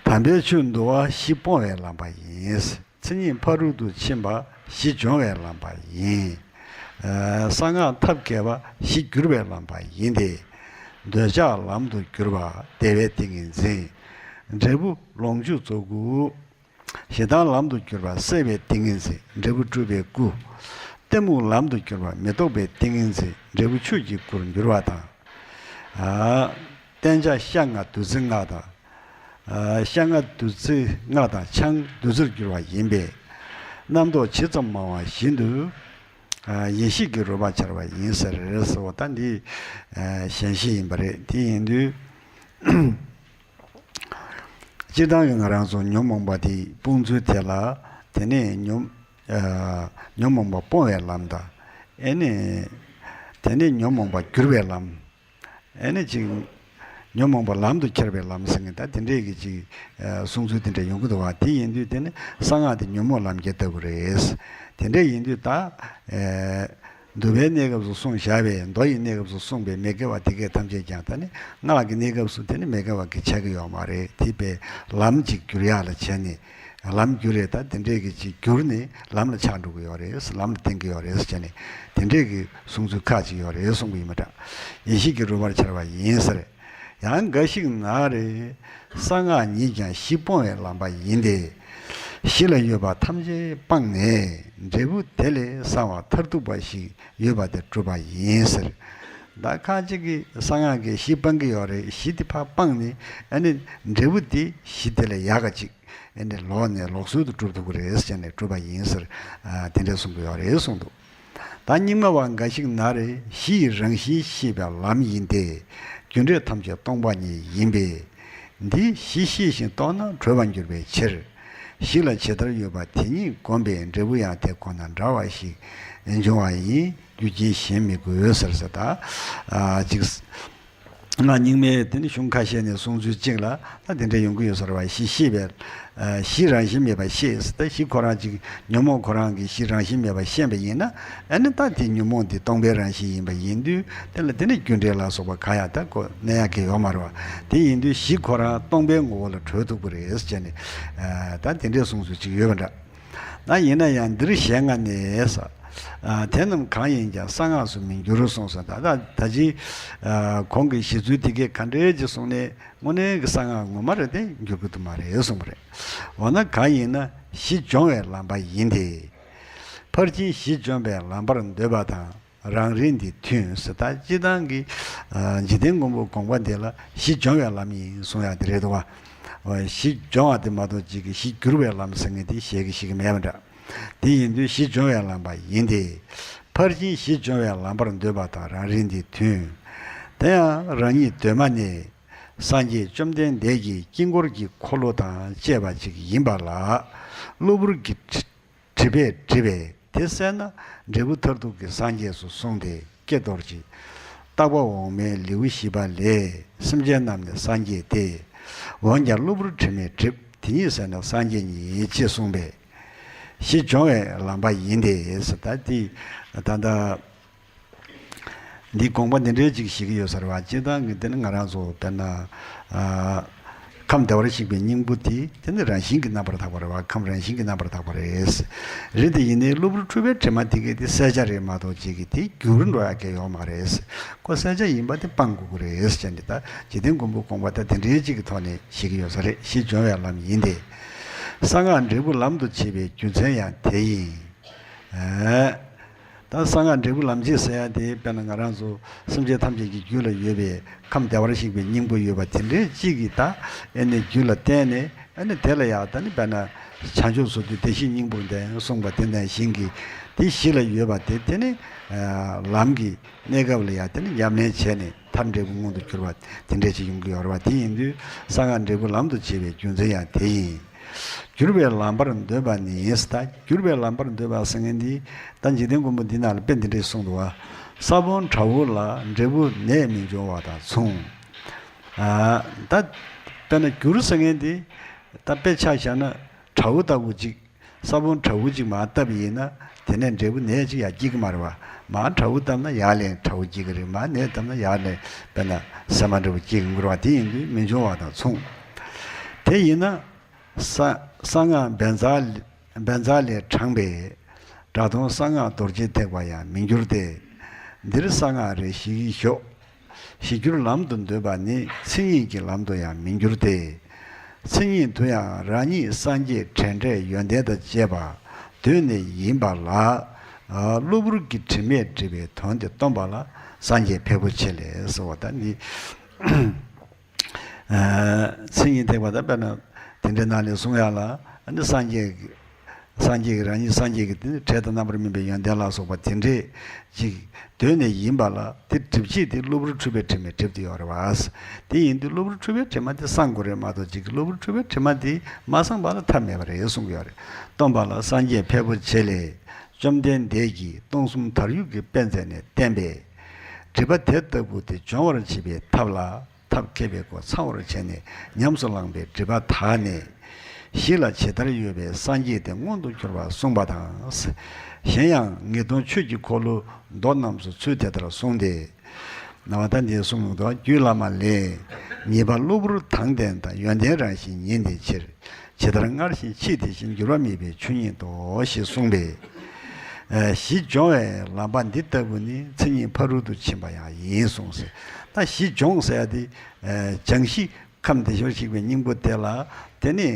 དམ་པའི་ཆོས་འདུལ་བ་གཞི་སྤོང་བའི་ལམ་པ་ཡིན། མཚན་ཉིད་ཕ་རོལ་ཏུ་ཕྱིན་པ་གཞི་སྦྱོང་བའི་ལམ་པ་ཡིན། ཨ། གསང་སྔགས་ཐབས་མཁས་པ་གཞི་བསྒྱུར་བའི་ལམ་པ་ཡིན་ཏེ། འདོད་ཆགས་ལམ་དུ་གྱུར་པ་བདེ་བའི་ཏིང་ངེ་འཛིན། འབྲས་བུ་ལོངས་སྤྱོད་རྫོགས་སྐུ། ཞེ་སྡང་ལམ་དུ་གྱུར་པ་སྲེད་པའི་ཏིང་ངེ་འཛིན། འབྲས་བུ་སྤྲུལ་པའི་སྐུ། གཏི་མུག་ལམ་དུ་གྱུར་པ་མི་རྟོག་པའི་ཏིང་ངེ་འཛིན། འབྲས་བུ་ཆོས་ཀྱི་སྐུར་འགྱུར་བ་དང་། ཨ། བསྟེན་བྱ་ཤ་ལྔ་བདུད་རྩི་ལྔ་དང་། ཨ། ཤ་ལྔ་བདུད་རྩི་ལྔ་དང་ཆང་བདུད་རྩིར་གྱུར་པ་ཡིན་པས། རྣམ་རྟོག་ཇི་ཙམ་མང་བ་བཞིན་དུ། ཨ། ཡེ་ཤེས་ཀྱི་རོལ་པ་འཆར་བ་ཡིན་ཟེར་ཟེར་བ་ད་འདི། ཨ། ཞལ་བཞེས་ཡིན་པ་རེད། དེ་ཡིན་དུས། སྤྱིར་བཏང་གི་ང་རང་ཚོ་ཉོན་མོངས་པ་དེ་སྤོང་ཚུལ་དེ་ལ། དེ་ནས་ཉོན། ཨ། ཉོན་མོངས་པ་སྤོང་བའི་ལམ་དང་། ཨེ་ནས། དེ་ནས་ཉོན་མོངས་པ་བསྒྱུར་བའི་ལམ། ཨེ་ནས་ཅིག་ཉོན་མོངས་པ་ལམ་དུ་འཁྱེར་བའི་ལམ་ཟེར་མཁན་ད་དེ་འདྲས་ཀྱི་ཅིག་ཨ། གསུང་ཚུལ་དེ་འདྲ་ཡོང་གི་འདུག་བ། དེ་ཡིན་དུས་དེ་ནི་གསང་སྔགས་དེ་ཉོན་མོངས་ལམ་ཁྱེར་ལྟ་བུ་རེད། དེ་འདྲས་ཡིན་དུས་ད། ཨེ། འདུལ་བའི་གནས་སྐབས་སུ་གསུངས་བཞག་པའི། མདོ་ཡི་གནས་སྐབས་སུ་གསུངས་པའི་མི་དགེ་བ་དེ་གས་ཐམས་ཅད་ཀྱང་ད་ནི་སྔགས་ཀྱི་གནས་སྐབས་སུ་དེ་ནི་མི་དགེ་བ་གི་ཆགས་ཀྱི་ཡོད་མ་རེད། དེ་པའི་ལམ་ཅིག་བསྒྱུར་ཡག་ལ་བྱས་ནས། ལམ་བསྒྱུར་རེད། ད་དེ་འདྲས་ཀྱི་ཅིག་བསྒྱུར་ནས་ལམ་ལ་ཆགས་འགྲོ་གི་ཡོད་རེད། ལམ་ལ་བརྟེན་གྱི་ཡོད་རེད་ཟེར་ནས་དེ་འདྲས་ཀྱི་གསུང་ཚུལ་ཁག་ཅིག་ཡོད་རེད་གསུངས་པ་ཡིན་པ་འདྲ། ཡེ་ཤེས་ཀྱི་རོལ་པར་འཆར་བ་ཡིན་ཟེར། ཡང་འགའ་ཞིག་ན་རེ། གསང་སྔགས་ཉིད་ཀྱང་གཞི་སྤོང་བའི་ལམ་པ་ཡིན་ཏེ། གཞི་ལ་ཡོད་པ་ཐམས་ཅད་སྤངས་ནས་འབྲས་བུ་དེ་ལས་གསང་བ་མཐར་ཐུག་པ་ཞིག་ཡོད་པ་དེ་གྲུབ་པ་ཡིན་ཟེར། ད་ཁ་ཅིག་གིས་གསང་སྔགས་ཀྱི་གཞི་སྤང་གི་ཡོད་རེད། གཞི་དེ་ཕར་སྤངས་ནས་ཨ་ནི་འབྲས་བུ་དེ་གཞི་དེ་ལས་ཡག་ག་ཅིག་ཨ་ནི་ལོག་ནས་ལོགས་སུ་གྲུབ་ཐུབ་ཀྱི་རེད་ཟེར་ནས་གྲུབ་པ་ཡིན་ཟེར། ཨ། དེ་འདྲ་གསུང་གི་ཡོད་རེད་གསུངས་འདུག་ད་རྙིང་མ་བ་འགའ་ཞིག་ན་རེ། གཞི་ཡི་རང་བཞིན་ཤེས་པའི་ལམ་ཡིན་ཏེ། རྒྱུ་འབྲས་ཐམས་ཅད་སྟོང་པ་ཉིད་ཡིན་པས། འདི་གཞི་ཤེས་ཤིང་རྟོགས་ན་གྲོལ་བར་འགྱུར་བའི་ཕྱིར། གཞི་ལ་ཇི་ལྟར་ཡོད་པ་དེ་ཉིད་བསྒོམས་པས་འབྲས་བུ་ཡང་དེ་ཁོ་ན་འདྲ་བ་ཞིག་འབྱུང་བ་ཡིན། རྒྱུ་རྐྱེན་གཞན་མི་དགོས་ཟེར་ཟེར་ད། ཨ། ཅིག་སྔགས་རྙིང་མའི་དེ་ནི་གཞུང་ཁ་ཤས་ནས་གསུང་ཚུལ་གཅིག་ལ་ད་དེ་འདྲ་ཡོང་གི་ཡོད་ས་རེད་བ། གཞི་ཤེས་པའི། ཨ། གཞི་རང་བཞིན་མེད་པ་ཤེས། ད་གཞི་ཁོ་རང་གཅིག་ཉོན་མོངས་ཁོ་རང་གི་གཞི་རང་བཞིན་མེད་པ་ཤེས་པ་ཡིན་ན། ཨ་ནི་ད་དེ་ཉོན་མོངས་དེ་སྟོང་པའི་རང་བཞིན་ཡིན་པ་ཡིན་དུས་དེ་ལ་དེ་ནི་རྒྱུ་འབྲས་ལ་སོགས་པ་གང་ཡང་ད་གོ་གནས་ཡག་གི་ཡོད་མ་རེད་བ། དེ་ཡིན་དུས་གཞི་ཁོ་རང་སྟོང་པའི་ངོ་བོ་ལ་གྲོལ་ཐུབ་ཀྱི་རེད་ཟེར་ནས། ཨ། ད་དེ་འདྲའི་གསུང་ཚུལ་གཅིག་ཡོད་པ་འདྲ། ན་ཡིན་ན་ཡང་འདིར་ཞལ་སྔ་ནས་ས། ཨ། དེ་རྣམས་གང་ཡིན་ཀྱང་གསང་སྔགས་སུ་མི་འགྱུར་གསུངས་སོ། ད་ད་ད་ཅི། ཨ། གོང་གི་བཞེད་ཚུལ་དེ་གས་ག་འདྲའི་ཅིག་གསུངས་ནས་དངོས་གནས་ཀྱི་གསང་སྔགས་ངོ་མ་རེད་དེ་འགྱུར་གྱི་འདུག་མ་རེད་གསུངས་པ་རེད། འོ་ན་གང་ཡིན་ན་གཞི་སྦྱོང་བའི་ལམ་པ་ཡིན་ཏེ། ཕར་ཕྱིན་གཞི་སྦྱོང་བའི་ལམ་པར་འདོད་པ་དང་རང་རིག་འདི་མཐུན་ཟེར། ད་སྤྱིར་བཏང་གི། ཨ། འཇིག་རྟེན་མགོན་པོའི་དགོངས་པ་འདི་ལ་གཞི་སྦྱོང་བའི་ལམ་ཡིན་གསུང་ཡག་དེ་རེད་འདུག་བ། གཞི་སྦྱོང་བ་དེ་མ་གཏོགས་ཅིག་གི་གཞི་བསྒྱུར་བའི་ལམ་ཟེར་མཁན་དེ་ཞལ་གྱིས་བཞེས་ཀྱི་མེད་པ་འདྲ། དེ་ཡིན་དུས་གཞི་སྦྱོང་བའི་ལམ་པ་ཡིན་ཏེ། ཕར་ཕྱིན་གཞི་སྦྱོང་བའི་ལམ་པར་འདོད་པ་དང་རང་རིག་འདི་མཐུན། དེ་ཡང་རང་ཉིད་གདོད་མ་ནས་སངས་རྒྱས་བཅོམ་ལྡན་འདས་ཀྱི་དཀྱིལ་འཁོར་གྱི་འཁོར་ལོ་དང་བཅས་པ་ཅིག་ཡིན་པ་ལ། གློ་བུར་གྱི་དྲི་དྲི་བས་བསྒྲིབས་པས་དེ་བསལ་ན་འབྲས་བུ་མཐར་ཐུག་གི་སངས་རྒྱས་སུ་གསུངས་ཏེ། ཀྱེ་རྡོ་རྗེ། བརྟག་པ་འོག་མའི་ལེའུ་བཞི་པ་ལས། སེམས་ཅན་རྣམས་ནི་སངས་རྒྱས་ཏེ། འོན་ཀྱང་གློ་བུར་དྲི་མས་བསྒྲིབས། དེ་ཉིད་ཟད་ན་སངས་རྒྱས་ཉིད། ཅེས་གསུངས་པས། ཞི་སྦྱོང་བའི་ལམ་པ་ཡིན་ཏེ། ད་འདི་ད་ལྟ་འདི་དགོངས་པ་འདི་འདྲའི་ཅིག་ཞིག་ཡོད་ས་རེད་བ། སྤྱིར་བཏང་གི་དེ་ནི་ང་རང་ཚོ་དཔེར་ན་ཨ། ཁམས་བདེ་བར་གཤེགས་པའི་སྙིང་པོ་དེ་དེ་ནི་རང་བཞིན་གྱིས་རྣམ་པར་དག་པ་རེད་བ། ཁམས་རང་བཞིན་གྱིས་རྣམ་པར་དག་པ་རེད། རེད་དེ་ཡིན་ནའི་གློ་བུར་འཁྲུལ་པའི་དྲི་མ་དེ་གས་དེ་བསལ་བྱ་རེད་མ་གཏོགས་ཅིག་གི་དེ་འགྱུར་འགྲོ་ཡ་གས་ཡོད་མ་རེད། ཁོ་བསལ་བྱ་ཡིན་པ་དེ་སྤང་དགོས་ཀྱི་རེད་ཟེར་ནས། ད་འཇིག་རྟེན་མགོན་པོ་དགོངས་པ་ད་དེ་འདྲའི་ཅིག་གི་ཐོག་ནས་ཞིག་ཡོད་ས་རེད། ཞི་སྦྱོང་བའི་ལམ་ཡིན་ཏེ། གསང་སྔགས་འབྲས་བུ་ལམ་དུ་བྱེད་པའི་རྒྱུ་མཚན་ཡང་དེ་ཡིན། ཨེ། ད་གསང་སྔགས་འབྲས་བུ་ལམ་བྱེད་ཟེར་ཡ་དེ་དཔེར་ན་ང་རང་ཚོ་སེམས་ཅན་ཐམས་ཅད་ཀྱི་རྒྱུད་ལ་ཡོད་པའི་ཁམས་བདེ་བར་གཤེགས་པའི་སྙིང་པོ་ཡོད་པ་དེ་འདྲའི་གཅིག་གིས་ད་ཨེ་ནི་རྒྱུད་ལ་བརྟེན་ནས། ཨ་ནི་དེ་ལ་ཡང་ད་ནི་དཔེར་ན་བྱང་ཆུབ་སོགས་དུ་བདེ་གཤེགས་སྙིང་པོར་ལྡན་གསུངས་པ་དེ་ནང་བཞིན་གྱི་དེ་གཞི་ལ་ཡོད་པ་དེ་དེ་ནི་ལམ་གྱི་གནས་སྐབས་ལ་ཡང་དེ་ནི་ཉམས་ལེན་བྱས་ནས་ཐབས་འབྲས་བུ་མངོན་དུ་གྱུར་པ་དེ་འདྲ་ཅིག་ཡོང་གི་ཡོད་རེད་བ། དེ་ཡིན་དུས་གསང་སྔགས་འབྲས་བུ་ལམ་དུ་བྱེད་པའི་རྒྱུ་མཚན་ཡང་དེ་ཡིན། བསྒྱུར་བའི་ལམ་པར་འདོད་པ་ནི་ཟེར། ད་བསྒྱུར་བའི་ལམ་པར་འདོད་པ་ཟེར་མཁན་འདི་ད་འཇིག་རྟེན་མགོན་པོ་འདི་ནང་ལ་དཔེ་འདི་འདྲས་གསུངས་འདུག་བ། ས་བོན་བྲ་བོ་ལ་འབྲས་བུ་ནད་མི་འབྱུང་བ་དང་མཚུངས། ཨ། ད་དཔེར་ན་བསྒྱུར་ཟེར་མཁན་འདི་ད་དཔེ་ཆ་བཞག་ན་བྲ་བོ་ལྟ་བུ་ཅིག་ས་བོན་བྲ་བོ་ཅིག་མར་བཏབ་ཡིན་ན་དེ་ནས་འབྲས་བུ་ནས་ཅིག་ཡར་སྐྱེ་གི་མ་རེད་བ། མར་བྲ་བོ་བཏབ་ན་ཡར་ལས་བྲ་བོ་སྐྱེ་གི་རེད། མར་ནས་བཏབ་ན་ཡར་ལས་དཔེར་ན་སྲན་མ་འདྲ་བོ་སྐྱེ་གི་མ་རེད་བ། དེ་ཡིན་དུས་མི་འབྱུང་བ་དང་མཚུངས། དེ་ཡིན་ན་གསང་གསང་སྔགས་བཛྲ་བཛྲ་ལས་དྲངས་པའི་སྒྲ་མཐོང་གསང་སྔགས་རྡོ་རྗེ་ཐེག་པ་ཡང་མི་འགྱུར་ཏེ། འདིར་གསང་སྔགས་རེ་ཞིག་ཞོག། ཞི་འགྱུར་ལམ་དུ་འདོད་པ་ནི་མཚན་ཉིད་ཀྱི་ལམ་དུ་ཡང་མི་འགྱུར་ཏེ། མཚན་ཉིད་དུ་ཡང་རང་ཉིད་སངས་རྒྱས་བྲལ་འབྲས་ཡོན་ཏན་དང་བཅས་པ་གདོད་ནས་ཡིན་པ་ལ། ཨ། གློ་བུར་གྱི་དྲི་མས་བསྒྲིབས་པའི་དོན་དེ་སྟོན་པ་ལ་སངས་རྒྱས་ཕལ་པོ་ཆེ་ལས་ཟེར་བ་ད་ནི། ཨ། མཚན་ཉིད་ཐེག་པ་ད་དཔེར་ན་དེ་འདྲའི་ནང་ནས་གསུང་ཡག་ལ་ཨ་ནི་སངས་རྒྱས་ཀྱི། སངས་རྒྱས་ཀྱི་རང་ཉིད་སངས་རྒྱས་ཀྱི་དེ་ནི་བྲལ་དང་རྣམ་པར་སྨིན་པའི་ཡོན་ཏན་ལ་སོགས་པ་དེ་འདྲས་ཅིག་གདོད་ནས་ཡིན་པ་ལ་དེ་སྒྲིབ་བྱེད་དེ་གློ་བུར་འཁྲུལ་པའི་དྲི་མས་བསྒྲིབས་ཏེ་ཡོད་རེད་བ། དེ་ཡིན་དུས་གློ་བུར་འཁྲུལ་པའི་དྲི་མ་དེ་སངས་དགོས་རེད་མ་གཏོགས་ཅིག་གློ་བུར་འཁྲུལ་པའི་དྲི་མ་དེ་མ་སངས་པ་ལ་ཐབས་མེད་པ་རེད་གསུང་གི་ཡོད་རེད། སྟོན་པ་ལ་སངས་རྒྱས་ཕལ་པོ་ཆེ་ལས། བཅོམ་ལྡན་འདས་ཀྱིས་སྟོང་གསུམ་དར་ཡུག་གི་དཔེ་མཛད་ནས་བསྟན་པས། སྒྲིབ་པ་དེ་ལྟ་བུ་དེ་སྦྱོང་བར་བྱེད་པའི་ཐབས་ལ། ཐབས་མཁས་པའི་སྒོ་ཚང་བར་བྱས་ནས་ཉམས་སུ་བླངས་པའི་སྒྲིབ་པ་དག་ནས། གཞི་ལ་ཇི་ལྟར་ཡོད་པའི་སངས་རྒྱས་དེ་མངོན་དུ་གྱུར་པ་གསུངས་པ་དང་། གཞན་ཡང་ངེས་དོན་ཆོས་ཀྱི་འཁོར་ལོའི་མདོ་རྣམས་སུ་ཚུལ་དེ་ལྟར་གསུངས་ཏེ། ནང་པ་ད་འདི་གསུངས་མི་འདུག་རྒྱུད་བླ་མ་ལས། ཉེས་པ་གློ་བུར་དང་ལྡན་དང་ཡོན་ཏན་རང་བཞིན་ཉིད་ལྡན་ཕྱིར། ཇི་ལྟར་སྔར་བཞིན་ཕྱིས་དེ་བཞིན་འགྱུར་བ་མེད་པའི་ཆོས་ཉིད་དོ་ཞེས་གསུངས་པས། ཨ། གཞི་སྦྱོང་བའི་ལམ་པ་འདི་ལྟ་བུ་ནི་མཚན་ཉིད་ཕ་རོལ་ཏུ་ཕྱིན་པ་ཡང་ཡིན་གསུངས་ཟེར། ད་གཞི་སྦྱོང་ཟེར་ཡ་དེ། ཨ། སྦྱང་གཞི་ཁམས་བདེ་བར་གཤེགས་པའི་སྙིང་པོ་དེ་ལ་དེ་ནི་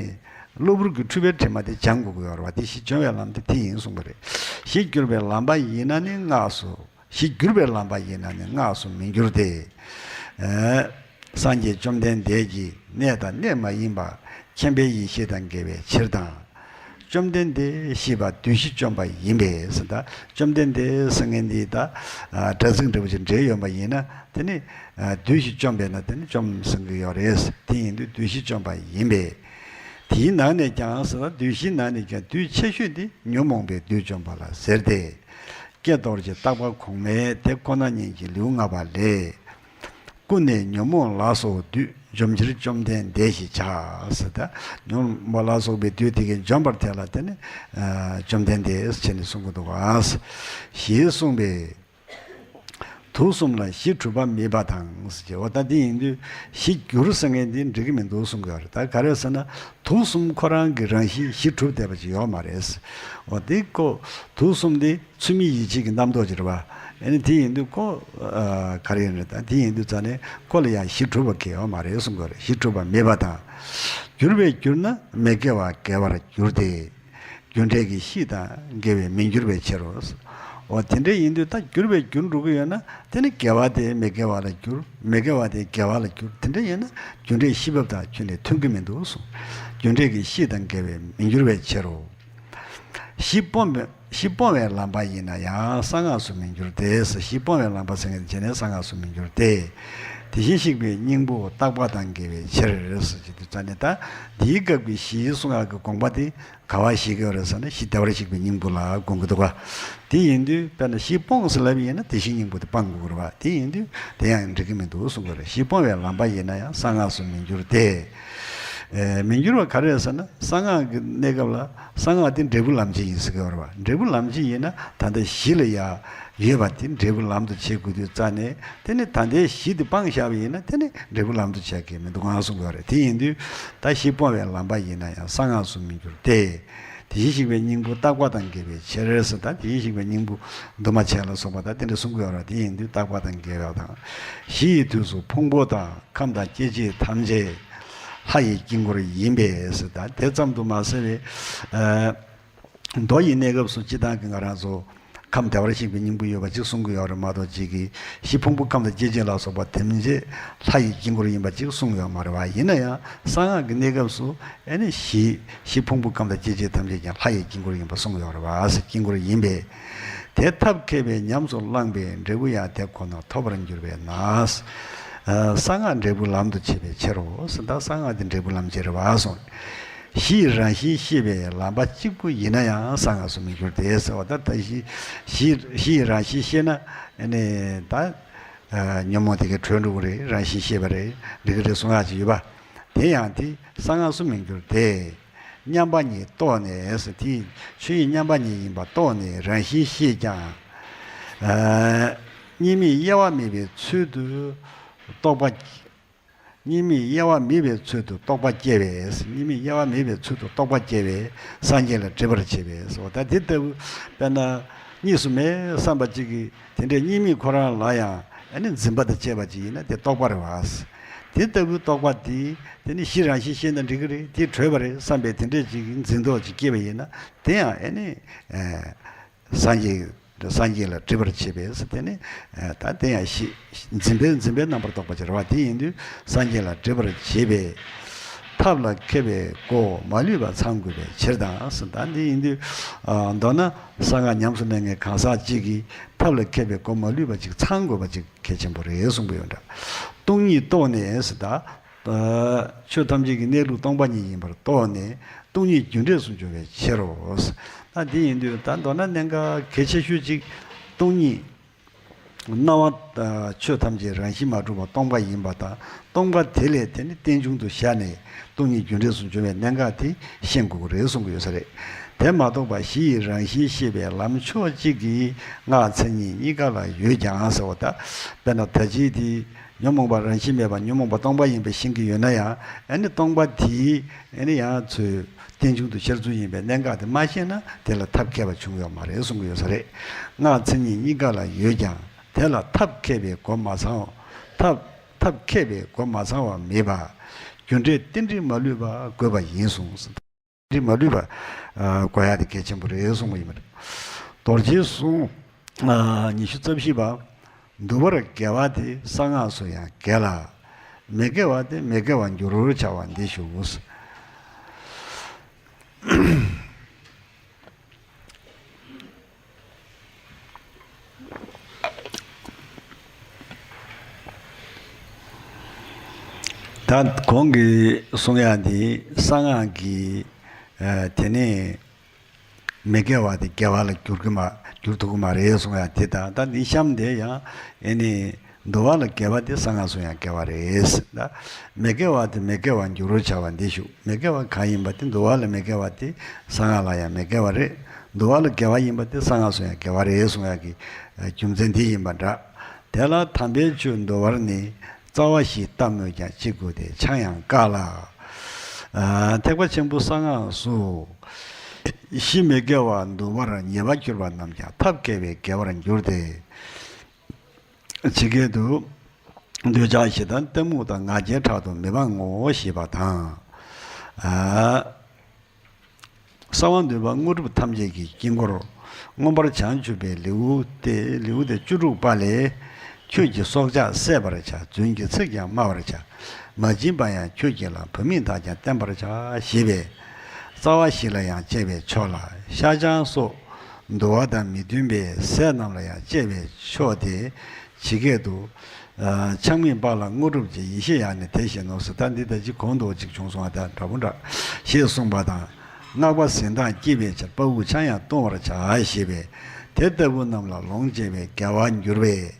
གློ་བུར་གྱི་འཁྲུལ་པའི་དྲི་མ་དེ་སྦྱང་དགོས་ཀྱི་ཡོད་རེད་བ། དེ་གཞི་སྦྱོང་བའི་ལམ་དེ་དེ་ཡིན་གསུངས་པ་རེད། གཞི་འགྱུར་བའི་ལམ་པ་ཡིན་ན་ནི་སྔགས་སུ། གཞི་འགྱུར་བའི་ལམ་པ་ཡིན་ན་ནི་སྔགས་སུ་མི་འགྱུར་ཏེ། ཨ། སངས་རྒྱས་བཅོམ་ལྡན་འདས་ཀྱི་གནས་དང་གནས་མ་ཡིན་པ་མཁྱེན་པའི་ཡེ་ཤེས་དང་འགལ་བའི་ཕྱིར་དང་། བཅོམ་ལྡན་འདས་ཞེས་པ་བདུད་བཞི་བཅོམ་པ་ཡིན་པས་ཟེར། ད་བཅོམ་ལྡན་འདས་ཟེར་མཁན་འདི་ད། ཨ། སྒྲ་ཚིག་འདྲ་བོ་ཅིག་འདྲེས་ཡོད་པ་ཡིན་ན་དེ་ནི། ཨ། བདུད་བཞི་བཅོམ་པས་ན་དེ་ནི་བཅོམ་ཟེར་གྱི་ཡོད་རེད། དེ་ཡིན་དུས་བདུད་བཞི་བཅོམ་པ་ཡིན་པས། དེའི་ནང་ནས་ཀྱང་ཟེར། ད་བདུད་བཞིའི་ནང་ནས་ཀྱང་བདུད་ཆེ་ཤོས་འདི་ཉོན་མོངས་པའི་བདུད་བཅོམ་པ་ལ་ཟེར་ཏེ། ཀྱེ་རྡོ་རྗེ། བརྟག་པ་གོང་མའི་དེ་ཁོ་ན་ཉིད་ཀྱི་ལེའུ་ལྔ་པ་ལས། ཀུན་ནས་ཉོན་མོངས་ལ་སོགས་བདུད་འཇོམས་ཕྱིར་བཅོམ་ལྡན་འདས་ཞེས་བྱ་ཟེར། ད་ཉོན་མོངས་ལ་སོགས་པའི་བདུད་དེ་གས་འཇོམས་པར་ཐལ་ལ་དེ་ནི། ཨ། བཅོམ་ལྡན་འདས་ཟེར་ནས་གསུང་གི་འདུག་ག་ཞེས་གསུངས་པས། དུག་གསུམ་ལ་གཞི་གྲུབ་པ་མེད་པ་དང་ཟེར་གྱི། འོ་ད་འདི་ཡིན་དུས་གཞི་འགྱུར་ཟེར་མཁན་འདི་འགྲིག་གི་མི་འདུག་གསུང་གི་ཡོད་རེད། ད་ག་རེ་ཟེར་ན་དུག་གསུམ་ཁོ་རང་གི་རང་བཞིན་གཞི་གྲུབ་བསྡད་པ་ཅིག་ཡོད་མ་རེད། འོ་དེ་ཁོ་དུག་གསུམ་དེ་ཚུལ་མིན་ཡིད་བྱེད་ཀྱི་རྣམ་རྟོག་ཅིག་རེད་པ། ཨ་ནི་དེ་ཡིན་དུས་ཁོ། ཨ། ག་རེ་ཡིན་རེད། ད་དེ་ཡིན་དུས་ཙང་ནས་ཁོ་ལ་ཡང་གཞི་གྲུབ་པ་གང་ཡང་ཡོད་མ་རེད་གསུང་གི་ཡོད་རེད། གཞི་གྲུབ་པ་མེད་པ་དང་། འགྱུར་བས་བསྒྱུར་ན་མི་དགེ་བ་དགེ་བར་འགྱུར་ཏེ། རྒྱུ་འབྲས་ཀྱི་གཤིས་དང་འགལ་བས་མི་འགྱུར་བའི་ཕྱིར་རོ། འོ་དེ་འདྲ་ཡིན་དུས་ད་འགྱུར་བས་འགྱུར་འགྲོ་གི་ཡོད་ན་དེ་ནི་དགེ་བ་དེ་མི་དགེ་བ་ལ་འགྱུར། མི་དགེ་བ་དེ་དགེ་བ་ལ་འགྱུར། དེ་འདྲ་ཡིན་ན་རྒྱུ་འབྲས་གཤིས་བབ་དང་ཁྱོན་ནས་མཐུན་གྱི་མི་འདུག་གསུངས། རྒྱུ་འབྲས་ཀྱི་གཤིས་དང་འགལ་བས་མི་འགྱུར་བའི་ཕྱིར་རོ། གཞི་སྤོང་བའི་གཞི་སྤོང་བའི་ལམ་པ་ཡིན་ན་ཡང་གསང་སྔགས་སུ་མི་འགྱུར་ཏེ། གཞི་སྤོང་བའི་ལམ་པ་ཟེར་མཁན་དེ་བྱས་ནས་གསང་སྔགས་སུ་མི་འགྱུར་ཏེ། དེ་བཞིན་གཤེགས་པའི་སྙིང་པོ་རྟག་པ་དང་འགལ་བའི་ཕྱིར་ཟེར་གྱི་འདུག་ཙང་ནས། ད་འདིའི་སྐབས་ཀྱི་གཞིའི་གསུང་ཡག་གི་དགོངས་པ་དེ་ག་བ་བཞེས་ཀྱི་ཡོད་རེད་ཟེར་ན། གཞི་བདེ་བར་གཤེགས་པའི་སྙིང་པོ་ལ་དགོངས་ཀྱི་འདུག་ག། དེ་ཡིན་དུས་དཔེར་ན་གཞི་སྤོང་ཟེར་ལབ་ཡིན་ན་དེ་བཞིན་སྙིང་པོ་དེ་སྤང་དགོས་ཀྱི་རེད་བ། དེ་ཡིན་དུས་དེ་ཡང་འགྲིག་གི་མི་འདུག་གསུང་གི་རེད། གཞི་སྤོང་བའི་ལམ་པ་ཡིན་ན་ཡང་གསང་སྔགས་སུ་མི་འགྱུར་ཏེ། ཨེ། མི་འགྱུར་བ་ག་རེ་རེད་ཟེར་ན། གསང་སྔགས་ཀྱི་གནས་སྐབས་ལ་གསང་སྔགས་དེ་འབྲས་བུ་ལམ་བྱེད་ཡིན་ཟེར་གྱི་ཡོད་རེད་བ། འབྲས་བུ་ལམ་བྱེད་ཡིན་ན་ད་ལྟ་གཞི་ལ་ཡ་ཡོད་པ་དེ་འབྲས་བུ་ལམ་དུ་བྱེད་དགོས་དུས་ཙང་ནས། དེ་ནི་ད་ལྟའི་གཞི་དེ་སྤངས་བཞག་པ་ཡིན་ན་དེ་ནི་འབྲས་བུ་ལམ་དུ་བྱེད་ཀྱི་མི་འདུག་གང་གསུང་གི་ཡོད་རེད། དེ་ཡིན་དུས་ད་གཞི་སྤོང་བའི་ལམ་པ་ཡིན་ན་ཡང་གསང་སྔགས་སུ་མི་འགྱུར་ཏེ། དེ་བཞིན་གཤེགས་པའི་སྙིང་པོ་རྟག་པ་དང་འགལ་བའི་ཕྱིར་ཟེར། ད་དེ་བཞིན་གཤེགས་པའི་སྙིང་པོ་འདུས་མ་བྱས་ལ་སོགས་པ་ད་དེ་འདྲ་གསུང་གི་ཡོད་རེད། དེ་ཡིན་དུས་རྟག་པ་དང་འགལ་བ་དང་། གཞི་ཡི་དུས་སུ་ཕུང་པོ་དང་ཁམས་དང་སྐྱེ་མཆེད་ཐམས་ཅད་ལྷ་ཡི་དཀྱིལ་འཁོར་ཡིན་པས་ཟེར། ད་དེ་ཙམ་དུ་མ་ཟད་པའི། ཨ། མདོ་ཡི་གནས་སྐབས་སུ་སྤྱིར་བཏང་གི་ང་རང་ཚོ་ཁམས་བདེ་བར་གཤེགས་པའི་སྙིང་པོ་ཡོད་པ་ཅིག་གསུང་གི་ཡོད་རེད་མ་གཏོགས། གཅིག་གིས་གཞི་ཕུང་པོ་ཁམས་དང་སྐྱེ་མཆེད་ལ་སོགས་པ་ཐམས་ཅད་ལྷ་ཡི་དཀྱིལ་འཁོར་ཡིན་པ་ཅིག་གསུངས་ཡོད་མ་རེད་བ། ཡིན་ན་ཡང་གསང་སྔགས་ཀྱི་གནས་སྐབས་སུ་ཨ་ནི་གཞི་གཞི་ཕུང་པོ་ཁམས་དང་སྐྱེ་མཆེད་ཐམས་ཅད་ཀྱང་ལྷ་ཡི་དཀྱིལ་འཁོར་ཡིན་པ་གསུངས་ཡོད་རེད་བ། དཀྱིལ་འཁོར་ཡིན་པས། དེ་ཐབས་མཁས་པས་ཉམས་སུ་བླངས་པས་འབྲས་བུ་ཡང་དེ་ཁོ་ན་ཐོབ་པར་འགྱུར་བས་ན། ཨ། གསང་སྔགས་འབྲས་བུ་ལམ་དུ་བྱེད་པའི་ཕྱིར་རོ། ད་གསང་སྔགས་དེ་འབྲས་བུ་ལམ་བྱེད་རེད་བ་གསུངས། གཞི་ཡི་རང་བཞིན་ཤེས་པའི་ལམ་པ་གཅིག་པུ་ཡིན་ན་ཡང་གསང་སྔགས་སུ་མི་འགྱུར་ཏེ་ཟེར་བ། ད་ད་གཞི་གཞི་གཞི་ཡི་རང་བཞིན་ཤེས་ན་ཨ་ནི་ད་ཨ་ཉོན་མོངས་དེ་གའི་གྲོལ་འགྲོ་གི་རེད། རང་བཞིན་ཤེས་པ་རེད། འགྲིག་གི་རེད་གསུང་ཡག་ཅིག་ཡོད་པ། དེ་ཡང་དེ་གསང་སྔགས་སུ་མི་འགྱུར་ཏེ། མཉམ་པ་ཉིད་རྟོགས་ནས་ཟེར། དེ་ཆོས་དབྱིངས་མཉམ་པ་ཉིད་ཡིན་པ་རྟོགས་ནས་རང་བཞིན་ཤེས་ཀྱང་། ཨ། གཉིས་མེད་དབྱེ་བ་མེད་པའི་ཚུལ་དུ་རྟོགས་པ། གཉིས་མེད་དབྱེ་བ་མེད་པའི་ཚུལ་དུ་རྟོགས་པ་སྐྱེ་བས། གཉིས་མེད་དབྱེ་བ་མེད་པའི་ཚུལ་དུ་རྟོགས་པ་སྐྱེ་བས་སངས་རྒྱས་ལ་སྒྲིབ་པར་བྱེད་པས་སོ། ད་དེ་ལྟ་བུ་དཔེར་ན་གཉིས་སུ་མེད་བསམ་པ་གཅིག་གིས་དེ་འདྲའི་གཉིས་མེད་ཁོ་རང་ལ་ཡང་ཨ་ནི་འཛིན་པ་དང་བཅས་པ་ཅིག་ཡིན་ན་དེ་རྟོག་པ་རེད་བ། དེ་ལྟ་བུའི་རྟོག་པ་དེ་དེ་ནི་གཞི་རང་བཞིན་ཤེས་ན་འགྲིག་གི་རེད། དེ་གྲོལ་བ་རེད་བསམ་པའི་དེ་འདྲའི་ཅིག་འཛིན་རྟོག་ཅིག་སྐྱེས་པ་ཡིན་ན་དེ་ཡང་ཨ་ནི། ཨ། སངས་རྒྱས་སངས་རྒྱས་ལ་སྒྲིབ་པར་བྱེད་པས་ཟེར། དེ་ནི་ད་དེ་ཡང་གཞི་འཛིན་པའི་འཛིན་པའི་རྣམ་པར་རྟོག་པ་ཅིག་རེད་བ། དེ་ཡིན་དུས་སངས་རྒྱས་ལ་སྒྲིབ་པར་བྱེད་པས། ཐབས་ལ་མཁས་པའི་སྒོ་མ་ལུས་པ་ཚང་དགོས་པའི་ཕྱིར་དང་ཟེར། ད་འདི་ཡིན་དུས་མདོར་ན་གསང་སྔགས་ཉམས་སུ་ལེན་མཁན་གང་ཟག་ཅིག་གིས་ཐབས་ལ་མཁས་པའི་སྒོ་མ་ལུས་པ་ཅིག་ཚང་དགོས་པ་ཅིག་གལ་ཆེན་པོ་རེད་གསུངས་པ་ཡོད་འདྲ། སྟོང་ཉིད་རྟོགས་ནས་ཟེར། ད། ཆོས་ཐམས་ཅད་ཀྱི་གནས་ལུགས་སྟོང་པ་ཉིད་ཡིན་པར་རྟོགས་ནས་སྟོང་ཉིད་རྒྱུ་འབྲས་སུ་འགྱུར་བའི་ཕྱིར་རོ། ད་འདི་ཡིན་དུས་ད་མདོར་ན་གནད་འགག་གལ་ཆེ་ཤོས་གཅིག་སྟོང་ཉིད། སྣང་བ་ཆོས་ཐམས་ཅད་རང་བཞིན་མ་གྲུབ་པ་སྟོང་པ་ཡིན་པ་དང་སྟོང་པ་དེ་ལས་དེ་ནི་རྟེན་འབྱུང་དུ་བཞག་ནས་སྟོང་ཉིད་རྒྱུ་འབྲས་སུ་འགྱུར་བའི་གནད་འགག་དེ་ཤེས་དགོས་ཀྱི་རེད་གསུང་གི་ཡོད་ས་རེད། དེ་མ་གཏོགས་པ་གཞི་ཡི་རང་བཞིན་ཤེས་པའི་ལམ་ཕྱོགས་གཅིག་གིས་སྔགས་མཚན་ཉིད་གཉིས་ཀ་ལ་ཡོད་ཀྱང་ཟེར་བ། ད་དཔེར་ན་ད་ཅི་དེ། ཉོན་མོངས་པ་རང་བཞིན་མེད་པ་ཉོན་མོངས་པ་སྟོང་པ་ཡིན་པ་ཤེས་ཀྱི་ཡོད་ན་ཡང་ཨ་ནི་སྟོང་པ་དེའི་ཨ་ནི་ཡང་ཚུལ་རྟེན་འབྱུང་དུ་ཤར་ཚུལ་ཡིན་པའི་གནད་འགག་དེ་མ་ཤེས་ན་དེ་ལ་ཐབས་མཁས་པ་བྱུང་ཡོད་མ་རེད་གསུང་གི་ཡོད་ས་རེད། སྔགས་མཚན་ཉིད་གཉིས་ཀ་ལ་ཡོད་ཀྱང་དེ་ལ་ཐབས་མཁས་པའི་སྒོ་མ་ཚང་བ། ཐབས་ཐབས་མཁས་པའི་སྒོ་མ་ཚང་བ་མེད་པ། རྒྱུ་འབྲས་རྟེན་འབྲེལ་མ་ལུས་པ་དགོས་པ་ཡིན་གསུངས། འདི་མ་ལུས་པ། ཨ། དགོས་ཡ་དེ་གལ་ཆེན་པོ་རེད་གསུངས་པ་ཡིན་པ་རེད། རྡོ་རྗེའི་གསུང་། ཨ། ཉི་ཤུ་རྩ་བཞི་པ། འདུལ་བར་འགལ་བ་དེ་གསང་སྔགས་སུ་ཡང་འགལ་ལ། མི་འགལ་བ་དེ་མི་འགལ་བར་འགྱུར་བར་བྱ་བ་འདི་ཞུ། ད་གོང་གི་གསུང་ཡག་འདི་གསང་སྔགས་ཀྱི། ཨ། དེ་ནས་མི་དགེ་བ་དེ་དགེ་བ་ལ་འགྱུར་གྱི་མ་འགྱུར་ཐུབ་ཀྱི་མ་རེད་གསུང་ཡག་དེ་དང་། ད་འདི་གཤམ་དེ་ཡང་ཨེ་ནི། འདུལ་བ་ལ་འགལ་བ་དེ་གསང་སྔགས་སུ་ཡང་འགལ་བ་རེད། ད་མི་དགེ་བ་དེ་མི་དགེ་བར་འགྱུར་བར་བྱ་བ་འདི་ཞུ། མི་དགེ་བ་གང་ཡིན་པ་དེ་འདུལ་བ་ལ་མི་དགེ་བ་དེ་གསང་སྔགས་ལ་ཡང་མི་དགེ་བ་རེད། འདུལ་བ་ལ་དགེ་བ་ཡིན་པ་དེ་གསང་སྔགས་སུ་ཡང་དགེ་བ་རེད་གསུང་ཡག་གི་རྒྱུ་མཚན་འདི་ཡིན་པ་འདྲ། དེ་ལ་དམ་པའི་ཆོས་འདུལ་བར་ནི། རྩ་བ་བཞི་ལྟ་སྨོས་ཀྱང་ཅི་དགོས་ཏེ་ཆང་ཡང་དཀའ་ལ། ཨ། ཐེག་པ་ཆེན་པོ་གསང་སྔགས་སུ། གཞི་མི་དགེ་བ་འདུལ་བར་ཉེས་པར་གྱུར་པ་རྣམས་ཀྱང་ཐབས་མཁས་པས་དགེ་བར་འགྱུར་ཏེ། ཇི་སྐད་དུ། འདོད་ཆགས་ཞེ་སྡང་གཏི་མུག་དང་ང་རྒྱལ་ཕྲག་དོག་མི་སྤང་ངོ་ཞེས་པ་དང་། ཨ། གསང་བ་འདུས་པ་དངོས་གྲུབ་ཐམས་ཅད་ཀྱི་དཀྱིལ་འཁོར་མངོན་པར་བྱང་ཆུབ་པའི་ལེའུ་སྟེ། ལེའུ་སྟེ་བཅུ་དྲུག་པ་ལས། ཁྱོད་ཀྱི་སྲོག་ཆགས་བསད་པར་བྱ། རྫུན་གྱི་ཚིག་ཀྱང་སྨྲ་བར་བྱ། མ་བྱིན་པ་ཡང་ཁྱོད་ཀྱིས་བླང་། བུད་མེད་དག་ཀྱང་བསྟེན་པར་བྱ། ཞེས་པས། རྩ་བ་བཞི་ལ་ཡང་དཔྱད་པས་ཆོག་ལ། ཤ་ཆང་སོགས་འདུལ་བ་དང་མི་མཐུན་པའི་ཟས་རྣམས་ལ་ཡང་དཔྱད་པས་ཆོག་སྟེ། ཇི་སྐད་དུ། ཆགས་མེད་དཔའ་ལ་དངོས་གྲུབ་ཀྱི། ཡེ་ཤེས་ཡང་ནི་དེ་བཞིན་ནོ་ཟེར། ད་འདི་ད་ཅི་གོང་དུ་ཅིག་བྱུང་སོང་བ་དང་འདྲ་པོ་འདྲ་ཞེས་གསུངས་པ་དང་། སྔགས་པ་གཟི་མདངས་བསྐྱེད་པའི་ཕྱིར། དཔའ་བོས་ཆང་ཡང་བཏུང་བར་བྱ་ཞེས་པས། དེ་ལྟ་བུ་རྣམས་ལ་ལོངས་སྤྱོད་པས་དགེ་བར་འགྱུར་བས།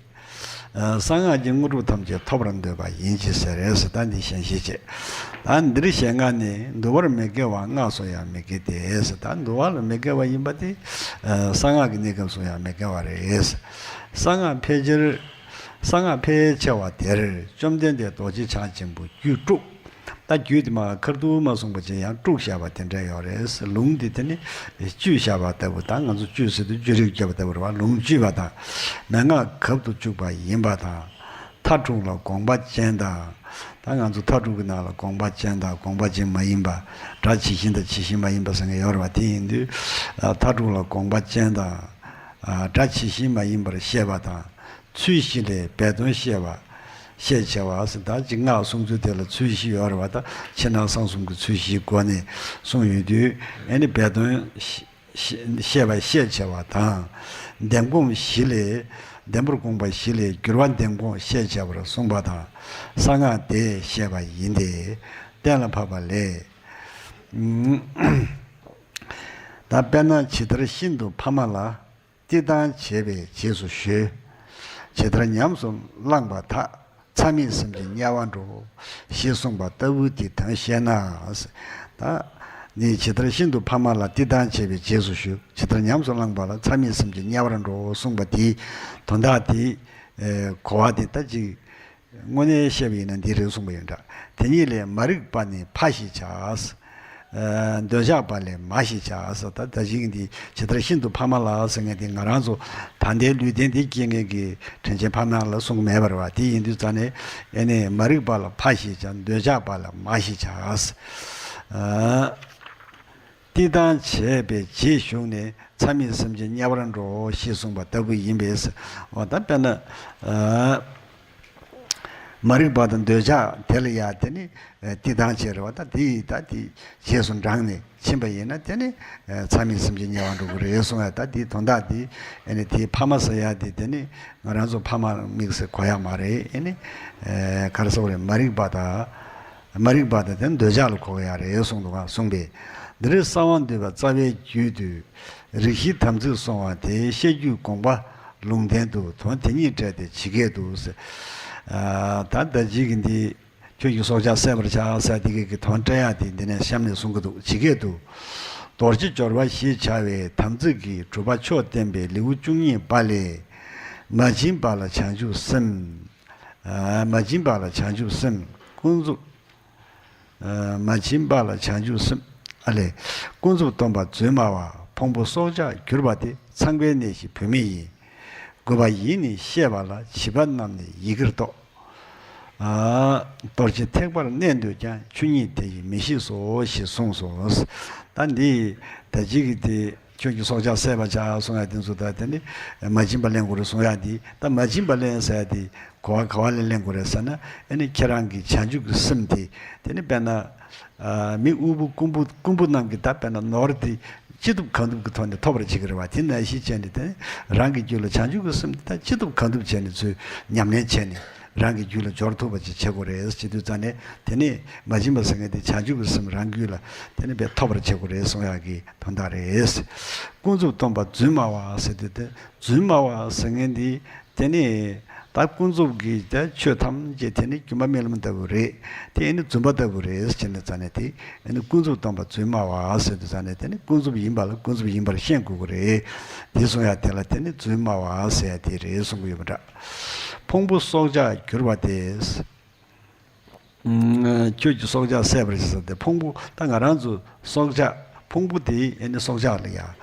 གསང་སྔགས་ཀྱི་དངོས་གྲུབ་ཐམས་ཅད་ཐོབ་པར་འདོད་པ་ཡིན་གྱི་ཟེར་རེད་ཟེར། ད་འདི་ཞལ་བཞེས་བྱས། ད་འདིར་ཞེས་སྔགས་ནི། འདུལ་བར་མི་དགེ་བ་སྔགས་སུ་ཡང་མི་དགེ་སྟེ་ཟེར། ད་འདུལ་བ་ལ་མི་དགེ་བ་ཡིན་པ་དེ་གསང་སྔགས་ཀྱི་གནས་སྐབས་སུ་ཡང་མི་དགེ་བ་རེད། གསང་སྔགས་ཕལ་ཆེར་གསང་སྔགས་ཕལ་ཆེ་བ་དེར་བཅོམ་ལྡན་འདས་རྡོ་རྗེ་འཆང་ཆེན་པོས་རྒྱུད་དཀྲུགས། ད་རྒྱུད་དེ་མ་ཁ་ཐུག་མ་གསུངས་པ་ཅིག་ཡང་དཀྲུགས་བཞག་པ་དེ་འདྲ་ཡོད་རེད། ལུང་འདི་དེ་ནི་བཅུས་བཞག་པ་ལྟ་བུ། ད་ང་ཚོ་བཅུས་ཟེར་དུས་བཅུ་རིག་བརྒྱབ་པ་ལྟ་བུ་རེད་བ། ལུང་བཅུས་པ་དང་། མན་ངག་གབ་ཏུ་བཅུག་པ་ཡིན་པ་དང་། མཐའ་དྲུག་ལ་དགོངས་པ་ཅན་དང་། ད་ང་ཚོ་མཐའ་དྲུག་གི་ནང་ལ་དགོངས་པ་ཅན་དང་དགོངས་པ་ཅན་མ་ཡིན་པ། སྒྲ་ཇི་བཞིན་དང་ཇི་བཞིན་མ་ཡིན་པ་ཟེར་མཁན་ཡོད་རེད་བ། དེ་ཡིན་དུས་མཐའ་དྲུག་ལ་དགོངས་པ་ཅན་དང་། སྒྲ་ཇི་བཞིན་མ་ཡིན་པར་བཤད་པ་དང་། ཚུལ་བཞི་ལས་སྦས་དོན་བཤད་པ། ཤས་ཆེ་བ་ཟེར། ད་ཅིག་སྔགས་གསུང་ཚུལ་དེ་ལ་ཚུལ་བཞི་ཡོད་རེད་བ། ད་ཕྱི་ནང་གསང་གསུམ་གྱི་ཚུལ་བཞིའི་སྒོ་ནས་གསུངས་ཡོད་དུས། ཨེ་ནི་སྦས་དོན་བཤད་པ་ཤས་ཆེ་བ་དང་། འདེམས་སྒོམ་བཞི་ལས། འདེམས་པར་དགོངས་པ་བཞི་ལས་བསྒྱུར་བ་འདེམས་སྒོམ་ཤས་ཆེ་བར་གསུངས་པ་དང་། གསང་སྔགས་དེ་བཤད་པ་ཡིན་ཏེ། གཏན་ལ་ཕབ་པ་ལས། ད་དཔེར་ན་ཇི་ལྟར་ཤིན་ཏུ་ཕ་མ་ལ། བསྟི་སྟང་བྱས་པའི་རྗེས་སུ་ཞུ། ཇི་ལྟར་ཉམས་སུ་བླངས་པ་དག། མཚམས་མེད་སེམས་ཅན་དམྱལ་བར་འགྲོ། ཞེས་གསུངས་པ་ལྟ་བུ་དེ་དོན་བཤད་ན། ད་ནི་ཇི་ལྟར་ཤིན་ཏུ་ཕ་མ་ལ་བསྟི་སྟང་བྱས་པའི་རྗེས་སུ་ཞུ། ཇི་ལྟར་ཉམས་སུ་བླངས་པ་ལ་མཚམས་མེད་སེམས་ཅན་དམྱལ་བར་འགྲོ་གསུངས་པ་དེའི་དོན་དག་དེ། གོ་བ་དེ་ད་ཅིག་དངོས་གནས་བཤད་པ་ཡིན་ན་འདི་རེད་གསུངས་པ་ཡིན་འདྲ། དེ་ཉིད་ལས་མ་རིག་པ་ནི་ཕ་ཞེས་བྱ། འདོད་ཆགས་པ་ལས་མ་ཞེས་བྱ། ད་ད་ཅིག་འདི་ཇི་ལྟར་ཤིན་ཏུ་ཕ་མ་ལ་ཟེར་མཁན་དེ་ང་རང་ཚོ་ད་ལྟའི་ལུས་རྟེན་འདི་སྐྱེ་མཁན་གྱི་དྲིན་ཅན་ཕ་མ་ལ་གསུང་གི་མེད་པ་རེད་བ། དེ་ཡིན་དུས་ཙང་ནས་ཨེ་ནས་མ་རིག་པ་ལ་ཕ་ཞེས་བྱ། འདོད་ཆགས་པ་ལ་མ་ཞེས་བྱ། བསྟི་སྟང་བྱས་པའི་རྗེས་ཞུགས་ནས་མཚམས་མེད་སེམས་ཅན་དམྱལ་བར་འགྲོ་ཞེས་གསུངས་པ་ལྟ་བུ་ཡིན་པས། འོ་ད་དཔེར་ན། མ་རིག་པ་དང་འདོད་ཆགས་དེ་ལ་ཡ་དེ་ནི་བསྟི་སྟང་བྱས་རེད་བ། ད་དེ་ཡིས་ད་དེ་རྗེས་སུ་འབྲངས་ནས་ཕྱིན་པ་ཡིན་ན་དེ་ནི་མཚམས་མེད་སེམས་ཅན་དམྱལ་བར་འགྲོ་གི་རེད་གསུངས་ཡ། ད་དེའི་དོན་དག་དེ་ཨེ་ནི་དེའི་ཕ་མ་ཟེར་ཡ་དེ་དེ་ནི་ང་རང་ཚོ་ཕ་མ་དམིགས་བསལ་གོ་ཡ་མ་རེད། ཨེ་ནི་ག་རེ་ཟེར་དགོས་རེད། མ་རིག་པ་དང་། མ་རིག་པ་དང་དེ་འདོད་ཆགས་ལ་གོ་གི་ཡ་རེད་གསུངས་འདུག་ག་གསུངས་པས། འདིར་གསང་བ་འདུས་པ་རྩ་བའི་རྒྱུད་དུ། རིགས་བཞི་དམ་ཚིག་བསྲུང་བ་དེ། བཤད་རྒྱུད་དགོངས་པ་ལུང་བསྟན་དུ། དོན་དེ་ཉིད་བཀྲལ་ཏེ་ཇི་སྐད་དུ་ཟེར། ད་ལྟ་ཅིག་གི་འདི་ཁྱོད་ཀྱི་སྲོག་ཆགས་བསད་པར་བྱ་ཟེར་དེ་གའི་གི་དོན་བཀྲལ་ཡ་དེ་འདི་ནས་གཤམ་ནས་གསུང་གི་འདུག་ཇི་སྐད་དུ། རྡོ་རྗེ་སྦྱོར་བ་ཞེས་བྱ་བའི་དམ་ཚིག་གི་གྲུབ་པ་མཆོག་བསྟན་པའི་ལེའུ་བཅུ་གཉིས་པ་ལས། མ་བྱིན་པ་ལ་བྱང་ཆུབ་སེམས། མ་བྱིན་པ་ལ་བྱང་ཆུབ་སེམས། ཀུན་རྫོབ། མ་བྱིན་པ་ལ་བྱང་ཆུབ་སེམས། ཨ་ལས། ཀུན་རྫོབ་སྟོང་པ་རྫུན་སྨྲ་བ། ཕུང་པོ་སྲོག་ཆགས་གྱུར་པ་དེ། ཚངས་པའི་གནས་བཞི་བུད་མེད་ཡིན། རྒོད་པ་ཡིས་ནི་བཤད་པ་ལ། བྱིས་པ་རྣམས་ནི་ཡི་གེར་རྟོགས། རྡོ་རྗེ་ཐེག་པར་གནས་འདོད་ཀྱང་། ཆོས་ཉིད་དེ་ཡིས་མི་ཤེས་སོ། ཞེས་གསུངས་སོ། ད་འདི་ད་ཅིག་གི་དེ། ཁྱོད་ཀྱི་སྲོག་ཆགས་བསད་པར་བྱ་གསུང་ཡ་དེ་ཚོ་ད་དེ་ནི་མ་བྱིན་པ་ལེན་དགོས་རེད་གསུང་ཡ་དེ། ད་མ་བྱིན་པ་ལེན་ཟེར་ཡ་དེ་གོ་བ་ག་བ་ལས་ལེན་དགོས་རེད་ཟེར་ན། ཨ་ནི་ཁྱེད་རང་གི་བྱང་ཆུབ་ཀྱི་སེམས་དེ་དེ་ནི་དཔེར་ན་མི་དབུལ་པོ་རྐུན་པོ་རྐུན་པོ་རྣམས་ཀྱི་ད་དཔེར་ན་ནོར་དེ་ཅི་ཐུབ་གང་ཐུབ་ཀྱི་ཐོག་ནས་ཐོབ་པར་བྱེད་ཀྱི་རེད་བ། དེ་ནང་བཞིན་བྱས་ནས་དེ་ནི་རང་གི་རྒྱུད་ལ་བྱང་ཆུབ་ཀྱི་སེམས་དེ་ད་ཅི་ཐུབ་གང་ཐུབ་བྱས་ནས་ཚུར་ཉམས་ལེན་བྱས་ནས། རང་གི་རྒྱུད་ལ་འབྱོར་ཐུབ་པ་ཅིག་བྱེད་དགོས་རེད་ཟེར་དུས་ཙང་ནས། དེ་ནས་མ་བྱིན་པ་ཟེར་མཁན་དེ་བྱང་ཆུབ་ཀྱི་སེམས་རང་རྒྱུད་ལ་དེ་ནས་དཔེ་ཐོབ་པར་བྱེད་དགོས་རེད་གསུང་ཡག་གི་དོན་དག་རེད། ཀུན་རྫོབ་སྟོང་པ་རྫུན་སྨྲ་བ་ཟེར་དུས་དེ་རྫུན་སྨྲ་བ་ཟེར་མཁན་དེ་དེ་ནས་ད་ཀུན་རྫོབ་ཀྱི་ད་ཆོས་ཐམས་ཅད་དེ་ནི་སྒྱུ་མ་རྨི་ལམ་ལྟ་བུ་རེད། དེ་ནི་རྫུན་པ་ལྟ་བུ་རེད་ཟེར་ནས་ཙང་ནས་དེ་ནི་ཀུན་རྫོབ་སྟོང་པ་རྫུན་སྨྲ་བ་ཟེར་དུས་ཙང་ནས་དེ་ནི་ཀུན་རྫོབ་ཡིན་པ་ལ་ཀུན་རྫོབ་ཡིན་པར་ཤེས་དགོས་ཀྱི་རེད། དེ་གསུང་ཡག་དེ་ལ་དེ་ནི་རྫུན་སྨྲ་བ་ཟེར་ཡག་དེ་རེད་གསུང་གི་ཡོད་པ་འདྲ། ཕུང་པོ་སྲོག་ཆགས་གྱུར་པ་དེ། ཁྱོད་ཀྱི་སྲོག་ཆགས་བསད་པར་བྱེད་ཟེར་ཏེ། ཕུང་པོ་ད་ང་རང་ཚོ་སྲོག་ཆགས་ཕུང་པོ་དེ་ཨེ་ནི་སྲོག་ཆགས་ལ་ཡ།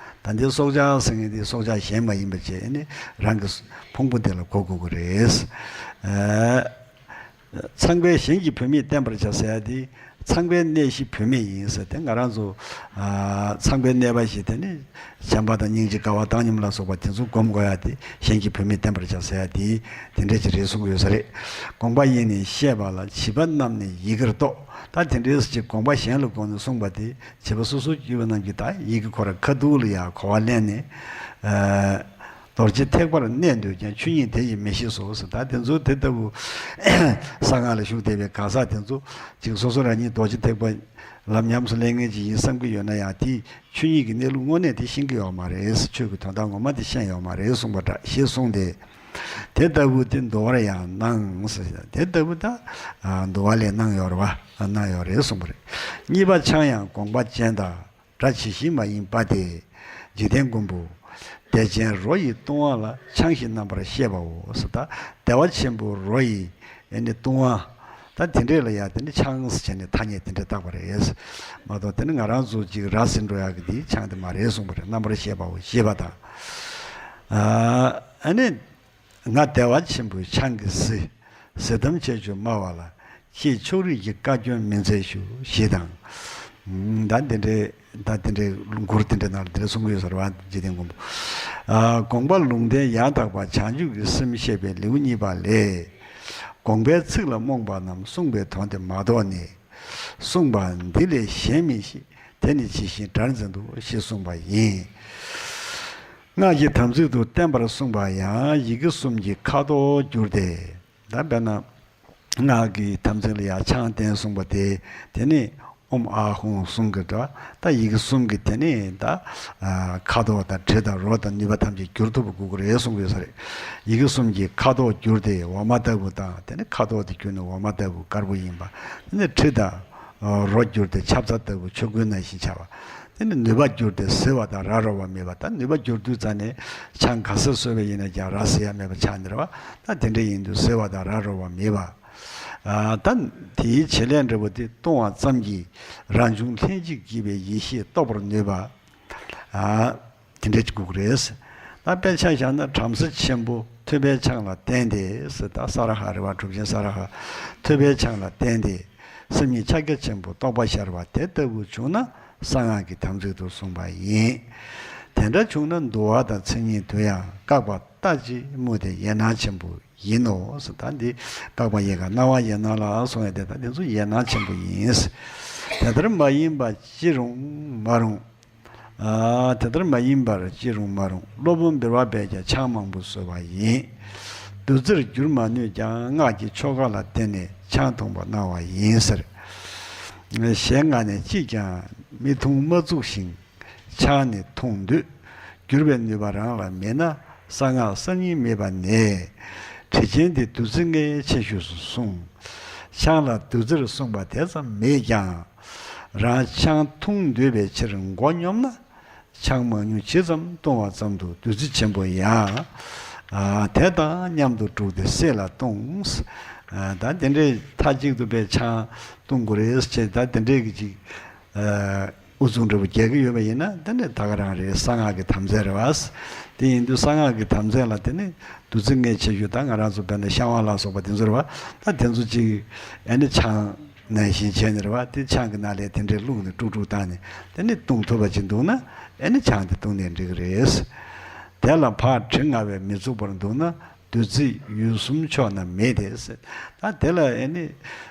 ད་འདི་སྲོག་ཆགས་ཟེར་མཁན་དེ་སྲོག་ཆགས་གཞན་མ་ཡིན་པ་བྱས་ཨེ་ནི་རང་གི་ཕུང་པོ་དེ་ལ་གོ་དགོས་ཀྱི་རེད། ཚངས་པའི་ཞིང་གི་བུད་མེད་བསྟན་པར་བྱ་ཟེར་ཡ་དེ། ཚངས་པའི་གནས་བཞི་བུད་མེད་ཡིན་ཟེར་ཏེ་ང་རང་ཚོ་ཚངས་པའི་གནས་པ་བཞི་དེ་ནི་བྱམས་པ་དང་སྙིང་རྗེ་དགའ་བ་བཏང་སྙོམས་ལ་སོགས་པ་དེ་ཚོ་སྒོམ་དགོས་ཡ་དེ་ཞིང་གི་བུད་མེད་བསྟན་པར་བྱ་ཟེར་ཡ་དེ་དེ་འདྲ་ཅིག་རེད་གསུང་གི་ཡོད་ས་རེད། དགོངས་པ་ཡིས་ནི་བཤད་པ་ལ་བྱིས་པ་རྣམས་ནི་ཡི་གེར་རྟོགས། ད་དེ་འདྲའི་ཅིག་དགོངས་པ་གཞན་ལ་དགོངས་ནས་གསུངས་པ་དེ་བྱིས་པ་སོ་སོ་སྐྱེ་བོ་རྣམས་ཀྱིས་ད་ཡི་གེ་ཁོ་ར་ཁ་ཐུག་ལ་ཡ་གོ་བ་ལེན་ནས། རྡོ་རྗེ་ཐེག་པར་གནས་འདོད་ཀྱང་། ཆོས་ཉིད་དེ་ཡིས་མི་ཤེས་སོ་ཟེར། ད་དེ་ཚོ་དེ་ལྟ་བུ་གསང་སྔགས་ལ་ཞུགས་བསྡད་པའི་གང་ཟག་དེ་ཚོ་ཅིག་སོ་སོ་རང་ཉིད་རྡོ་རྗེ་ཐེག་པ་ལམ་ཉམས་སུ་ལེན་མཁན་ཅིག་ཡིན་བསམ་གྱི་ཡོད་ན་ཡང་། དེས་ཆོས་ཉིད་ཀྱི་གནས་ལུགས་དངོས་གནས་དེ་ཤེས་ཀྱི་ཡོད་མ་རེད། ཆོས་ཀྱི་དོན་དག་ངོ་མ་དེ་ཤེས་ཡོད་མ་རེད་གསུངས་པ་འདྲ་ཞེས་གསུངས་ཏེ། དེ་ལྟ་བུ་དེ་འདུལ་བར་ཡང་སྣང་ཟེར། དེ་ལྟ་བུ་ད་འདུལ་བ་ལས་སྣང་ཡོད་རེད་བ། སྣང་ཡོད་རེད་གསུངས་པ་རེད། གཉིས་པ་ཆང་ཡང་དགོངས་པ་ཅན་དང་། སྒྲ་ཇི་བཞིན་མ་ཡིན་པ་སྟེ། འཇིག་རྟེན་མགོན་པོ་བདེ་ཆེན་རོ་ཡི་བཏུང་བ་ལ། ཆང་བཞིན་རྣམ་པར་ཤེས་པའོ་ཟེར། ད་བདེ་བ་ཆེན་པོ་རོ་ཡི་ཨེ་ནི་བཏུང་བ། ད་དེ་འདྲས་ལ་ཡང་དེ་ནི་ཆང་ཟེར་བྱས་ནས་ཐ་སྙད་དེ་འདྲས་བཏགས་པ་རེད་མ་གཏོགས། དེ་ནི་ང་རང་ཚོ་ཅིག་ར་བཟི་འགྲོ་ཡག་གི་དེའི་ཆང་དེ་མ་རེད་གསུངས་པ་རེད། རྣམ་པར་ཤེས་པའོ་ཞེས་པ་དང་། ཨ་ནི། ང་བདེ་བ་ཆེན་པོའི་ཆང་གིས་བཟི། བཟི་དམ་བྱས་ཆུ་སྨྲ་བ་ལ། ཁྱེད་ཕྱོགས་རིས་ཀྱི་བཀའ་བཀྱོན་མི་མཛད་ཞུ་ཞེས་དང་། ད་འདི་འདྲའི་ད་འདི་འདྲའི་མགུར་འདི་འདྲའི་ནང་ལ་འདི་འདྲ་གསུང་གི་ཡོད་ཟེར་བ། འཇིག་རྟེན་མགོན་པོ། ཨ། དགོངས་པ་ལུང་བསྟན་ཡང་དག་པ། བྱང་ཆུབ་ཀྱི་སེམས་བཤད་པའི་ལེའུ་གཉིས་པ་ལས། དགོངས་པའི་ཚིག་ལ་རྨོངས་པ་རྣམས། གསུངས་པའི་དོན་དེ་མ་རྟོགས་ནས། གསུངས་པ་འདི་ལས་གཞན་མི་ཤེས། དེ་ནི་ཇི་བཞིན་དགྲར་འཛིན་ཏོ། ཞེས་གསུངས་པ་ཡིན། སྔགས་ཀྱི་དམ་ཚིག་ཏུ་བསྟན་པར་གསུངས་པ་ཡང་། ཡི་གེ་གསུམ་གྱི་ཁ་དོག་བསྒྱུར་ཏེ། ད་དཔེར་ན། སྔགས་ཀྱི་དམ་ཚིག་ལ་ཡང་ཆང་བསྟན་གསུངས་པ་དེ། དེ་ནི་ཨོཾ་ཨཱཿཧཱུྃ་གསུམ་གྱི་སྒྲ། ད་ཡི་གེ་གསུམ་གྱི་དེ་ནི་ད་ཁ་དོག་དང་དྲི་དང་རོ་དང་ནུས་པ་ཐམས་ཅད་བསྒྱུར་ཐུབ་པ་དགོས་ཀྱི་རེད་གསུངས་ཡོད་ས་རེད། ཡི་གེ་གསུམ་གྱི་ཁ་དོག་བསྒྱུར་ཏེ་འོ་མ་ལྟ་བུ་དང་། དེ་ནི་ཁ་དོག་དེ་བསྒྱུར་ནས་འོ་མ་ལྟ་བུ་དཀར་པོ་ཡིན་པ། དེ་ནི་དྲི་དང་རོ་བསྒྱུར་ཏེ་ཆབ་རྩ་ལྟ་བུ་ཆོས་གོས་ནང་བཞིན་ཆགས་པ། དེ་ནི་ནུས་པ་བསྒྱུར་ཏེ་བཟི་བ་དང་ར་རོ་བ་མེད་པ། ད་ནུས་པ་བསྒྱུར་དུས་ཙ་ནས་ཆང་ག་ཚོད་བཟོས་པ་ཡིན་ན་ཀྱང་ར་བཟི་ཡ་མེད་པ་ཆགས་ནི་རེད་བ། ད་དེ་འདྲ་ཡིན་དུས་བཟི་བ་དང་ར་རོ་བ་མེད་པ། ཨ། ད་དེའི་བྱེད་ལས་འདྲ་བོ་དེ་བཏུང་བ་ཙམ་གྱིས་རང་བྱུང་ལྷན་ཅིག་སྐྱེས་པའི་ཡེ་ཤེས་རྟོགས་པར་ནུས་པ། ཨ། དེ་འདྲ་ཅིག་དགོས་ཀྱི་རེད། ད་དཔེ་ཆ་བཞག་ན་བྲམ་ཟེ་ཆེན་པོ་ཐོས་པའི་ཆང་ལ་བརྟེན་ཏེ་ཟེར། ད་ས་ར་ཧ་རེད་བ། གྲུབ་ཆེན་ས་ར་ཧ་ཐོས་པའི་ཆང་ལ་བརྟེན་ཏེ། སེམས་ཉིད་ཕྱག་རྒྱ་ཆེན་པོ་རྟོགས་པ་ཤར་བ་དེ་ལྟ་བུ་བྱུང་ན་གསང་སྔགས་ཀྱི་དམ་ཚིག་ཏུ་གསུངས་པ་ཡིན། དེ་འདྲ་བྱུང་ན་འདུལ་བ་དང་མཚན་ཉིད་དུ་ཡང་བཀག་པ་ལྟ་ཅི་སྨོས་ཏེ་ཡན་ལག་ཆེན་པོ་ཡིན་ནོ་ཟེར། ད་འདི་བཀག་པ་ཡི་ག་རྣ་བ་ཡན་ལག་ལ་གསུངས་ཡ་དེ། ད་འདི་ཚོ་ཡན་ལག་ཆེན་པོ་ཡིན། དེ་ལྟར་མ་ཡིན་པ་ཅི་རུང་མ་རུང་། ཨ། དེ་ལྟར་མ་ཡིན་པར་ཅི་རུང་མ་རུང་། སློབ་དཔོན་བེར་བ་པས་ཀྱང་ཆང་མང་པོ་བཟོས་པ་ཡིན། བདུད་རྩིར་འགྱུར་མ་ནུས་ཀྱང་། སྔགས་ཀྱི་ཆོ་ག་ལ་བརྟེན་ནས་ཆང་འཐུང་བ་གནང་བ་ཡིན་ཟེར། གཞན་ངག་ནས་གཅིག་ཀྱང་མི་འཐུང་མ་བཅུག་ཞིང་། ཆང་ནི་འཐུང་འདོད་འགྱུར་བའི་ནུས་པ་རང་ལ་མེད་ན། གསང་སྔགས་གསར་རྙིང་མེད་པ་ནས། དྲི་ཆེན་འདི་བདུད་རྩི་ལྔའི་ཆེ་ཤོས་སུ་གསུངས། ཆང་ལ་བདུད་རྩིར་གསུངས་པ་དེ་ཙམ་མེད་ཀྱང་། རང་ཆང་འཐུང་འདོད་པའི་ཕྱིར་མགོ་སྙོམས་ན། ཆང་མང་ཉུང་ཇི་ཙམ་བཏུང་བ་ཙམ་དུ་བདུད་རྩི་ཆེན་པོ་ཡང་། ཨ། དེ་དང་མཉམ་དུ་བསྒྲུགས་ཏེ་བསྲེས་ལ་བཏུང་། ཨ། ད་དེ་འདྲའི་མཐའ་གཅིག་ཏུ་པའི་ཆང་བཏུང་དགོས་རེད་ཅེས། ད་དེ་འདྲའི་གི་ཅིག་ཨ། ཨུ་ཚུགས་འདྲ་པོ་རྒྱག་གི་ཡོད་པ་ཡིན་ན། དེ་ནི་ད་ག་རང་རེད། གསང་སྔགས་ཀྱི་དམ་རྫས་རེད་བ། དེ་ཡིན་དུས་གསང་སྔགས་ཀྱི་དམ་རྫས་ལ་དེ་ནི་བདུད་རྩི་ལྔའི་ཆེ་ཤོས། ད་ང་རང་ཚོ་བོད་ནས་ཤ་བ་ལ་སོགས་པ་དེ་ཚོ་རེད་བ། ད་དེ་ཚོ་ཅིག་ཨེ་ནི་ཆང་ནང་བཞིན་བྱས་ནས་རེད་བ། དེ་ཆང་གི་ནང་ལ་དེ་འདྲའི་བླུགས་ནས་དཀྲུག་དཀྲུག་བཏང་ནས་དེ་ནི་བཏུང་ཐུབ་པ་ཅིག་འདུག་ན། ཨེ་ནི་ཆང་དེ་བཏུང་ནས་འགྲིག་གི་རེད། དེ་ལ་ཕར་དྲི་ང་བས་མི་ཚུགས་པར་འདུག་ན། བདུད་རྩི་ཡུལ་གསུམ་ཕྱོགས་ན་མེད་དེ་ཟེར། ད་དེ་ལ་ཨེ་ནི་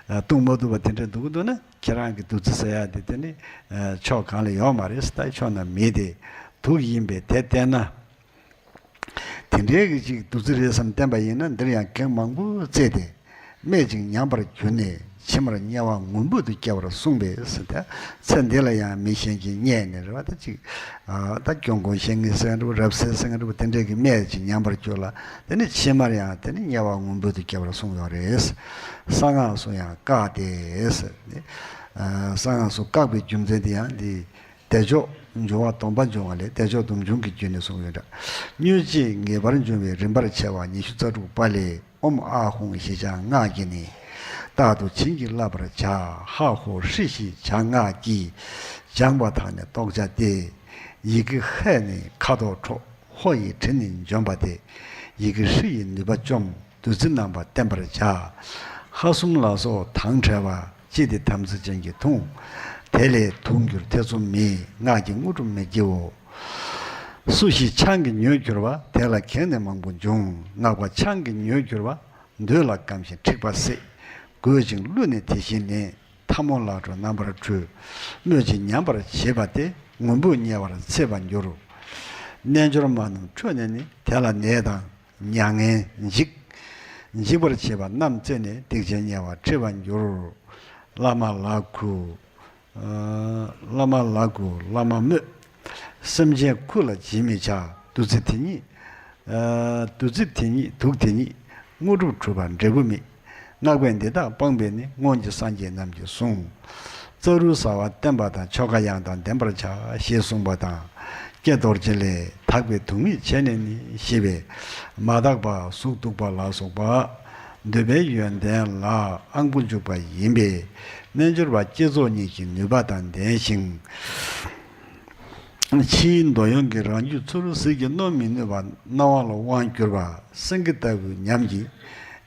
བཏུང་མ་ཐུབ་པ་དེ་འདྲ་འདུག་གི་འདུག་ན། ཁྱེད་རང་གི་བདུད་རྩི་ཟེར་ཡ་དེ་དེ་ནི་ཕྱོགས་གང་ལ་ཡོད་མ་རེད། ད་ཕྱོགས་ན་མེད་དེ། དུག་ཡིན་པས་དེ་བསྟན་ན། དེ་འདྲའི་གི་ཅིག་བདུད་རྩི་རེད་བསམ་བསྟན་པ་ཡིན་ན། འདིར་ཡང་གེགས་མང་པོ་བཙལ་ཏེ། སྨད་ཅིང་ཉམས་པར་གྱུར་ནས། ཕྱི་མར་དམྱལ་བ་སྔོན་པོ་དུ་སྐྱེ་བར་གསུངས་པས་ཟེར། ད་ཚེ་འདི་ལ་ཡང་མི་གཞན་གྱིས་བསྙད་ནས་རེད་བ། ད་ཅིག་ཨ། ད་སྐྱོན་ཀུན་བཤད་མཁན་ཟེར་འདྲ་པོ། རབ་གསལ་ཟེར་འདྲ་པོ། དེ་འདྲའི་གི་སྨད་ཅིང་ཉམས་པར་གྱུར་ལ། དེ་ནི་ཕྱི་མར་ཡང་དེ་ནི་དམྱལ་བ་སྔོན་པོ་དུ་སྐྱེ་བར་གསུངས་ཡོད་རེད། གསང་སྔགས་སུ་ཡང་བཀག་སྟེ་ཟེར་ནས། ཨ། གསང་སྔགས་སུ་བཀག་པའི་རྒྱུ་མཚན་དེ་ཡང་འདི་བདེ་མཆོག་འབྱུང་བ་སྡོམ་པ་འབྱུང་བ་ལས། བདེ་མཆོག་སྡོམ་འབྱུང་གི་རྒྱུད་ནས་གསུངས་ཡོད་འདྲ། མྱོས་བྱེད་ངེས་པར་འབྱུང་བའི་རིམ་པར་ཕྱེ་བ་ཉི་ཤུ་རྩ་དྲུག་པ་ལས། ཨོཾ་ཨཱཿཧཱུྃ་ཞེས་བྱ་སྔགས་ཀྱིས་ནི། རྟག་ཏུ་བྱིན་གྱིས་བརླབ་པར་བྱ། ཧ་ཧོ་ཧྲཱིཿཞེས་བྱ་སྔགས་ཀྱིས། སྦྱངས་པ་དག་ནི་རྟོགས་བྱ་སྟེ། ཡི་གེ་ཧ་ནི་ཁ་དོག་འཕྲོག། ཧོ་ཡི་དྲི་ནི་འཇོམས་པ་སྟེ། ཡི་གེ་ཧྲཱིཿཡི་ནུས་པ་བཅོམ། བདུད་རྩི་རྣམ་པ་བསྟེན་པར་བྱ། ཧ་གསུམ་ལ་སོགས་དང་བྲལ་བ། ཅི་སྟེ་དམ་ཚིག་ཅན་གྱིས་འཐུང་། དེ་ལས་དུག་འགྱུར་ཐེ་ཚོམ་མེད། སྔགས་ཀྱི་དངོས་གྲུབ་མི་བགྱིའོ། སུ་ཞིག་ཆང་གིས་མྱོས་གྱུར་པ། དེ་ལ་གེགས་ནི་མང་པོ་འབྱུང་། སྔགས་པ་ཆང་གིས་མྱོས་གྱུར་པ། འདོད་ལ་བརྐམ་ཞིང་འཁྲིག་པ་སྲེད། དགོད་ཅིང་གླུ་ནི་དེ་བཞིན་ལེན། ཐལ་མོ་ལག་འཕྲོ་རྣམ་པར་འཁྲུལ། སྨོད་ཅིང་ཉམས་པར་བྱེད་པ་སྟེ། སྔོན་པོ་དམྱལ་བར་འཚེད་པར་འགྱུར། རྣལ་འབྱོར་མ་རྣམས་ཁྲོས་ནས་ནི། དེ་ལ་ནད་དང་མྱ་ངན་འཇིགས། འཇིགས་པར་བྱེད་པ་རྣམས་བཙལ་ནས། སྡིག་ཅན་དམྱལ་བར་ཁྲིད་པར་འགྱུར། བླ་མ་ལ་གུས། ཨ། བླ་མ་ལ་གུས་བླ་མ་སྨོད། སེམས་ཅན་ཁུར་ལ་བྱིན་མི་བྱ། བདུད་རྩི་དེ་ཉིད། ཨ། བདུད་རྩི་དེ་ཉིད་དུག་དེ་ཉིད། དངོས་གྲུབ་སྒྲུབ་པར་འབྲས་བུ་མེད། སྔགས་པས་འདི་དག་སྤངས་པས་ནི། སྔོན་གྱི་སངས་རྒྱས་རྣམས་ཀྱིས་གསུངས། རྩ་རུང་ཟ་བ་བསྟེན་པ་དང་། ཆོ་ག་ཡང་དག་ལྡན་པར་བྱ། ཞེས་གསུངས་པ་དང་། ཀྱེ་རྡོ་རྗེ་ལས། དག་པའི་དུག་མེད་བྱས་ནས་ནི། ཞེས་པས་མ་དག་པ་གཟུགས་སྡུག་པ་ལ་སོགས་པ། འདོད་པའི་ཡོན་ཏན་ལ་ཨང་བུ་འཇུག་པ་ཡིན་པས། རྣལ་འབྱོར་པ་བསྐྱེད་རྫོགས་གཉིས་ཀྱི་ནུས་པ་དང་ལྡན་ཞིང་། ཕྱིའི་འདོད་ཡོན་གྱིས་རང་རྒྱུད་ཚུར་ཟིལ་གྱིས་གནོན་མི་ནུས་པ། རྣ་བ་ལ་དབང་བསྒྱུར་བ་སེང་གེ་ལྟ་བུའི་ཉམས་ཀྱིས་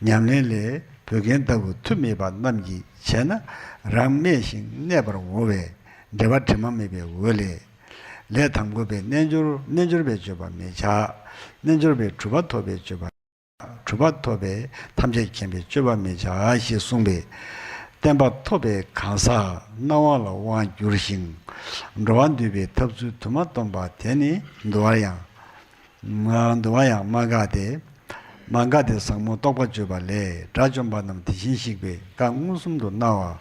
ཉམས་ལེན་ལས། བོད་རྒན་ལྟ་བུ་མཐུ་མེད་པ་རྣམས་ཀྱིས་བྱས་ན། རང་སྨད་ཞིང་གནས་པར་འོང་བས། འབྲེལ་བ་དྲི་མ་མེད་པའི་འོད་ལས། ལས་དང་པོ་པའི་རྣལ་འབྱོར། རྣལ་འབྱོར་པའི་སྤྱོད་པ་མི་བྱ། རྣལ་འབྱོར་པས་གྲུབ་པ་ཐོབ་པའི་སྤྱོད་པ། གྲུབ་པ་ཐོབ་པས་ཐམས་ཅད་མཁྱེན་པའི་སྤྱོད་པ་མི་བྱ། ཞེས་གསུངས་པས། བསྟན་པ་ཐོབ་པའི་གང་ཟག་རྣ་བ་ལ་དབང་བསྒྱུར་ཞིང་། འགྲོ་བ་འདུལ་བའི་ཐབས་ཚུལ་དུ་མ་སྟོན་པ་དེ་ནི་འདུལ་བར་ཡང་། འདུལ་བར་ཡང་མ་དགའ་སྟེ། མ་དགའ་སྟེ་བཟང་མོ་རྟོགས་པ་སྤྱོད་པ་ལས། དགྲ་བཅོམ་པ་རྣམས་དེ་བཞིན་གཤེགས་པའི་བཀའ་མངོན་སུམ་དུ་སྣང་བ།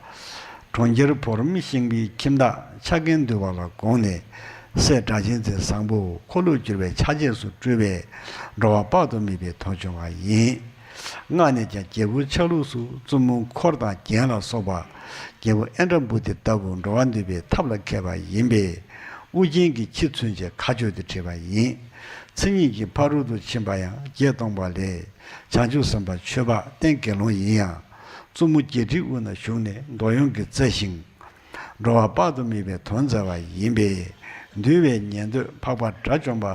གྲོང་ཁྱེར་བུ་རམ་ཤིང་པའི་ཁྱིམ་བདག་ཆ་མཁན་འདུལ་བ་ལ་དགོངས་ནས། སྲས་སྒྲ་གཅན་འཛིན་བཟང་པོ་འཁོར་ལོས་སྒྱུར་བའི་ཆ་བྱད་སུ་སྤྲུལ་པས། འགྲོ་བ་དཔག་ཏུ་མེད་པའི་དོན་བྱུང་བ་ཡིན། སྔགས་ནས་ཀྱང་རྒྱལ་པོའི་ཆ་ལུགས་སུ། བཙུན་མོ་འཁོར་དང་རྒྱན་ལ་སོགས་པ། རྒྱལ་པོ་ཨིནྡྲ་བྷུ་ཏི་ལྟ་བུ་འགྲོ་བ་འདུལ་བའི་ཐབས་ལ་མཁས་པ་ཡིན་པས། ཨུ་རྒྱན་གྱིས་ཁྱི་མཚོན་བྱེད་ཁ་གཅོད་དུ་བྲིས་པ་ཡིན། མཚན་ཉིད་ཀྱི་ཕ་རོལ་ཏུ་ཕྱིན་པ་ཡང་བརྒྱད་སྟོང་པ་ལས། བྱང་ཆུབ་སེམས་དཔའ་ཆོས་འཕགས་བསྟེན་དགེ་སློང་ཡིན་ཡང་། བཙུན་མོ་བརྒྱད་ཁྲིའི་དབུས་ན་བཞུགས་ནས་འདོད་ཡོན་གྱིས་གཙེས་ཤིང་། འགྲོ་བ་དཔག་ཏུ་མེད་པའི་དོན་མཛད་པ་ཡིན་པས། འདུལ་བའི་ཉན་ཐོས་འཕགས་པ་དགྲ་བཅོམ་པ་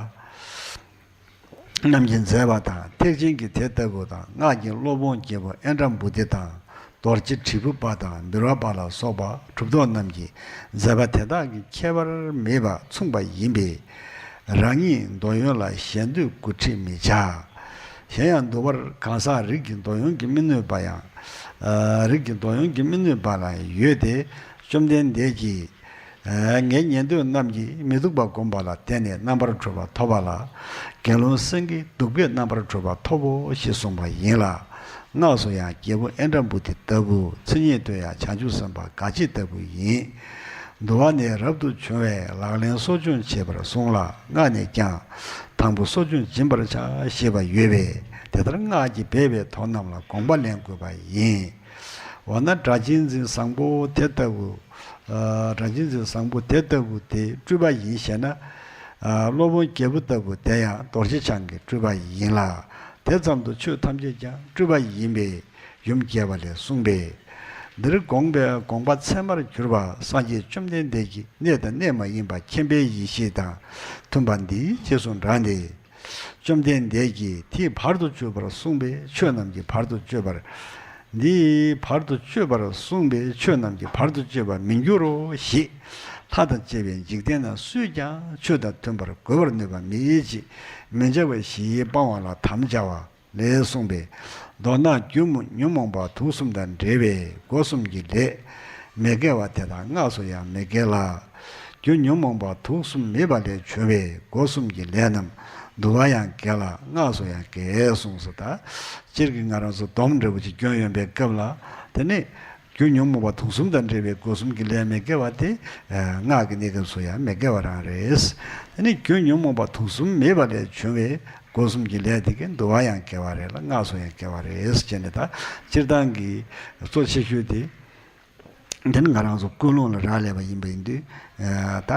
རྣམས་ཀྱིས་མཛད་པ་དང་། ཐེག་ཆེན་གྱི་དེ་ལྟ་བུ་དང་། སྔགས་ཀྱི་སློབ་དཔོན་རྒྱལ་པོ་ཨིནྡྲ་བྷུ་ཏི་དང་། རྡོ་རྗེ་དྲིལ་བུ་པ་དང་འབུལ་བ་པ་ལ་སོགས་པ་གྲུབ་ཐོབ་རྣམས་ཀྱིས་མཛད་པ་དེ་དག་གི་ཁྱད་པར་མེད་པ་མཚུངས་པ་ཡིན་པས། རང་ཉིད་འདོད་ཡོན་ལ་གཞན་འདོད་དགུ་ཁྲིད་མི་བྱ། གཞན་ཡང་འདུལ་བར་གང་ཟག་རིགས་ཀྱི་འདོད་ཡོན་གྱིས་མི་གནོད་པ་ཡང་། ཨ། རིགས་ཀྱི་འདོད་ཡོན་གྱིས་མི་གནོད་པ་ལ་ཡོད་དེ། བཅོམ་ལྡན་འདས་ཀྱིས། ཨ། ངའི་ཉན་ཐོས་རྣམས་ཀྱིས་མི་སྡུག་པ་བསྒོམས་པ་ལ་བརྟེན་ནས་རྣམ་པར་གྲོལ་བ་ཐོབ་པ་ལ། དགེ་སློང་སེང་གེ་གདུག་པས་རྣམ་པར་གྲོལ་བ་ཐོབ་བོ་ཞེས་གསུངས་པ་ཡིན་ལ། སྔགས་སུ་ཡང་རྒྱལ་པོ་ཨིནྡྲ་བྷུ་ཏི་ལྟ་བུ། མཚན་ཉིད་དུ་ཡང་བྱང་ཆུབ་སེམས་དཔའ་དགའ་བྱེད་ལྟ་བུ་ཡིན། འདུལ་བ་ནི་རབ་ཏུ་བྱུང་བས་ལག་ལེན་གསོ་སྦྱོང་བྱེད་པར་གསུངས་ལ། སྔགས་ནས་ཀྱང་དང་པོ་གསོ་སྦྱོང་སྦྱིན་པར་བྱ་ཞེས་པ་ཡོད་པས། དེ་ལྟར་སྔགས་ཀྱིས་སྦས་པའི་དོན་རྣམས་ལ་དགོངས་པ་ལེན་དགོས་པ་ཡིན། འོ་ན་སྒྲ་གཅན་འཛིན་བཟང་པོ་དེ་ལྟ་བུ། ཨ། སྒྲ་གཅན་འཛིན་བཟང་པོ་དེ་ལྟ་བུ་དེ་སྤྲུལ་པ་ཡིན་ཞེ་ན། ཨ། སློབ་དཔོན་རྒྱལ་པོ་ལྟ་བུ་དེ་ཡང་རྡོ་རྗེ་འཆང་གི་སྤྲུལ་པ་ཡིན་ལ། དེ་ཙམ་དུ་ཆོས་ཐམས་ཅད་ཀྱང་སྤྲུལ་པ་ཡིན་པས་ཡུམ་རྒྱས་པ་ལས་གསུངས་པས། འདིར་དགོངས་པའི་དགོངས་པ་ཚད་མར་གྱུར་པ་སངས་རྒྱས་བཅོམ་ལྡན་འདས་ཀྱི་གནས་དང་གནས་མ་ཡིན་པ་མཁྱེན་པའི་ཡེ་ཤེས་དང་མཐུན་པ་འདིའི་རྗེས་སུ་འབྲངས་ཏེ། བཅོམ་ལྡན་འདས་ཀྱིས་དེའི་བར་དུ་གཅོད་པར་གསུངས་པས་ཆོས་རྣམས་ཀྱི་བར་དུ་གཅོད་པར། འདིའི་བར་དུ་གཅོད་པར་གསུངས་པས་ཆོས་རྣམས་ཀྱི་བར་དུ་གཅོད་པར་མི་འགྱུར་རོ་ཞེས། ལྷ་དང་བཅས་པའི་འཇིག་རྟེན་ན་སུས་ཀྱང་ཆོས་དང་མཐུན་པར་བགོ་བར་ནུས་པ་མེད་ཅེས་མི་བྱ་བ་བཞི་སྤང་བ་ལ་དམ་བཅའ་བ་ལས་གསུངས་པས། མདོར་ན་རྒྱུ་ཉོན་མོངས་པ་དུག་གསུམ་དང་འབྲེལ་བའི་སྒོ་གསུམ་གྱི་ལས་མི་དགེ་བ་དེ་དག་སྔགས་སུ་ཡང་མི་དགེ་ལ། རྒྱུ་ཉོན་མོངས་པ་དུག་གསུམ་མེད་པ་ལས་བྱུང་བའི་སྒོ་གསུམ་གྱི་ལས་རྣམས་འདུལ་བར་ཡང་དགེ་ལ་སྔགས་སུ་ཡང་དགེ་གསུངས་སོ། ད་སྤྱིར་གྱི་ང་རང་ཚོ་སྡོམ་འདྲ་བོ་ཅིག་སྐྱོན་ཡོང་པའི་སྐབས་ལ། དེ་ནི་རྒྱུ་ཉོན་མོངས་པ་དུག་གསུམ་དང་འབྲེལ་བའི་སྒོ་གསུམ་གྱི་ལས་མི་དགེ་བ་དེ་སྔགས་ཀྱི་གནས་སྐབས་སུ་ཡང་མི་དགེ་བ་རང་རེད། དེ་ནི་རྒྱུ་ཉོན་མོངས་པ་དུག་གསུམ་མེད་པ་ལས་བྱུང་བའི་སྒོ་གསུམ་གྱི་ལས་དེ་གའི་འདུལ་བར་ཡང་དགེ་བ་རེད་ལ་སྔགས་སུ་ཡང་དགེ་བ་རེད་ཅེས་ནས། ད་སྤྱིར་བཏང་གི་གཙོ་ཆེ་ཤོས་དེ། དེ་ནི་ང་རང་ཚོ་ཀུན་སློང་ལ་རག་ལས་པ་ཡིན་པ་ཡིན་དུས། ཨ། ད་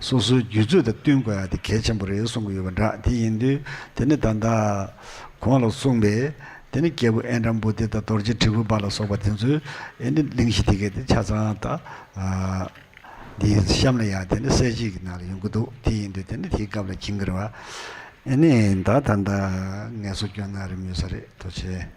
སོ་སོའི་རྒྱུད་ཚོད་དང་བསྟུན་དགོས་ཡ་དེ་གལ་ཆེན་པོ་རེད་གསུང་གི་ཡོད་པ་འདྲ། དེ་ཡིན་དུས་དེ་ནི་ད་ལྟ་གོང་ལ་གསུངས་པའི་དེ་ནི་རྒྱལ་པོ་ཨིནྡྲ་བྷུ་ཏི་དང་རྡོ་རྗེ་དྲིལ་བུ་པ་ལ་སོགས་པ་དེ་ཚོའི་ཨེ་ནི་གླེང་གཞི་དེ་གའི་དེ་ཆ་ཚང་ད། ཨ། འདིའི་གཤམ་ལ་ཡང་དེ་ནི་གསལ་བྱེད་ཀྱི་ནང་ལ་ཡོང་གི་འདུག་དེ་ཡིན་དུས་དེ་ནི་དེའི་སྐབས་ལ་མཁྱེན་གྱི་རེད་བ། ཨེ་ནི་ད་ད་ལྟ་ངལ་གསོ་སྐྱོན་ན་རེ་མོས་ས་རེད། ཐུགས་རྗེ་ཆེ།